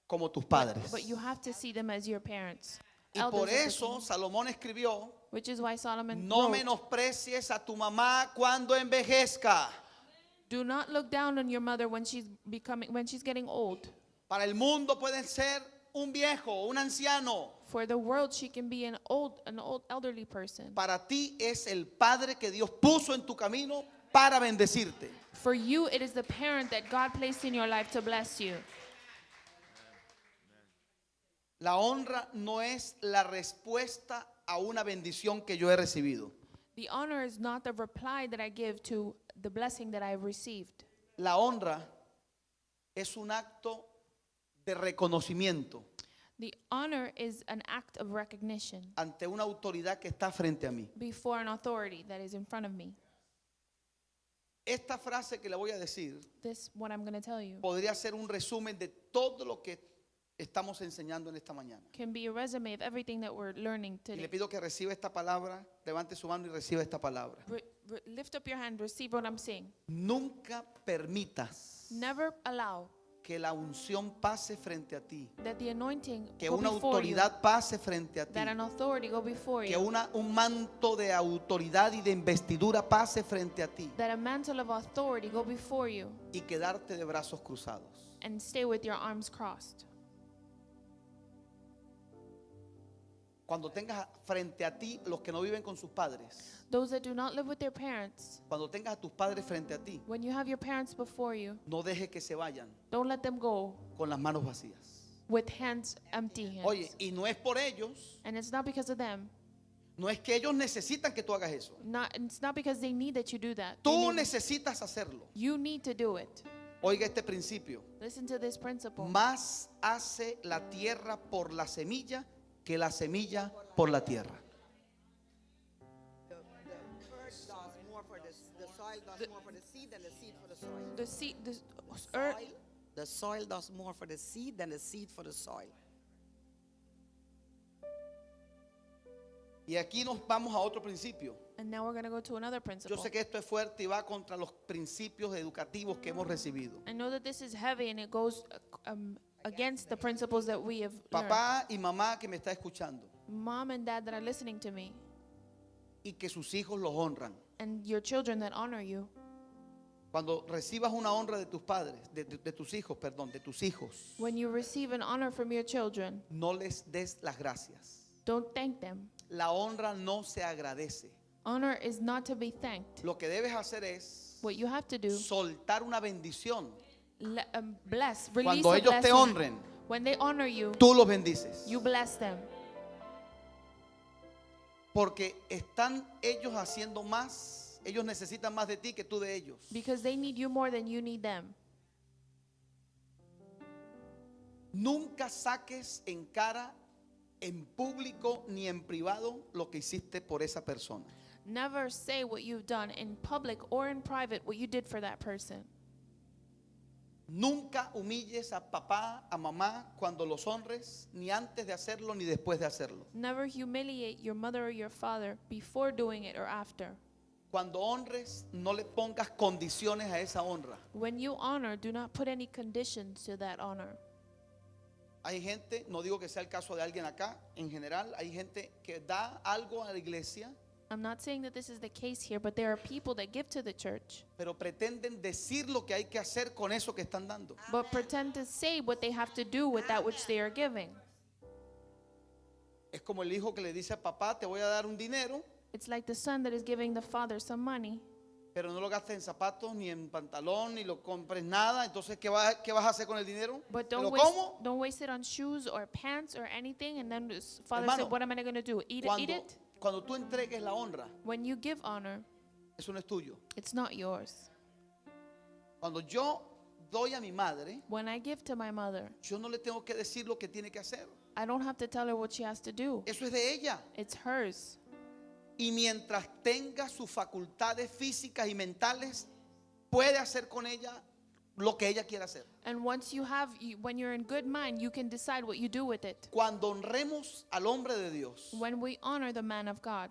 como tus padres. but you have to see them as your parents. Y Elders por of the eso kingdom. Salomón escribió, Which is why Solomon no wrote, menosprecies a tu mamá cuando envejezca. Do not look down on your mother when she's becoming, when she's getting old. Para el mundo pueden ser un viejo, un anciano. For the world, she can be an old elderly person. Para ti es el padre que Dios puso en tu camino para bendecirte. For you, it is the parent that God placed in your life to bless you. La honra no es la respuesta a una bendición que yo he recibido. The honor is not the reply that I give to the blessing that I've received. La honra es un acto de reconocimiento The honor is an act of recognition ante una autoridad que está frente a mí. before an authority that is in front of me. Esta frase que le voy a decir This, what I'm going to tell you, podría ser un resumen de todo lo que estamos enseñando en esta mañana. can be a resume of everything that we're learning Y le today. pido que reciba esta palabra, levante su mano y reciba esta palabra. Lift up your hand, receive what I'm saying. Nunca permitas Never allow que la unción pase frente a ti, that the anointing que go una before you, autoridad pase frente a ti, that an authority go before que you, un manto de autoridad y de investidura pase frente a ti that a mantle of authority go before you y quedarte de brazos cruzados. and stay with your arms crossed. Cuando tengas frente a ti los que no viven con sus padres, Those that do not live with their parents, cuando tengas a tus padres frente a ti, when you have your parents before you, no dejes que se vayan don't let them go con las manos vacías. with hands empty hands. Oye, y no es por ellos, And it's not because of them. no es que ellos necesitan que tú hagas eso. Not it's not because they need that you do that. They Tú need- necesitas hacerlo. you need to do it. Oiga este principio. Listen to this principle. Más hace la tierra por la semilla que la semilla por la tierra. The earth does more for the soil does more for the seed than the seed for the soil. The seed, the earth, The soil does more for the seed than the seed for the soil. Y aquí nos vamos a otro principio. And now we're going to go to another Yo principle. sé que esto es fuerte y va contra los principios educativos que hemos recibido. I know that this is heavy and it goes against the principles that we have learned. Papá y mamá que me está escuchando Mom and dad that are listening to me, y que sus hijos los honran. and your children that honor you. Cuando recibas una honra de tus padres, de tus hijos, perdón, de tus hijos, When you receive an honor from your children, no les des las gracias. don't thank them. La honra no se agradece. Honor is not to be thanked. Lo que debes hacer es What you have to do, soltar una bendición. bless, release Cuando a ellos te blessing. honren, When they honor you, tú los bendices. you bless them. Porque están ellos haciendo más, ellos necesitan más de ti que tú de ellos. Because they need you more than you need them. Nunca saques en cara, en público ni en privado, lo que hiciste por esa persona. Never say what you've done in public or in private, what you did for that person. Nunca humilles a papá, a mamá cuando los honres, ni antes de hacerlo ni después de hacerlo. Never humiliate your mother or your father before doing it or after. Cuando honres, no le pongas condiciones a esa honra. When you honor, do not put any conditions to that honor. Hay gente, no digo que sea el caso de alguien acá, en general, hay gente que da algo a la iglesia, I'm not saying that this is the case here, but there are people that give to the church, pero pretenden decir lo que hay que hacer con eso que están dando. but pretend to say what they have to do with that which they are giving. Es como el hijo que le dice a papá, te voy a dar un dinero, It's like the son that is giving the father some money, pero no lo gastes en zapatos, ni en pantalón, ni lo compres nada. Entonces, ¿qué vas, qué vas a hacer con el dinero? but ¿Me don't lo waste, como? don't waste it on shoes or pants or anything. And then the father Hermano, said, What am I going to do? Eat it, eat Cuando, it? cuando tú entregues la honra, When you give honor, eso no es tuyo. it's not yours. Cuando yo doy a mi madre, When I give to my mother, yo no le tengo que decir lo que tiene que hacer. I don't have to tell her what she has to do. Eso es de ella. It's hers. Y mientras tenga sus facultades físicas y mentales, puede hacer con ella lo que ella quiera hacer. And once you have, you, when you're in good mind, you can decide what you do with it. Cuando honremos al hombre de Dios, When we honor the man of God,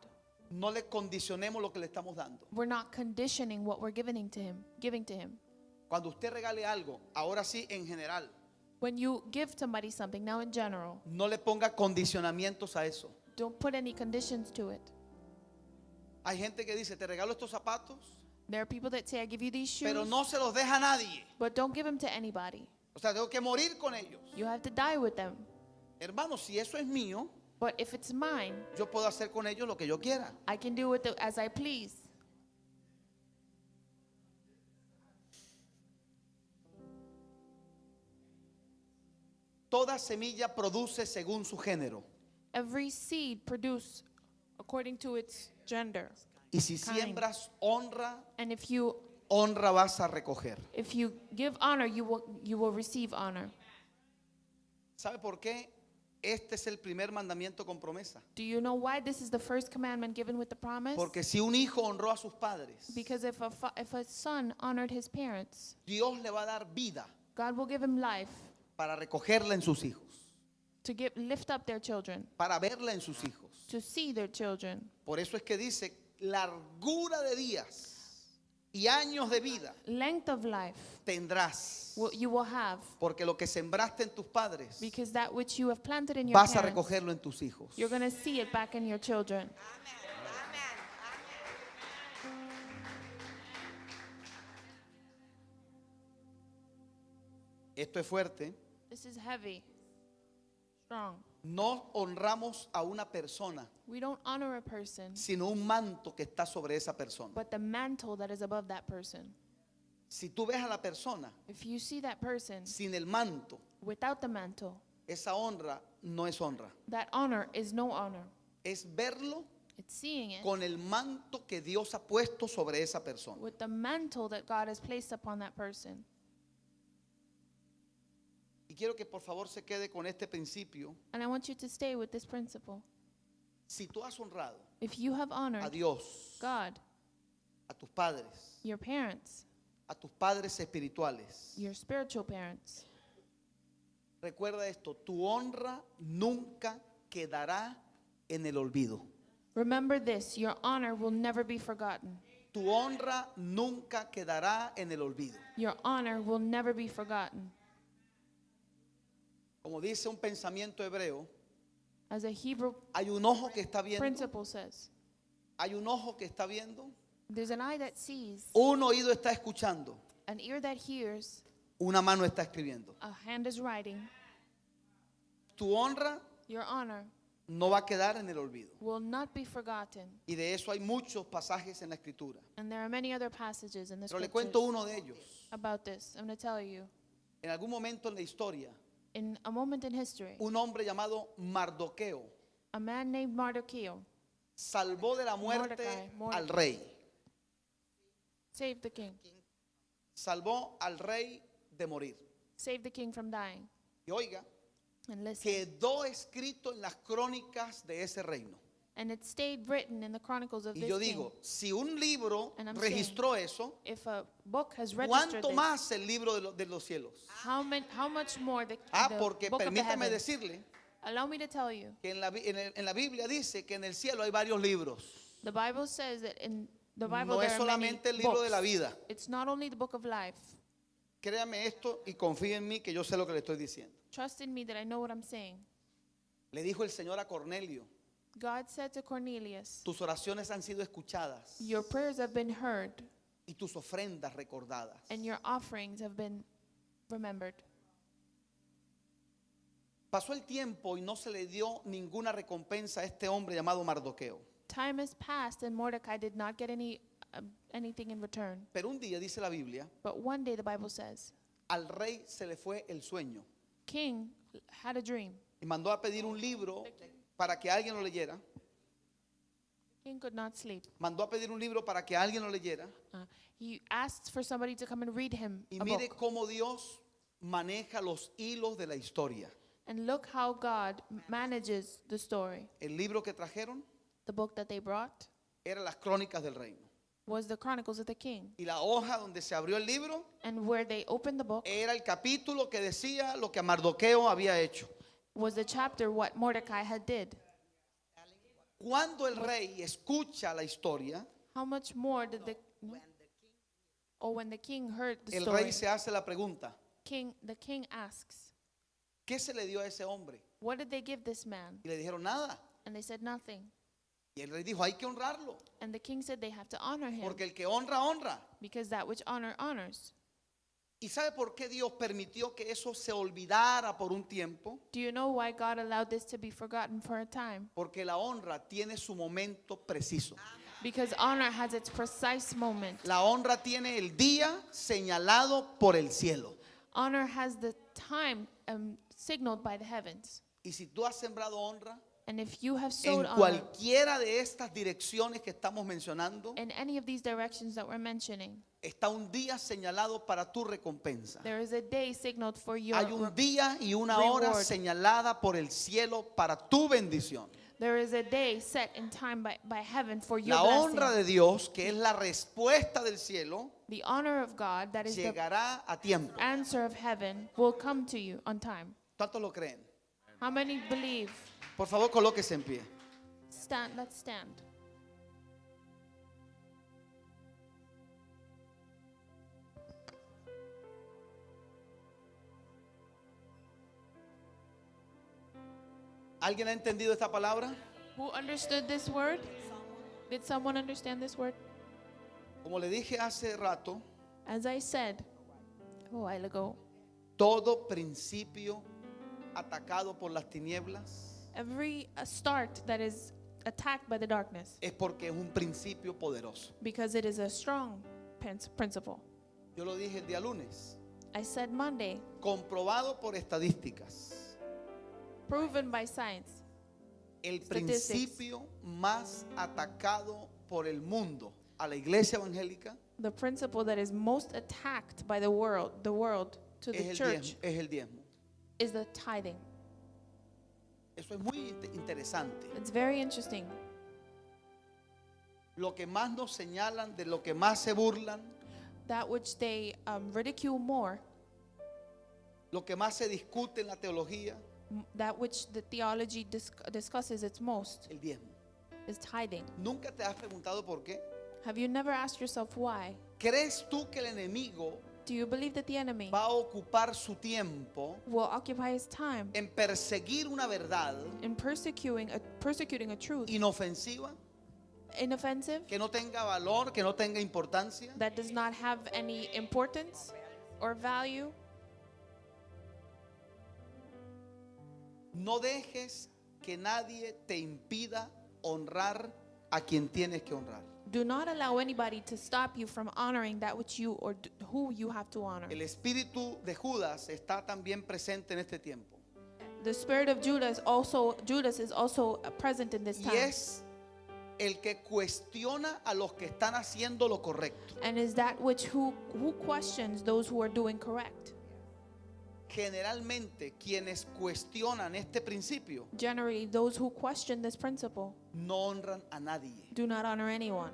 no le condicionemos lo que le estamos dando. we're not conditioning what we're giving to him, giving to him. Cuando usted regale algo, ahora sí en general, When you give somebody something, now in general, no le ponga condicionamientos a eso. don't put any conditions to it. Hay gente que dice, te regalo estos zapatos, There are people that say, I give you these shoes, pero no se los deja a nadie. but don't give them to anybody. O sea, tengo que morir con ellos. You have to die with them. Hermano, si eso es mío, But if it's mine, yo puedo hacer con ellos lo que yo quiera. I can do with it as I please. Toda semilla produce según su género. Every seed produce according to its gender. Y si Kind. siembras honra, And if you honra vas a recoger. if you give honor, you will receive honor. ¿Sabe por qué? Este es el primer mandamiento con promesa. Do you know why this is the first commandment given with the promise? Porque si un hijo honró a sus padres, Because if a if a son honored his parents, Dios le va a dar vida God will give him life para recogerla en sus hijos, to give lift up their children, para verla en sus hijos. to see their children. Por eso es que dice, largura de días y años de vida Length of life tendrás. you will have Porque lo que sembraste en tus padres, because that which you have planted in your vas a parents, recogerlo en tus hijos. you're going to see it back in your children. Esto es fuerte. This is heavy. Strong. No honramos a una persona, We don't honor a person, sino un manto que está sobre esa persona. but the mantle that is above that person. Si tú ves a la persona If you see that person sin el manto, without the mantle, esa honra no es honra. that honor is no honor. Es verlo It's seeing it con el manto que Dios ha puesto sobre esa persona. with the mantle that God has placed upon that person. Y quiero que por favor se quede con este principio. And I want you to stay with this principle. Si tú has honrado If you have a honored Dios, God, a tus padres, your parents, a tus padres espirituales, your spiritual parents, recuerda esto, tu honra nunca quedará en el olvido. remember this your honor will never be forgotten. Tu honra nunca quedará en el olvido. Your honor will never be forgotten. Como dice un pensamiento hebreo, As a Hebrew hay un ojo que está viendo, principle says, hay un ojo que está viendo, there's an eye that sees, un oído está escuchando, an ear that hears, una mano está escribiendo. a hand is writing. Tu honra Your honor no va a quedar en el olvido. will not be forgotten. Y de eso hay muchos pasajes en la escritura. And there are many other passages in the Pero le cuento scriptures uno de ellos. about this. I'm going to tell you. En algún momento en la historia, In a moment in history, un hombre llamado Mardoqueo a man named Mardocheo Salvó de la muerte Mordecai, Mordecai. al rey. Saved the king. Salvó al rey de morir. Saved the king from dying. Y oiga, And listen. quedó escrito en las crónicas de ese reino. And it stayed written in the chronicles of Y this yo king. digo, si un libro And I'm registró eso, If a book has registered ¿cuánto this, más el libro de los cielos? how much more the, Ah, the porque book of the permítame heavens? decirle Allow me to tell you. que en la Biblia dice que en el cielo hay varios libros. The Bible says that in the Bible No there es are many solamente el libro de la books. vida. It's not only the book of life. Créame esto y confíe en mí que yo sé lo que le estoy diciendo. Trust in me that I know what I'm saying. Le dijo el Señor a Cornelio, God said to Cornelius, tus oraciones han sido escuchadas Your prayers have been heard y tus ofrendas recordadas. and your offerings have been remembered. Pasó el tiempo y no se le dio ninguna recompensa a este hombre llamado Mardoqueo. Time has passed and Mordecai did not get anything in return. Pero un día, dice la Biblia, But one day the Bible says, al rey se le fue el sueño King had a dream. y mandó a pedir un libro para que alguien lo leyera. King could not sleep. Mandó a pedir un libro para que alguien lo leyera. He asked for somebody to come and read him Y a mire book. cómo Dios maneja los hilos de la historia. And look how God manages the story. El libro que trajeron The book that they brought era las crónicas del reino. was the Chronicles of the King. Y la hoja donde se abrió el libro And where they opened the book era el capítulo que decía lo que a Mardoqueo había hecho. was the chapter what Mordecai had did. Cuando el rey escucha la historia, How much more did the no? Oh, when the king heard the el story, rey se hace la pregunta, the king asks, ¿qué se le dio a ese hombre? "What did they give this man?" Y le dijeron nada. And they said nothing. Y el rey dijo, hay que honrarlo, And the king said they have to honor him porque el que honra, honra. because that which honor honors. ¿Y sabe por qué Dios permitió que eso se olvidara por un tiempo? Do you know why God allowed this to be forgotten for a time? Porque la honra tiene su momento preciso. Because honor has its precise moment. La honra tiene el día señalado por el cielo. Honor has the time signaled by the heavens. Y si tú has sembrado honra And if you have sowed en honor cualquiera de estas direcciones que estamos mencionando, in any of these directions that we're mentioning, está un día señalado para tu recompensa. there is a day signaled for your Hay un día y una hora reward. señalada por el cielo para tu bendición. There is a day set in time by heaven for your La honra blessing. de Dios, que es la respuesta del cielo, The honor of God, that is the llegará a tiempo. answer of heaven, will come to you on time. ¿Cuántos lo creen? How many believe? Por favor, colóquese en pie. Stand, let's stand. ¿Alguien ha entendido esta palabra? Who understood this word? Did someone understand this word? Como le dije hace rato, As I said a while ago, todo principio atacado por las tinieblas every start that is attacked by the darkness, es porque es un principio poderoso. because it is a strong principle. Yo lo dije el día lunes, I said Monday, comprobado por estadísticas. proven by science. El Statistics. principio más atacado por el mundo a la iglesia evangélica The principle that is most attacked by the world to es the el church, diezmo, es el diezmo. is the tithing. Eso es muy interesante. It's very interesting. Lo que más nos señalan, de lo que más se burlan, That which they ridicule more, lo que más se discute en la teología, that which the theology discusses its most, el diezmo. is tithing. ¿Nunca te has preguntado por qué? Have you never asked yourself why? ¿Crees tú que el enemigo Do you believe that the enemy va a ocupar su tiempo will occupy his time en perseguir una verdad in persecuting a truth inofensiva, inoffensive que no tenga valor, que no tenga importancia? that does not have any importance or value? No dejes que nadie te impida honrar a quien tienes que honrar. Do not allow anybody to stop you from honoring that which you or who you have to honor. El espíritu de Judas está también presente en este tiempo. The spirit of Judas is also present in this Y time. es El que cuestiona a los que están haciendo lo correcto. And is that which who questions those who are doing correct? Generalmente quienes cuestionan este principio Generally, those who question this principle no honran a nadie. do not honor anyone.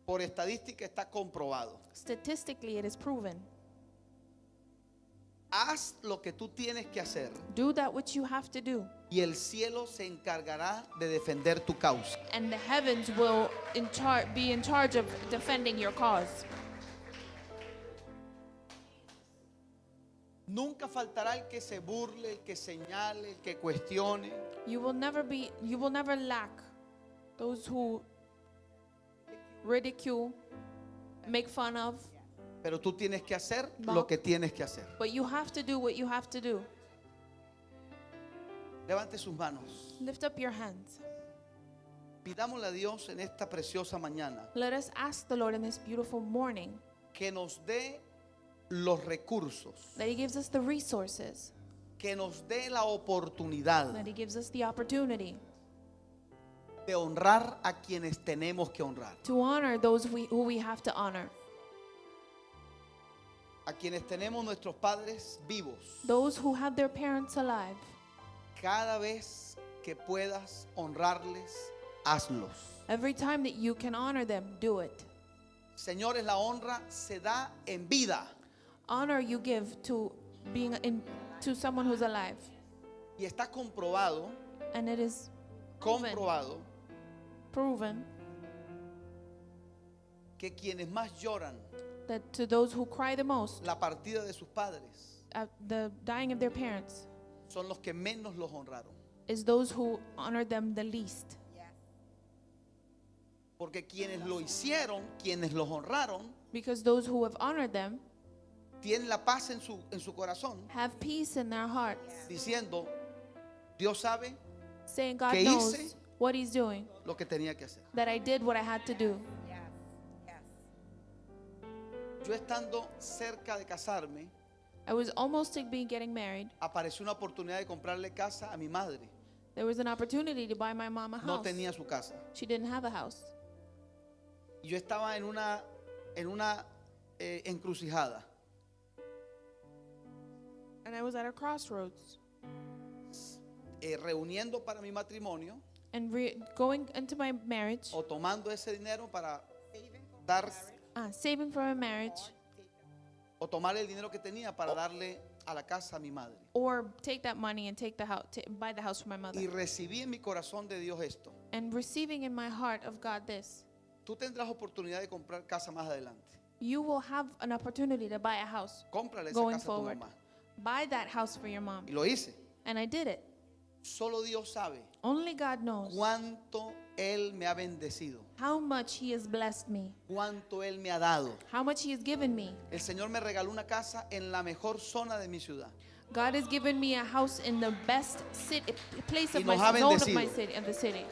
Por estadística está comprobado. Statistically, it is proven. Haz lo que tú tienes que hacer Do that which you have to do, y el cielo se encargará de defender tu causa. and the heavens will be in charge of defending your cause. Nunca faltará el que se burle, el que señale, el que cuestione. You will never lack those who ridicule, make fun of, Pero tú tienes que hacer lo Mock. que tienes que hacer. but you have to do what you have to do. Levante sus manos. Lift up your hands. Pidámosle a Dios en esta preciosa mañana Let us ask the Lord in this beautiful morning que nos dé los recursos, that He gives us the resources, que nos dé la oportunidad that He gives us the opportunity de honrar a quienes tenemos que honrar, to honor those who we have to honor, a quienes tenemos nuestros padres vivos. those who have their parents alive. Cada vez que puedas honrarles, hazlos. Every time that you can honor them, do it. Señores, la honra se da en vida Honor you give to being in to someone who's alive, y está comprobado, and it is proven, comprobado proven que quienes más lloran that to those who cry the most la partida de sus padres at the dying of their parents son los que menos los honraron. is those who honor them the least. Porque quienes lo hicieron, quienes los honraron, Because those who have honored them tienen la paz en su corazón, have peace in their hearts, diciendo, Dios sabe saying, God Que knows hice what He's doing, lo que tenía que hacer. that I did what I had to do. Yo estando cerca de casarme, I was almost to be getting married. apareció una oportunidad de comprarle casa a mi madre. There was an opportunity to buy my mom a No house. tenía su casa. She didn't have a house. Y yo estaba en una encrucijada. And I was at a crossroads. Reuniendo para mi matrimonio And going into my marriage, o tomando ese dinero para dar saving for my marriage, o tomar el dinero que tenía para darle a la casa a mi madre. or take that money and take the house, buy the house for my mother. Y recibí en mi corazón de Dios esto. And receiving in my heart of God this, Tú tendrás oportunidad de comprar casa más adelante. you will have an opportunity to buy a house Cómprale esa going casa a tu forward. mamá. Buy that house for your mom. Y lo hice. And I did it. Solo Dios sabe Only God knows cuánto Él me ha bendecido, how much He has blessed me, cuánto Él me ha dado. how much He has given me. El Señor me regaló una casa en la mejor zona de mi ciudad. God has given me a house in the best city, place Y of my nos ha zone of my bendecido. city, of the city.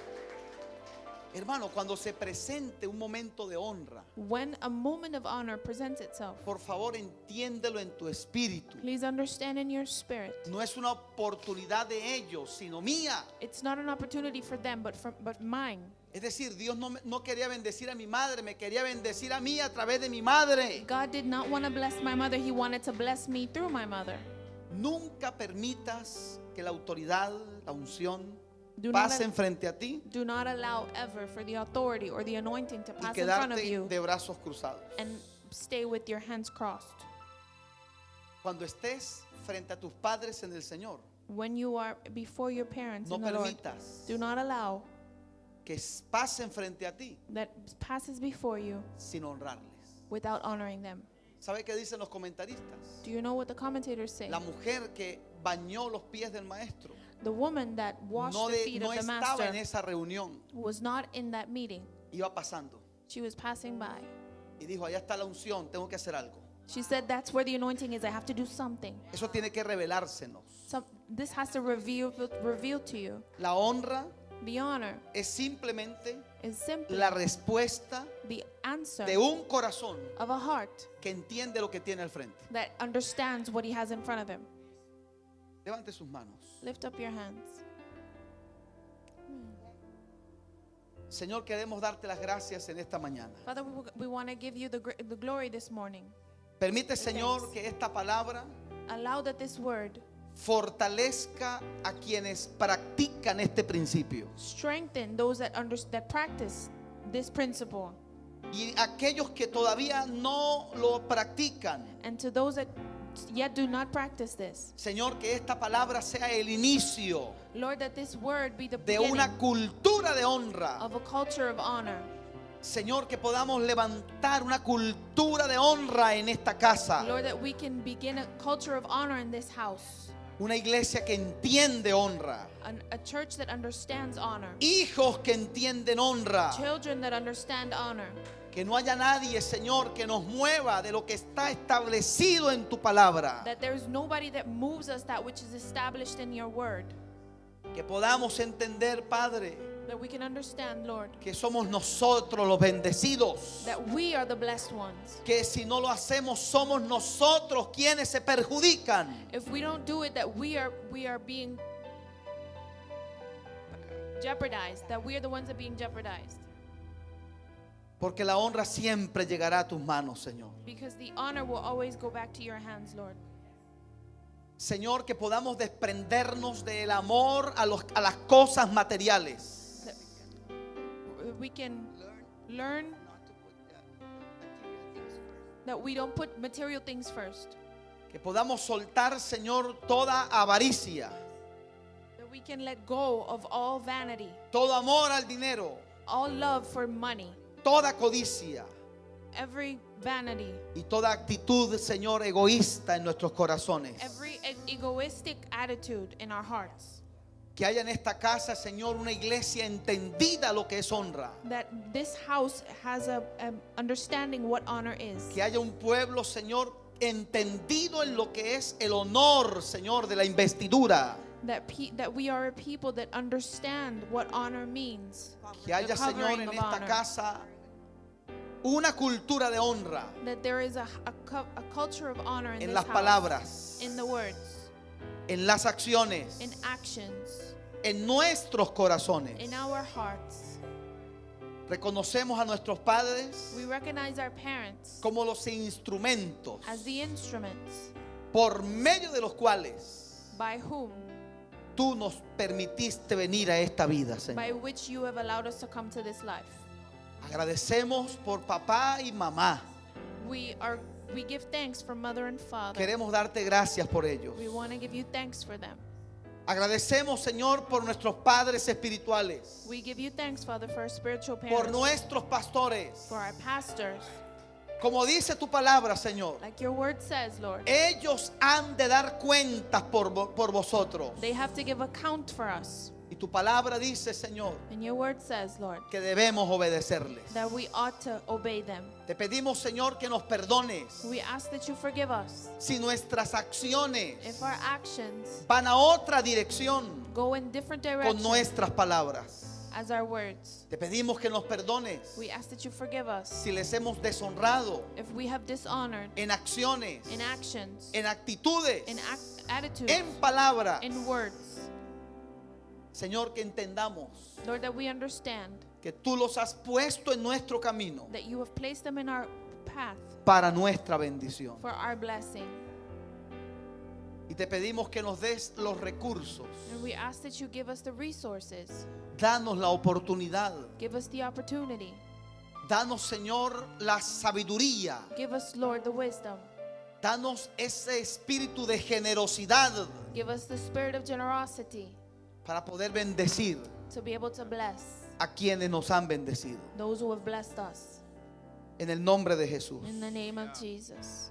Hermano, cuando se presente un momento de honra, When a moment of honor presents itself, por favor entiéndelo en tu espíritu. please understand in your spirit. No es una oportunidad de ellos, sino mía. It's not an opportunity for them, but mine. Es decir, Dios no quería bendecir a mi madre, me quería bendecir a mí a través de mi madre. God did not want to bless my mother. He wanted to bless me through my mother. Nunca permitas que la autoridad, la unción, Do not, pasen frente a ti do not allow ever for the authority or the anointing to y pass in front of quedarte you de brazos cruzados. and stay with your hands crossed. Cuando estés frente a tus padres en el Señor, When you are before your parents no in the Lord, permitas do not allow que pasen frente a ti that passes before you sin honrarles. without honoring them. ¿Sabe qué dicen los comentaristas? Do you know what the commentators say? La mujer que bañó los pies del maestro The woman that washed no, the feet no of the estaba en master esa reunión, was not in that meeting. iba pasando She was passing by. y dijo, allá está la unción, tengo que hacer algo. She said, That's where the anointing is. I have to do something. Eso tiene que revelársenos. This has to reveal to you. La honra The honor es simplemente is simply la respuesta the answer de un corazón of a heart que entiende lo que tiene al frente. that understands what he has in front of him. Levante sus manos. Lift up your hands. Señor, queremos darte las gracias en esta mañana. Father, we want to give you the glory this morning. Permite, Señor, que esta palabra Allow that this word fortalezca a quienes practican este principio strengthen those that practice this principle, y aquellos que todavía no lo practican. and to those that yet do not practice this. Señor, que esta palabra sea el inicio Lord, that this word be the de beginning una cultura de honra. of a culture of honor. Señor, que podamos levantar una cultura de honra en esta casa. Lord, that we can begin a culture of honor in this house. Una iglesia que entiende honra. A church that understands honor. Hijos que entienden honra. Children that understand honor. Que no haya nadie, Señor, que nos mueva de lo que está establecido en tu palabra. That there is nobody that moves us that which is established in your word. Que podamos entender, Padre, That we can understand, Lord, que somos nosotros los bendecidos. that we are the blessed ones. Que si no lo hacemos, somos nosotros quienes se perjudican. If we don't do it, that we are being jeopardized. That we are the ones that are being jeopardized. Porque la honra siempre llegará a tus manos, Señor. Because the honor will always go back to your hands, Lord. Señor, que podamos desprendernos del amor a las cosas materiales. That we can learn that we don't put material things first. Que podamos soltar, Señor, toda avaricia, That we can let go of all vanity, todo amor al dinero, all love for money, toda codicia every vanity, y toda actitud, Señor, egoísta en nuestros corazones. every egoistic attitude in our hearts. Que haya en esta casa, Señor, una iglesia entendida lo que es honra. That this house has a understanding what honor is. Que haya un pueblo, Señor, entendido en lo que es el honor, Señor, de la investidura. That we are a people that understand what honor means. Que haya, The Señor, covering en of esta honor. casa una cultura de honra That there is a culture of honor in en this las house. palabras, In the words, en las acciones, in actions, en nuestros corazones. in our hearts. Reconocemos a nuestros padres We recognize our parents como los instrumentos as the instruments por medio de los cuales by whom, tú nos permitiste venir a esta vida, by Señor. which you have allowed us to come to this life. Agradecemos por papá y mamá. We give thanks for mother and father. Queremos darte gracias por ellos. We want to give you thanks for them. Agradecemos, Señor, por nuestros padres espirituales, We give you thanks, Father, for our spiritual por parents, nuestros pastores. for our pastors. Como dice tu palabra, Señor, Like your word says, Lord, ellos han de dar cuentas por vosotros. they have to give account for us. Y tu palabra dice, Señor, And your word says, Lord, que debemos obedecerles. that we ought to obey them. Te pedimos, Señor, que nos perdones We ask that you forgive us si nuestras acciones if our actions van a otra dirección go in different con directions nuestras palabras. as our words. Te pedimos que nos perdones We ask that you forgive us si les hemos deshonrado if we have dishonored en acciones, in actions, en actitudes, in attitudes, en palabras. in words. Señor, que entendamos Lord, that we understand que tú los has puesto en nuestro camino that you have placed them in our path para nuestra bendición. for our blessing. Y te pedimos que nos des los recursos. And we ask that you give us the resources, Danos la oportunidad. give us the opportunity, Danos, Señor, la sabiduría. give us, Lord, the wisdom, Danos ese espíritu de generosidad give us the spirit of generosity para poder bendecir to be able to bless a quienes nos han bendecido. those who have blessed us. En el nombre de Jesús. In the name of Jesus.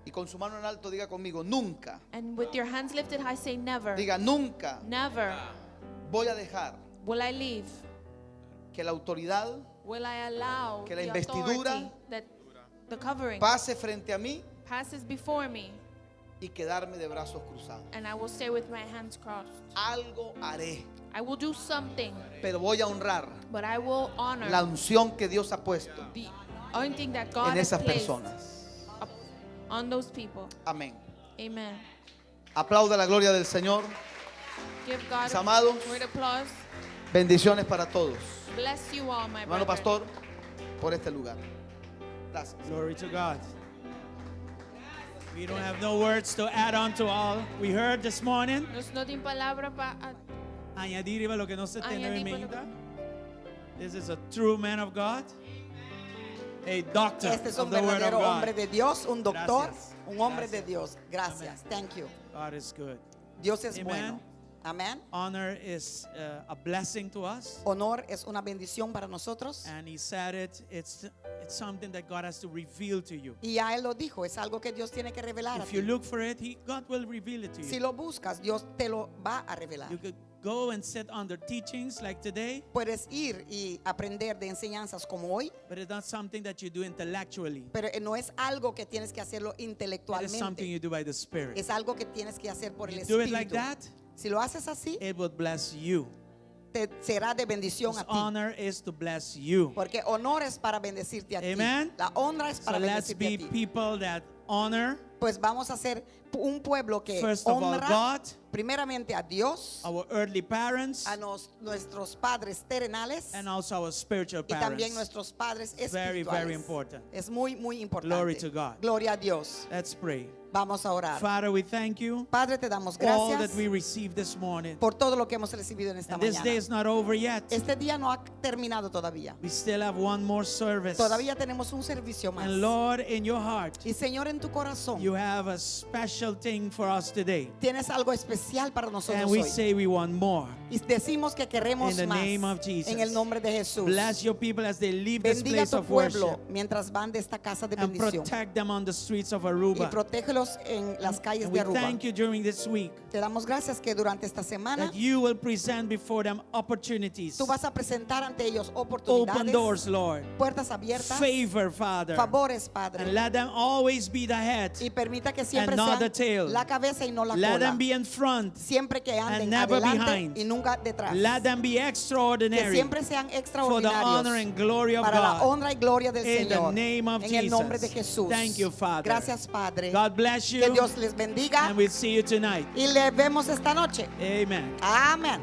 Y con su mano en alto diga conmigo, nunca, And with your hands lifted high, say, Never, diga nunca never voy a dejar will I leave, que la autoridad will I allow Que la the investidura authority that the covering pase frente a mí passes before me, y quedarme de brazos cruzados. and I will stay with my hands crossed. Algo haré, I will do something, pero voy a honrar but I will honor la unción que Dios ha puesto the anointing that God en has esas placed personas. up on those people. Amén. Amen. Aplauda la gloria del Señor. Give God Mis amados. a great applause. Bendiciones para todos. Bless you all, my Hermano brethren. pastor, por este lugar. Gracias. Glory to God. We don't have no words to add on to all we heard this morning. Nos no tin palabra pa Añadir riba loke nos a tende Añadir pa mainta. This is a true man of God. A doctor Este es un of the word of verdadero God. hombre de Dios, un doctor, Gracias. un hombre de Gracias. Dios. Gracias. Thank you. God is good. Dios es Amen. bueno. Amén. Honor is a blessing to us. Honor es una bendición para nosotros. And he said it, it's something that God has to reveal to you. Y ya él lo dijo, es algo que Dios tiene que revelar a If you ti. look for it, God will reveal it to Si you. lo buscas, Dios te lo va a revelar. You could go and sit under teachings like today, Puedes ir y aprender de enseñanzas como hoy, but it's not something that you do intellectually. pero eh, no es algo que tienes que hacerlo It is something intelectualmente. you do by the Spirit. Es algo que tienes que hacer por el You do it like Espíritu. that, Si lo haces así, it will bless you. te será de bendición Because a ti. honor is to bless you. Porque honor es para bendecirte a ti. Amen. La honra es So para let's bendecirte be a ti. people that honor Pues vamos a ser un pueblo que First of all, honra God. primeramente a Dios, our earthly parents a nuestros padres terrenales and also our spiritual y también parents. nuestros padres Very, espirituales. very important. Es muy, muy importante. Glory to God. Gloria a Dios. Let's pray. Vamos a orar. Father, we thank you Padre, te damos all that gracias we received this morning. por todo lo que hemos recibido en esta And this day mañana. is not over yet. Este día no ha terminado todavía. We still have one more service. Todavía tenemos un servicio más. And Lord, in your heart, Y Señor, en tu corazón you have a special thing for us today. tienes algo especial para nosotros And we hoy. say we want more. Y decimos que queremos In the más. name of Jesus. En el nombre de Jesús. Bless your people as they leave this Bendiga a place tu of pueblo worship mientras van de esta casa de and bendición. protect them on the streets of Y Aruba. protégelos en las calles And de we Aruba. thank you during this week Te damos gracias que durante esta semana that you will present before them opportunities. tú vas a presentar ante ellos Open oportunidades, doors, Lord. puertas abiertas, Favor, Father. favores, Padre. And let them always be the head. Y permita que siempre And not sean the tail. la cabeza y no la Let cola. them be in front. Siempre que anden and never adelante behind. y nunca detrás. Let them be Que extraordinary. siempre sean For the extraordinarios honor and glory of para la God. honra y gloria del In the Señor. name of en el nombre de Jesus. Jesús. Thank you, Father. Gracias, Padre. God bless you. Que Dios les bendiga And we'll see you tonight. y le vemos esta noche. Amen. Amén.